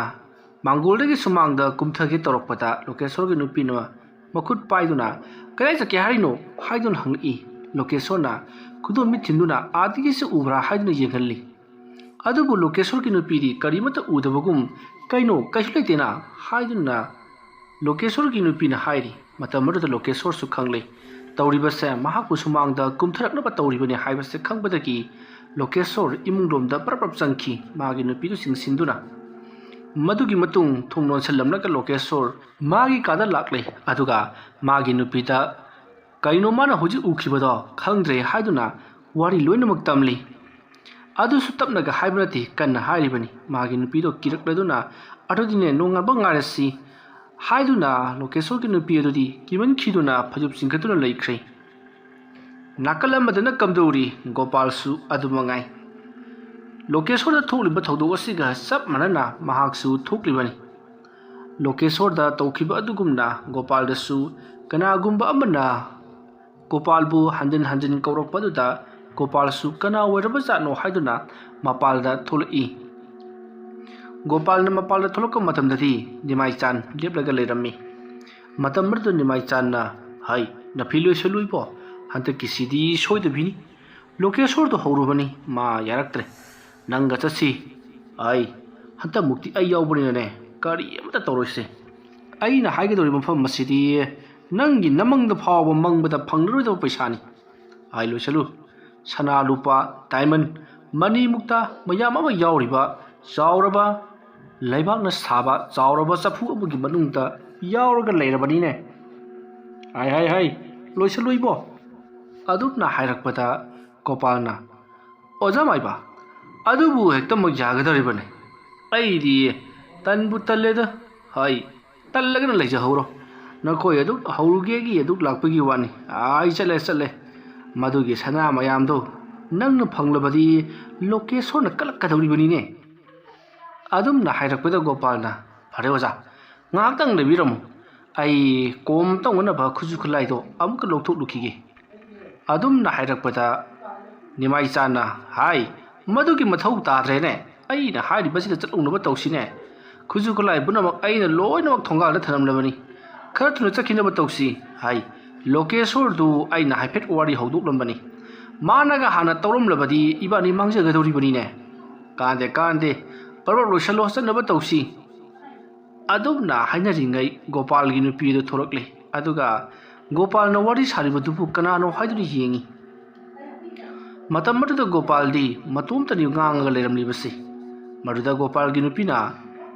ꯃꯥꯡꯒꯣꯜꯗꯒꯤ ꯁꯨꯃꯥꯡꯗ ꯀꯨꯝꯊꯒꯦ ꯇꯧꯔꯛꯄꯗ ꯂꯣꯀꯦꯁꯣꯔꯒꯤ ꯅꯨꯄꯤꯅ ꯃꯈꯨꯠ ꯄꯥꯏꯗꯨꯅ "ꯀꯗꯥꯏ ꯆꯠꯀꯦ ꯍꯥꯏꯔꯤꯅꯣ?" ꯍꯥꯏꯗꯨꯅ ꯍꯪꯂꯛꯏ꯫ ꯂꯣꯀꯦꯁꯣꯔꯅ ꯈꯨꯗꯣꯝꯕꯤ ꯊꯤꯟꯗꯨꯅ "ꯑꯥꯗꯒꯤꯁꯨ ꯎꯕ꯭ꯔꯥ?" ꯍꯥꯏꯗꯨꯅ ꯌꯦꯡꯍꯜꯂꯤ꯫ ꯑꯗꯨꯕꯨ ꯂꯣꯀꯦꯁꯣꯔꯒꯤ ꯅꯨꯄꯤꯗꯤ ꯀꯔꯤꯃꯠꯇ ꯎꯗꯕꯒꯨꯝ "ꯀꯩꯅꯣ, ꯀꯩꯁꯨ ꯂꯩꯇꯦꯅ" ꯍꯥꯏꯗꯨꯅ ꯂꯣꯀꯦꯁꯣꯔꯒꯤ ꯅꯨꯄꯤꯅ ꯍꯥꯏꯔꯤ꯫ ꯃꯇꯝ ꯑꯗꯨꯗ ꯂꯣꯀꯦꯁꯣꯔꯁꯨ ꯈꯪꯂꯦ ꯇꯧꯔꯤꯕꯁꯦ ꯃꯍꯥꯛꯄꯨ ꯁꯨꯃꯥꯡꯗ ꯀꯨꯝꯊꯔꯛꯅꯕ ꯇꯧꯔꯤꯕꯅꯤ ꯍꯥꯏꯕꯁꯦ ꯈꯪꯕꯗꯒꯤ ꯂꯣꯀꯦꯁꯣꯔ ꯏꯃꯨꯡꯂꯣꯝꯗ ꯄꯔꯞ ꯄꯔꯞ ꯆꯪꯈꯤ, ꯃꯥꯒꯤ ꯅꯨꯄꯤꯗꯨ ꯆꯤꯡꯁꯤꯟꯗꯨꯅ꯫ ꯃꯗꯨꯒꯤ ꯃꯇꯨꯡ ꯊꯣꯡ ꯂꯣꯟꯁꯤꯜꯂꯝꯂꯒ ꯂꯣꯀꯦꯁꯣꯔ ꯃꯥꯒꯤ ꯀꯥꯗ ꯂꯥꯛꯂꯦ, ꯑꯗꯨꯒ ꯃꯥꯒꯤ ꯅꯨꯄꯤꯗ "ꯀꯩꯅꯣ ꯃꯥꯅ ꯍꯧꯖꯤꯛ ꯎꯈꯤꯕꯗꯣ? ꯈꯪꯗ꯭ꯔꯦ" ꯍꯥꯏꯗꯨꯅ ꯋꯥꯔꯤ ꯂꯣꯏꯅꯃꯛ ꯇꯝꯂꯤ꯫ ꯑꯗꯨꯁꯨ ꯇꯞꯅꯒ ꯍꯥꯏꯕ ꯅꯠꯇꯦ, ꯀꯟꯅ ꯍꯥꯏꯔꯤꯕꯅꯤ꯫ ꯃꯥꯒꯤ ꯅꯨꯄꯤꯗꯣ ꯀꯤꯔꯛꯂꯗꯨꯅ "ꯑꯗꯨꯗꯤꯅꯦ ꯅꯣꯡꯉꯥꯟꯕ ꯉꯥꯏꯔꯁꯤ" ꯍꯥꯏꯗꯨꯅ ꯂꯣꯀꯦꯁꯣꯔꯒꯤ ꯅꯨꯄꯤ ꯑꯗꯨꯗꯤ ꯀꯤꯃꯟꯈꯤꯗꯨꯅ ꯐꯩꯖꯨꯞ ꯆꯤꯡꯈꯠꯇꯨꯅ ꯂꯩꯈ꯭ꯔꯦ꯫ ꯅꯥꯀꯜ ꯑꯃꯗꯅ ꯀꯝꯗꯧꯔꯤ? ꯒꯣꯄꯥꯜꯁꯨ ꯑꯗꯨ ꯃꯉꯥꯏ꯫ ꯂꯣꯀꯦꯁꯣꯔꯗ ꯊꯣꯛꯂꯤꯕ ꯊꯧꯗꯣꯛ ꯑꯁꯤꯒ ꯆꯞ ꯃꯥꯟꯅꯅ ꯃꯍꯥꯛꯁꯨ ꯊꯣꯛꯂꯤꯕꯅꯤ꯫ ꯂꯣꯀꯦꯁꯣꯔꯗ ꯇꯧꯈꯤꯕ ꯑꯗꯨꯒꯨꯝꯅ ꯒꯣꯄꯥꯜꯗꯁꯨ ꯀꯅꯥꯒꯨꯝꯕ ꯑꯃꯅ ꯒꯣꯄꯥꯜꯕꯨ ꯍꯟꯖꯤꯟ ꯍꯟꯖꯤꯟ ꯀꯧꯔꯛꯄꯗꯨꯗ ꯒꯣꯄꯥꯜꯁꯨ "ꯀꯅꯥ ꯑꯣꯏꯔꯕꯖꯥꯠꯅꯣ?" ꯍꯥꯏꯗꯨꯅ ꯃꯄꯥꯜꯗ ꯊꯣꯛꯂꯛꯏ꯫ ꯒꯣꯄꯥꯜꯅ ꯃꯄꯥꯜꯗ ꯊꯣꯛꯂꯛꯄ ꯃꯇꯝꯗꯗꯤ ꯅꯤꯃꯥꯏꯆꯥꯟ ꯂꯦꯞꯂꯒ ꯂꯩꯔꯝꯃꯤ꯫ ꯃꯇꯝ ꯑꯗꯨꯗ ꯅꯤꯃꯥꯏꯆꯥꯟꯅ "ꯍꯩ, ꯅꯐꯤ ꯂꯣꯏꯁꯜꯂꯨꯏꯕꯣ? ꯍꯟꯗꯛꯀꯤꯁꯤꯗꯤ ꯁꯣꯏꯗꯕꯤꯅꯤ꯫ ꯂꯣꯀꯦꯁꯣꯔꯗꯣ ꯍꯧꯔꯨꯕꯅꯤ, ꯃꯥ ꯌꯥꯔꯛꯇ꯭ꯔꯦ꯫ ꯅꯪꯒ ꯆꯠꯁꯤ꯫ ꯑꯩ ꯍꯟꯗꯛꯃꯨꯛꯇꯤ ꯑꯩ ꯌꯥꯎꯕꯅꯤꯅꯅꯦ, ꯀꯔꯤ ꯑꯃꯠꯇ ꯇꯧꯔꯣꯏꯁꯦ꯫ ꯑꯩꯅ ꯍꯥꯏꯒꯗꯧꯔꯤꯕ ꯃꯐꯝ ꯑꯁꯤꯗꯤ ꯅꯪꯒꯤ ꯅꯃꯪꯗ ꯐꯥꯎꯕ ꯃꯪꯕꯗ ꯐꯪꯂꯔꯣꯏꯗꯕ ꯄꯩꯁꯥꯅꯤ꯫ ꯑꯩ ꯂꯣꯏꯁꯜꯂꯨ꯫ ꯁꯅꯥ, ꯂꯨꯄꯥ, ꯗꯥꯏꯃꯟ, ꯃꯅꯤ, ꯃꯨꯛꯇꯥ ꯃꯌꯥꯝ ꯑꯃ ꯌꯥꯎꯔꯤꯕ ꯆꯥꯎꯔꯕ ꯂꯩꯕꯥꯛꯅ ꯁꯥꯕ ꯆꯥꯎꯔꯕ ꯆꯐꯨ ꯑꯃꯒꯤ ꯃꯅꯨꯡꯗ ꯌꯥꯎꯔꯒ ꯂꯩꯔꯕꯅꯤꯅꯦ꯫ ꯍꯥꯏ, ꯍꯥꯏ, ꯍꯥꯏ, ꯂꯣꯏꯁꯜꯂꯨꯏꯕꯣ?" ꯑꯗꯨꯝꯅ ꯍꯥꯏꯔꯛꯄꯗ ꯒꯣꯄꯥꯜꯅ, "ꯑꯣꯖꯥ ꯃꯥꯏꯕ, ꯑꯗꯨꯕꯨ ꯍꯦꯛꯇꯃꯛ ꯌꯥꯒꯗꯧꯔꯤꯕꯅꯦ? ꯑꯩꯗꯤ ꯇꯟꯕꯨ ꯇꯜꯂꯦꯗ꯫ ꯍꯥꯏ, ꯇꯜꯂꯒꯅ ꯂꯩꯖꯍꯧꯔꯣ꯫ ꯅꯈꯣꯏ ꯑꯗꯨꯛ ꯍꯧꯔꯨꯒꯦꯒꯤ ꯑꯗꯨꯛ ꯂꯥꯛꯄꯒꯤ ꯋꯥꯅꯤ꯫ ꯑꯥꯏ, ꯆꯠꯂꯦ, ꯆꯠꯂꯦ꯫ ꯃꯗꯨꯒꯤ ꯁꯅꯥ ꯃꯌꯥꯝꯗꯣ ꯅꯪꯅ ꯐꯪꯂꯕꯗꯤ ꯂꯣꯀꯦꯁꯣꯔꯅ ꯀꯜꯂꯛꯀꯗꯧꯔꯤꯕꯅꯤꯅꯦ꯫" ꯑꯗꯨꯝꯅ ꯍꯥꯏꯔꯛꯄꯗ ꯒꯣꯄꯥꯜꯅ, "ꯐꯔꯦ ꯑꯣꯖꯥ, ꯉꯥꯏꯍꯥꯛꯇꯪ ꯂꯩꯕꯤꯔꯝꯃꯨ, ꯑꯩ ꯀꯣꯝ ꯇꯧꯅꯅꯕ ꯈꯨꯠꯁꯨ ꯈꯨꯠꯂꯥꯏꯗꯣ ꯑꯃꯨꯛꯀ ꯂꯧꯊꯣꯛꯂꯨꯈꯤꯒꯦ"꯫ ꯑꯗꯨꯝꯅ ꯍꯥꯏꯔꯛꯄꯗ ꯅꯤꯃꯥꯏꯆꯥꯟꯅ, "ꯍꯥꯏ, ꯃꯗꯨꯒꯤ ꯃꯊꯧ ꯇꯥꯗ꯭ꯔꯦꯅꯦ, ꯑꯩꯅ ꯍꯥꯏꯔꯤꯕꯁꯤꯗ ꯆꯠꯂꯨꯅꯕ ꯇꯧꯁꯤꯅꯦ꯫ ꯈꯨꯠꯁꯨ ꯈꯨꯠꯂꯥꯏ ꯄꯨꯝꯅꯃꯛ ꯑꯩꯅ ꯂꯣꯏꯅꯃꯛ ꯊꯣꯡꯒꯥꯜꯗ ꯊꯅꯝꯂꯕꯅꯤ꯫ ꯈꯔ ꯊꯨꯅ ꯆꯠꯈꯤꯅꯕ ꯇꯧꯁꯤ", ꯍꯥꯏ꯫ ꯂꯣꯀꯦꯁꯣꯔꯗꯨ ꯑꯩꯅ ꯍꯥꯏꯐꯦꯠ ꯋꯥꯔꯤ ꯍꯧꯗꯣꯛꯂꯝꯕꯅꯤ꯫ ꯃꯥꯅꯒ ꯍꯥꯟꯅ ꯇꯧꯔꯝꯂꯕꯗꯤ ꯏꯕꯥꯅꯤ ꯃꯥꯡꯖꯒꯗꯧꯔꯤꯕꯅꯤꯅꯦ꯫ "ꯀꯥꯟꯗꯦ, ꯀꯥꯟꯗꯦ, ꯄꯔꯞ ꯂꯣꯏꯁꯤꯜꯂꯣ, ꯆꯠꯅꯕ ꯇꯧꯁꯤ"꯫ ꯑꯗꯨꯝꯅ ꯍꯥꯏꯅꯔꯤꯉꯩ ꯒꯣꯄꯥꯜꯒꯤ ꯅꯨꯄꯤ ꯑꯗꯨ ꯊꯣꯔꯛꯂꯦ꯫ ꯑꯗꯨꯒ ꯒꯣꯄꯥꯜꯅ ꯋꯥꯔꯤ ꯁꯥꯔꯤꯕꯗꯨꯕꯨ ꯀꯅꯥꯅꯣ ꯍꯥꯏꯗꯨꯅ ꯌꯦꯡꯉꯤ꯫ ꯃꯇꯝ ꯑꯗꯨꯗ ꯒꯣꯄꯥꯜꯗꯤ ꯃꯇꯣꯝꯇꯅꯤ ꯉꯥꯡꯉꯒ ꯂꯩꯔꯝꯂꯤꯕꯁꯤ꯫ ꯃꯗꯨꯗ ꯒꯣꯄꯥꯜꯒꯤ ꯅꯨꯄꯤꯅ,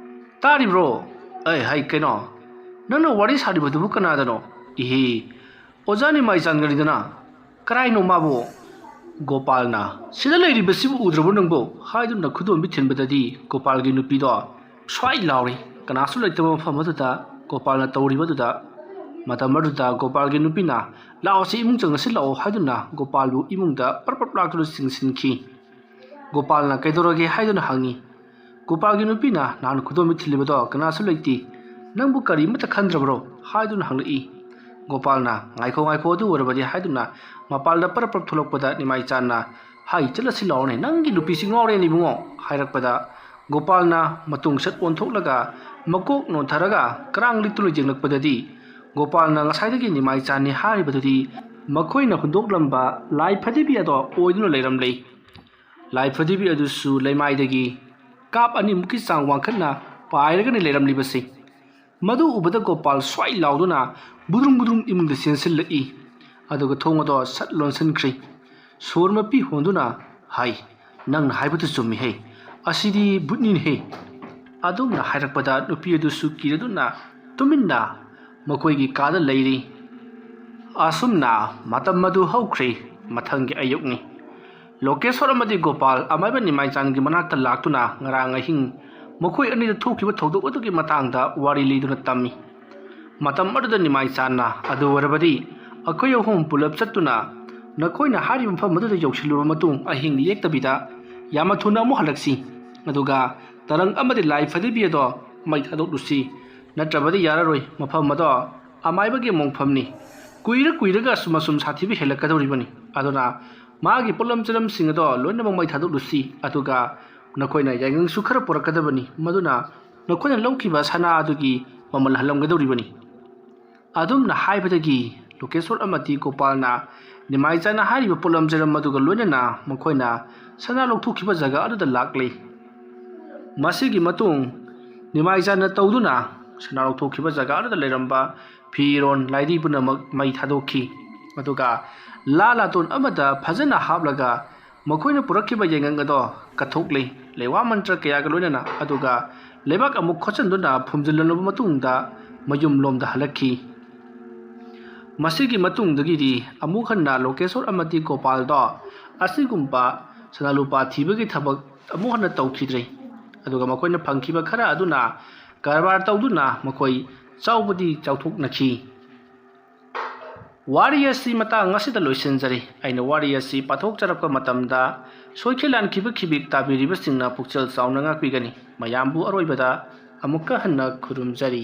"ꯇꯥꯔꯤꯕ꯭ꯔꯣ? ꯑꯩ ꯍꯥꯏ ꯀꯩꯅꯣ, ꯅꯪꯅ ꯋꯥꯔꯤ ꯁꯥꯔꯤꯕꯗꯨꯕꯨ ꯀꯅꯥꯗꯅꯣ?" "ꯏꯍꯦ, ꯑꯣꯖꯥ ꯅꯤꯃꯥꯏꯆꯥꯟꯒꯅꯤꯗꯅ꯫ ꯀꯔꯥꯏꯅꯣ ꯃꯥꯕꯨ?" ꯒꯣꯄꯥꯜꯅ, "ꯁꯤꯗ ꯂꯩꯔꯤꯕꯁꯤꯕꯨ ꯎꯗ꯭ꯔꯕꯣ ꯅꯪꯕꯣ?" ꯍꯥꯏꯗꯨꯅ ꯈꯨꯗꯣꯝꯕꯤ ꯊꯤꯟꯕꯗꯗꯤ ꯒꯣꯄꯥꯜꯒꯤ ꯅꯨꯄꯤꯗꯣ ꯁ꯭ꯋꯥꯏ ꯂꯥꯎꯔꯤ꯫ ꯀꯅꯥꯁꯨ ꯂꯩꯇꯕ ꯃꯐꯝ ꯑꯗꯨꯗ ꯒꯣꯄꯥꯜꯅ ꯇꯧꯔꯤꯕ ꯑꯗꯨꯗ, ꯃꯇꯝ ꯑꯗꯨꯗ ꯒꯣꯄꯥꯜꯒꯤ ꯅꯨꯄꯤꯅ, "ꯂꯥꯛꯑꯣꯁꯤ, ꯏꯃꯨꯡ ꯆꯪꯉꯁꯤ ꯂꯥꯛꯑꯣ" ꯍꯥꯏꯗꯨꯅ ꯒꯣꯄꯥꯜꯕꯨ ꯏꯃꯨꯡꯗ ꯄꯔꯞ ꯄꯔꯞ ꯂꯥꯛꯇꯨꯅ ꯆꯤꯡꯁꯤꯟꯈꯤ꯫ ꯒꯣꯄꯥꯜꯅ, "ꯀꯩꯗꯧꯔꯒꯦ?" ꯍꯥꯏꯗꯨꯅ ꯍꯪꯉꯤ꯫ ꯒꯣꯄꯥꯜꯒꯤ ꯅꯨꯄꯤꯅ, "ꯅꯍꯥꯟ ꯈꯨꯗꯣꯝꯕꯤ ꯊꯤꯜꯂꯤꯕꯗꯣ ꯀꯅꯥꯁꯨ ꯂꯩꯇꯦ, ꯅꯪꯕꯨ ꯀꯔꯤꯃꯠꯇ ꯈꯟꯗ꯭ꯔꯕ꯭ꯔꯣ?" ꯍꯥꯏꯗꯨꯅ ꯍꯪꯂꯛꯏ꯫ ꯒꯣꯄꯥꯜꯅ, "ꯉꯥꯏꯈꯣ, ꯉꯥꯏꯈꯣ, ꯑꯗꯨ ꯑꯣꯏꯔꯕꯗꯤ" ꯍꯥꯏꯗꯨꯅ ꯃꯄꯥꯜꯗ ꯄꯔꯞ ꯄꯔꯞ ꯊꯣꯛꯂꯛꯄꯗ ꯅꯤꯃꯥꯏꯆꯥꯟꯅ, "ꯍꯥꯏ, ꯆꯠꯂꯁꯤ ꯂꯥꯛꯑꯣꯅꯦ, ꯅꯪꯒꯤ ꯅꯨꯄꯤꯁꯤ ꯉꯥꯎꯔꯦꯅꯦ ꯏꯕꯨꯡꯉꯣ" ꯍꯥꯏꯔꯛꯄꯗ ꯒꯣꯄꯥꯜꯅ ꯃꯇꯨꯡ ꯁꯠ ꯑꯣꯟꯊꯣꯛꯂꯒ ꯃꯀꯣꯛ ꯅꯣꯟꯊꯔꯒ ꯀꯔꯥꯡ ꯂꯤꯛꯇꯨꯅ ꯌꯦꯡꯂꯛꯄꯗꯗꯤ ꯒꯣꯄꯥꯜꯅ ꯉꯁꯥꯏꯗꯒꯤ ꯅꯤꯃꯥꯏꯆꯥꯟꯅꯤ ꯍꯥꯏꯔꯤꯕꯗꯨꯗꯤ ꯃꯈꯣꯏꯅ ꯍꯨꯟꯗꯣꯛꯂꯝꯕ ꯂꯥꯏ ꯐꯗꯤꯕꯤ ꯑꯗꯣ ꯑꯣꯏꯗꯨꯅ ꯂꯩꯔꯝꯂꯦ꯫ ꯂꯥꯏ ꯐꯗꯤꯕꯤ ꯑꯗꯨꯁꯨ ꯂꯩꯃꯥꯏꯗꯒꯤ ꯀꯥꯞ ꯑꯅꯤꯃꯨꯛꯀꯤ ꯆꯥꯡ ꯋꯥꯡꯈꯠꯅ ꯄꯥꯏꯔꯒꯅꯤ ꯂꯩꯔꯝꯂꯤꯕꯁꯤ꯫ ꯃꯗꯨ ꯎꯕꯗ ꯒꯣꯄꯥꯜ ꯁ꯭ꯋꯥꯏ ꯂꯥꯎꯗꯨꯅ ꯕꯨꯗ꯭ꯔꯨꯝ ꯕꯨꯗ꯭ꯔꯨꯝ ꯏꯃꯨꯡꯗ ꯆꯦꯟꯁꯤꯜꯂꯛꯏ꯫ ꯑꯗꯨꯒ ꯊꯣꯡ ꯑꯗꯣ ꯁꯠ ꯂꯣꯟꯁꯤꯟꯈ꯭ꯔꯤ꯫ ꯁꯣꯔ ꯃꯄꯤ ꯍꯣꯟꯗꯨꯅ, "ꯍꯥꯏ, ꯅꯪꯅ ꯍꯥꯏꯕꯗꯨ ꯆꯨꯝꯃꯤꯍꯦ꯫ ꯑꯁꯤꯗꯤ ꯚꯨꯠꯅꯤꯅꯦꯍꯦ"꯫ ꯑꯗꯨꯝꯅ ꯍꯥꯏꯔꯛꯄꯗ ꯅꯨꯄꯤ ꯑꯗꯨꯁꯨ ꯀꯤꯔꯗꯨꯅ ꯇꯨꯃꯤꯟꯅ ꯃꯈꯣꯏꯒꯤ ꯀꯥꯗ ꯂꯩꯔꯤ꯫ ꯑꯁꯨꯝꯅ ꯃꯇꯝ ꯑꯗꯨ ꯍꯧꯈ꯭ꯔꯦ꯫ ꯃꯊꯪꯒꯤ ꯑꯌꯨꯛꯅꯤ꯫ ꯂꯣꯀꯦꯁꯣꯔ ꯑꯃꯗꯤ ꯒꯣꯄꯥꯜ ꯑꯃꯥꯏꯕ ꯅꯤꯃꯥꯏꯆꯥꯟꯒꯤ ꯃꯅꯥꯛꯇ ꯂꯥꯛꯇꯨꯅ ꯉꯔꯥꯡ ꯑꯍꯤꯡ ꯃꯈꯣꯏ ꯑꯅꯤꯗ ꯊꯣꯛꯈꯤꯕ ꯊꯧꯗꯣꯛ ꯑꯗꯨꯒꯤ ꯃꯇꯥꯡꯗ ꯋꯥꯔꯤ ꯂꯤꯗꯨꯅ ꯇꯝꯃꯤ꯫ ꯃꯇꯝ ꯑꯗꯨꯗ ꯅꯤꯃꯥꯏꯆꯥꯟꯅ, "ꯑꯗꯨ ꯑꯣꯏꯔꯕꯗꯤ ꯑꯩꯈꯣꯏ ꯑꯍꯨꯝ ꯄꯨꯂꯞ ꯆꯠꯇꯨꯅ ꯅꯈꯣꯏꯅ ꯍꯥꯏꯔꯤꯕ ꯃꯐꯝ ꯑꯗꯨꯗ ꯌꯧꯁꯤꯜꯂꯨꯔꯕ ꯃꯇꯨꯡ ꯑꯍꯤꯡ ꯂꯦꯛꯇꯕꯤꯗ ꯌꯥꯝꯅ ꯊꯨꯅ ꯑꯃꯨꯛ ꯍꯜꯂꯛꯁꯤ꯫ ꯑꯗꯨꯒ ꯇꯔꯪ ꯑꯃꯗꯤ ꯂꯥꯏ ꯐꯗꯤꯕꯤ ꯑꯗꯣ ꯃꯩ ꯊꯥꯗꯣꯛꯂꯨꯁꯤ, ꯅꯠꯇ꯭ꯔꯕꯗꯤ ꯌꯥꯔꯔꯣꯏ꯫ ꯃꯐꯝ ꯑꯗꯣ ꯑꯃꯥꯏꯕꯒꯤ ꯃꯣꯡꯐꯝꯅꯤ꯫ ꯀꯨꯏꯔ ꯀꯨꯏꯔꯒ ꯑꯁꯨꯝ ꯑꯁꯨꯝ ꯁꯥꯊꯤꯕ ꯍꯦꯜꯂꯛꯀꯗꯧꯔꯤꯕꯅꯤ꯫ ꯑꯗꯨꯅ ꯃꯥꯒꯤ ꯄꯣꯠꯂꯝ ꯆꯔꯝꯁꯤꯡ ꯑꯗꯣ ꯂꯣꯏꯅꯃꯛ ꯃꯩ ꯊꯥꯗꯣꯛꯂꯨꯁꯤ꯫ ꯑꯗꯨꯒ ꯅꯈꯣꯏꯅ ꯌꯥꯏꯉꯪꯁꯨ ꯈꯔ ꯄꯨꯔꯛꯀꯗꯕꯅꯤ, ꯃꯗꯨꯅ ꯅꯈꯣꯏꯅ ꯂꯧꯈꯤꯕ ꯁꯅꯥ ꯑꯗꯨꯒꯤ ꯃꯃꯜ ꯍꯜꯂꯝꯒꯗꯧꯔꯤꯕꯅꯤ꯫ ꯑꯗꯨꯝꯅ ꯍꯥꯏꯕꯗꯒꯤ ꯂꯣꯀꯦꯁꯣꯔ ꯑꯃꯗꯤ ꯒꯣꯄꯥꯜꯅ ꯅꯤꯃꯥꯏꯆꯥꯅ ꯍꯥꯏꯔꯤꯕ ꯄꯣꯠꯂꯝ ꯆꯔꯝ ꯑꯗꯨꯒ ꯂꯣꯏꯅꯅ ꯃꯈꯣꯏꯅ ꯁꯅꯥ ꯂꯧꯊꯣꯛꯈꯤꯕ ꯖꯒꯥ ꯑꯗꯨꯗ ꯂꯥꯛꯂꯤ꯫ ꯃꯁꯤꯒꯤ ꯃꯇꯨꯡ ꯅꯤꯃꯥꯏꯆꯥꯅ ꯇꯧꯗꯨꯅ ꯁꯅꯥ ꯂꯧꯊꯣꯛꯈꯤꯕ ꯖꯒꯥ ꯑꯗꯨꯗ ꯂꯩꯔꯝꯕ ꯐꯤꯔꯣꯟ ꯂꯥꯏꯔꯤ ꯄꯨꯝꯅꯃꯛ ꯃꯩ ꯊꯥꯗꯣꯛꯈꯤ꯫ ꯑꯗꯨꯒ ꯂꯥ ꯂꯥꯇꯣꯟ ꯑꯃꯗ ꯐꯖꯅ ꯍꯥꯞꯂꯒ ꯃꯈꯣꯏꯅ ꯄꯨꯔꯛꯈꯤꯕ ꯌꯥꯏꯉꯪ ꯑꯗꯣ ꯀꯠꯊꯣꯛꯂꯤ, ꯂꯩꯋꯥ ꯃꯟꯇ꯭ꯔ ꯀꯌꯥꯒ ꯂꯣꯏꯅꯅ꯫ ꯑꯗꯨꯒ ꯂꯩꯕꯥꯛ ꯑꯃꯨꯛ ꯈꯣꯠꯆꯤꯟꯗꯨꯅ ꯐꯨꯝꯖꯤꯜꯂꯕ ꯃꯇꯨꯡꯗ ꯃꯌꯨꯝ ꯂꯣꯝꯗ ꯍꯜꯂꯛꯈꯤ꯫ ꯃꯁꯤꯒꯤ ꯃꯇꯨꯡꯗꯒꯤꯗꯤ ꯑꯃꯨꯛ ꯍꯟꯅ ꯂꯣꯀꯦꯁꯣꯔ ꯑꯃꯗꯤ ꯒꯣꯄꯥꯜꯗꯣ ꯑꯁꯤꯒꯨꯝꯕ ꯁꯅꯥ ꯂꯨꯄꯥ ꯊꯤꯕꯒꯤ ꯊꯕꯛ ꯑꯃꯨꯛ ꯍꯟꯅ ꯇꯧꯈꯤꯗ꯭ꯔꯦ꯫ ꯑꯗꯨꯒ ꯃꯈꯣꯏꯅ ꯐꯪꯈꯤꯕ ꯈꯔ ꯑꯗꯨꯅ ꯀꯔꯕꯥꯔ ꯇꯧꯗꯨꯅ ꯃꯈꯣꯏ ꯆꯥꯎꯕꯗꯤ ꯆꯥꯎꯊꯣꯛꯅꯈꯤ꯫ ꯋꯥꯔꯤ ꯑꯁꯤ ꯃꯇꯥꯡ ꯑꯁꯤꯗ ꯂꯣꯏꯁꯤꯟꯖꯔꯤ꯫ ꯑꯩꯅ ꯋꯥꯔꯤ ꯑꯁꯤ ꯄꯥꯊꯣꯛꯆꯔꯛꯄ ꯃꯇꯝꯗ ꯁꯣꯏꯈꯤ ꯂꯥꯟꯈꯤꯕ ꯈꯤꯕꯤꯛ ꯇꯥꯕꯤꯔꯤꯕꯁꯤꯡꯅ ꯄꯨꯛꯆꯦꯜ ꯆꯥꯎꯅ ꯉꯥꯛꯄꯤꯒꯅꯤ꯫ ꯃꯌꯥꯝꯕꯨ ꯑꯔꯣꯏꯕꯗ ꯑꯃꯨꯛꯀ ꯍꯟꯅ ꯈꯨꯔꯨꯝꯖꯔꯤ꯫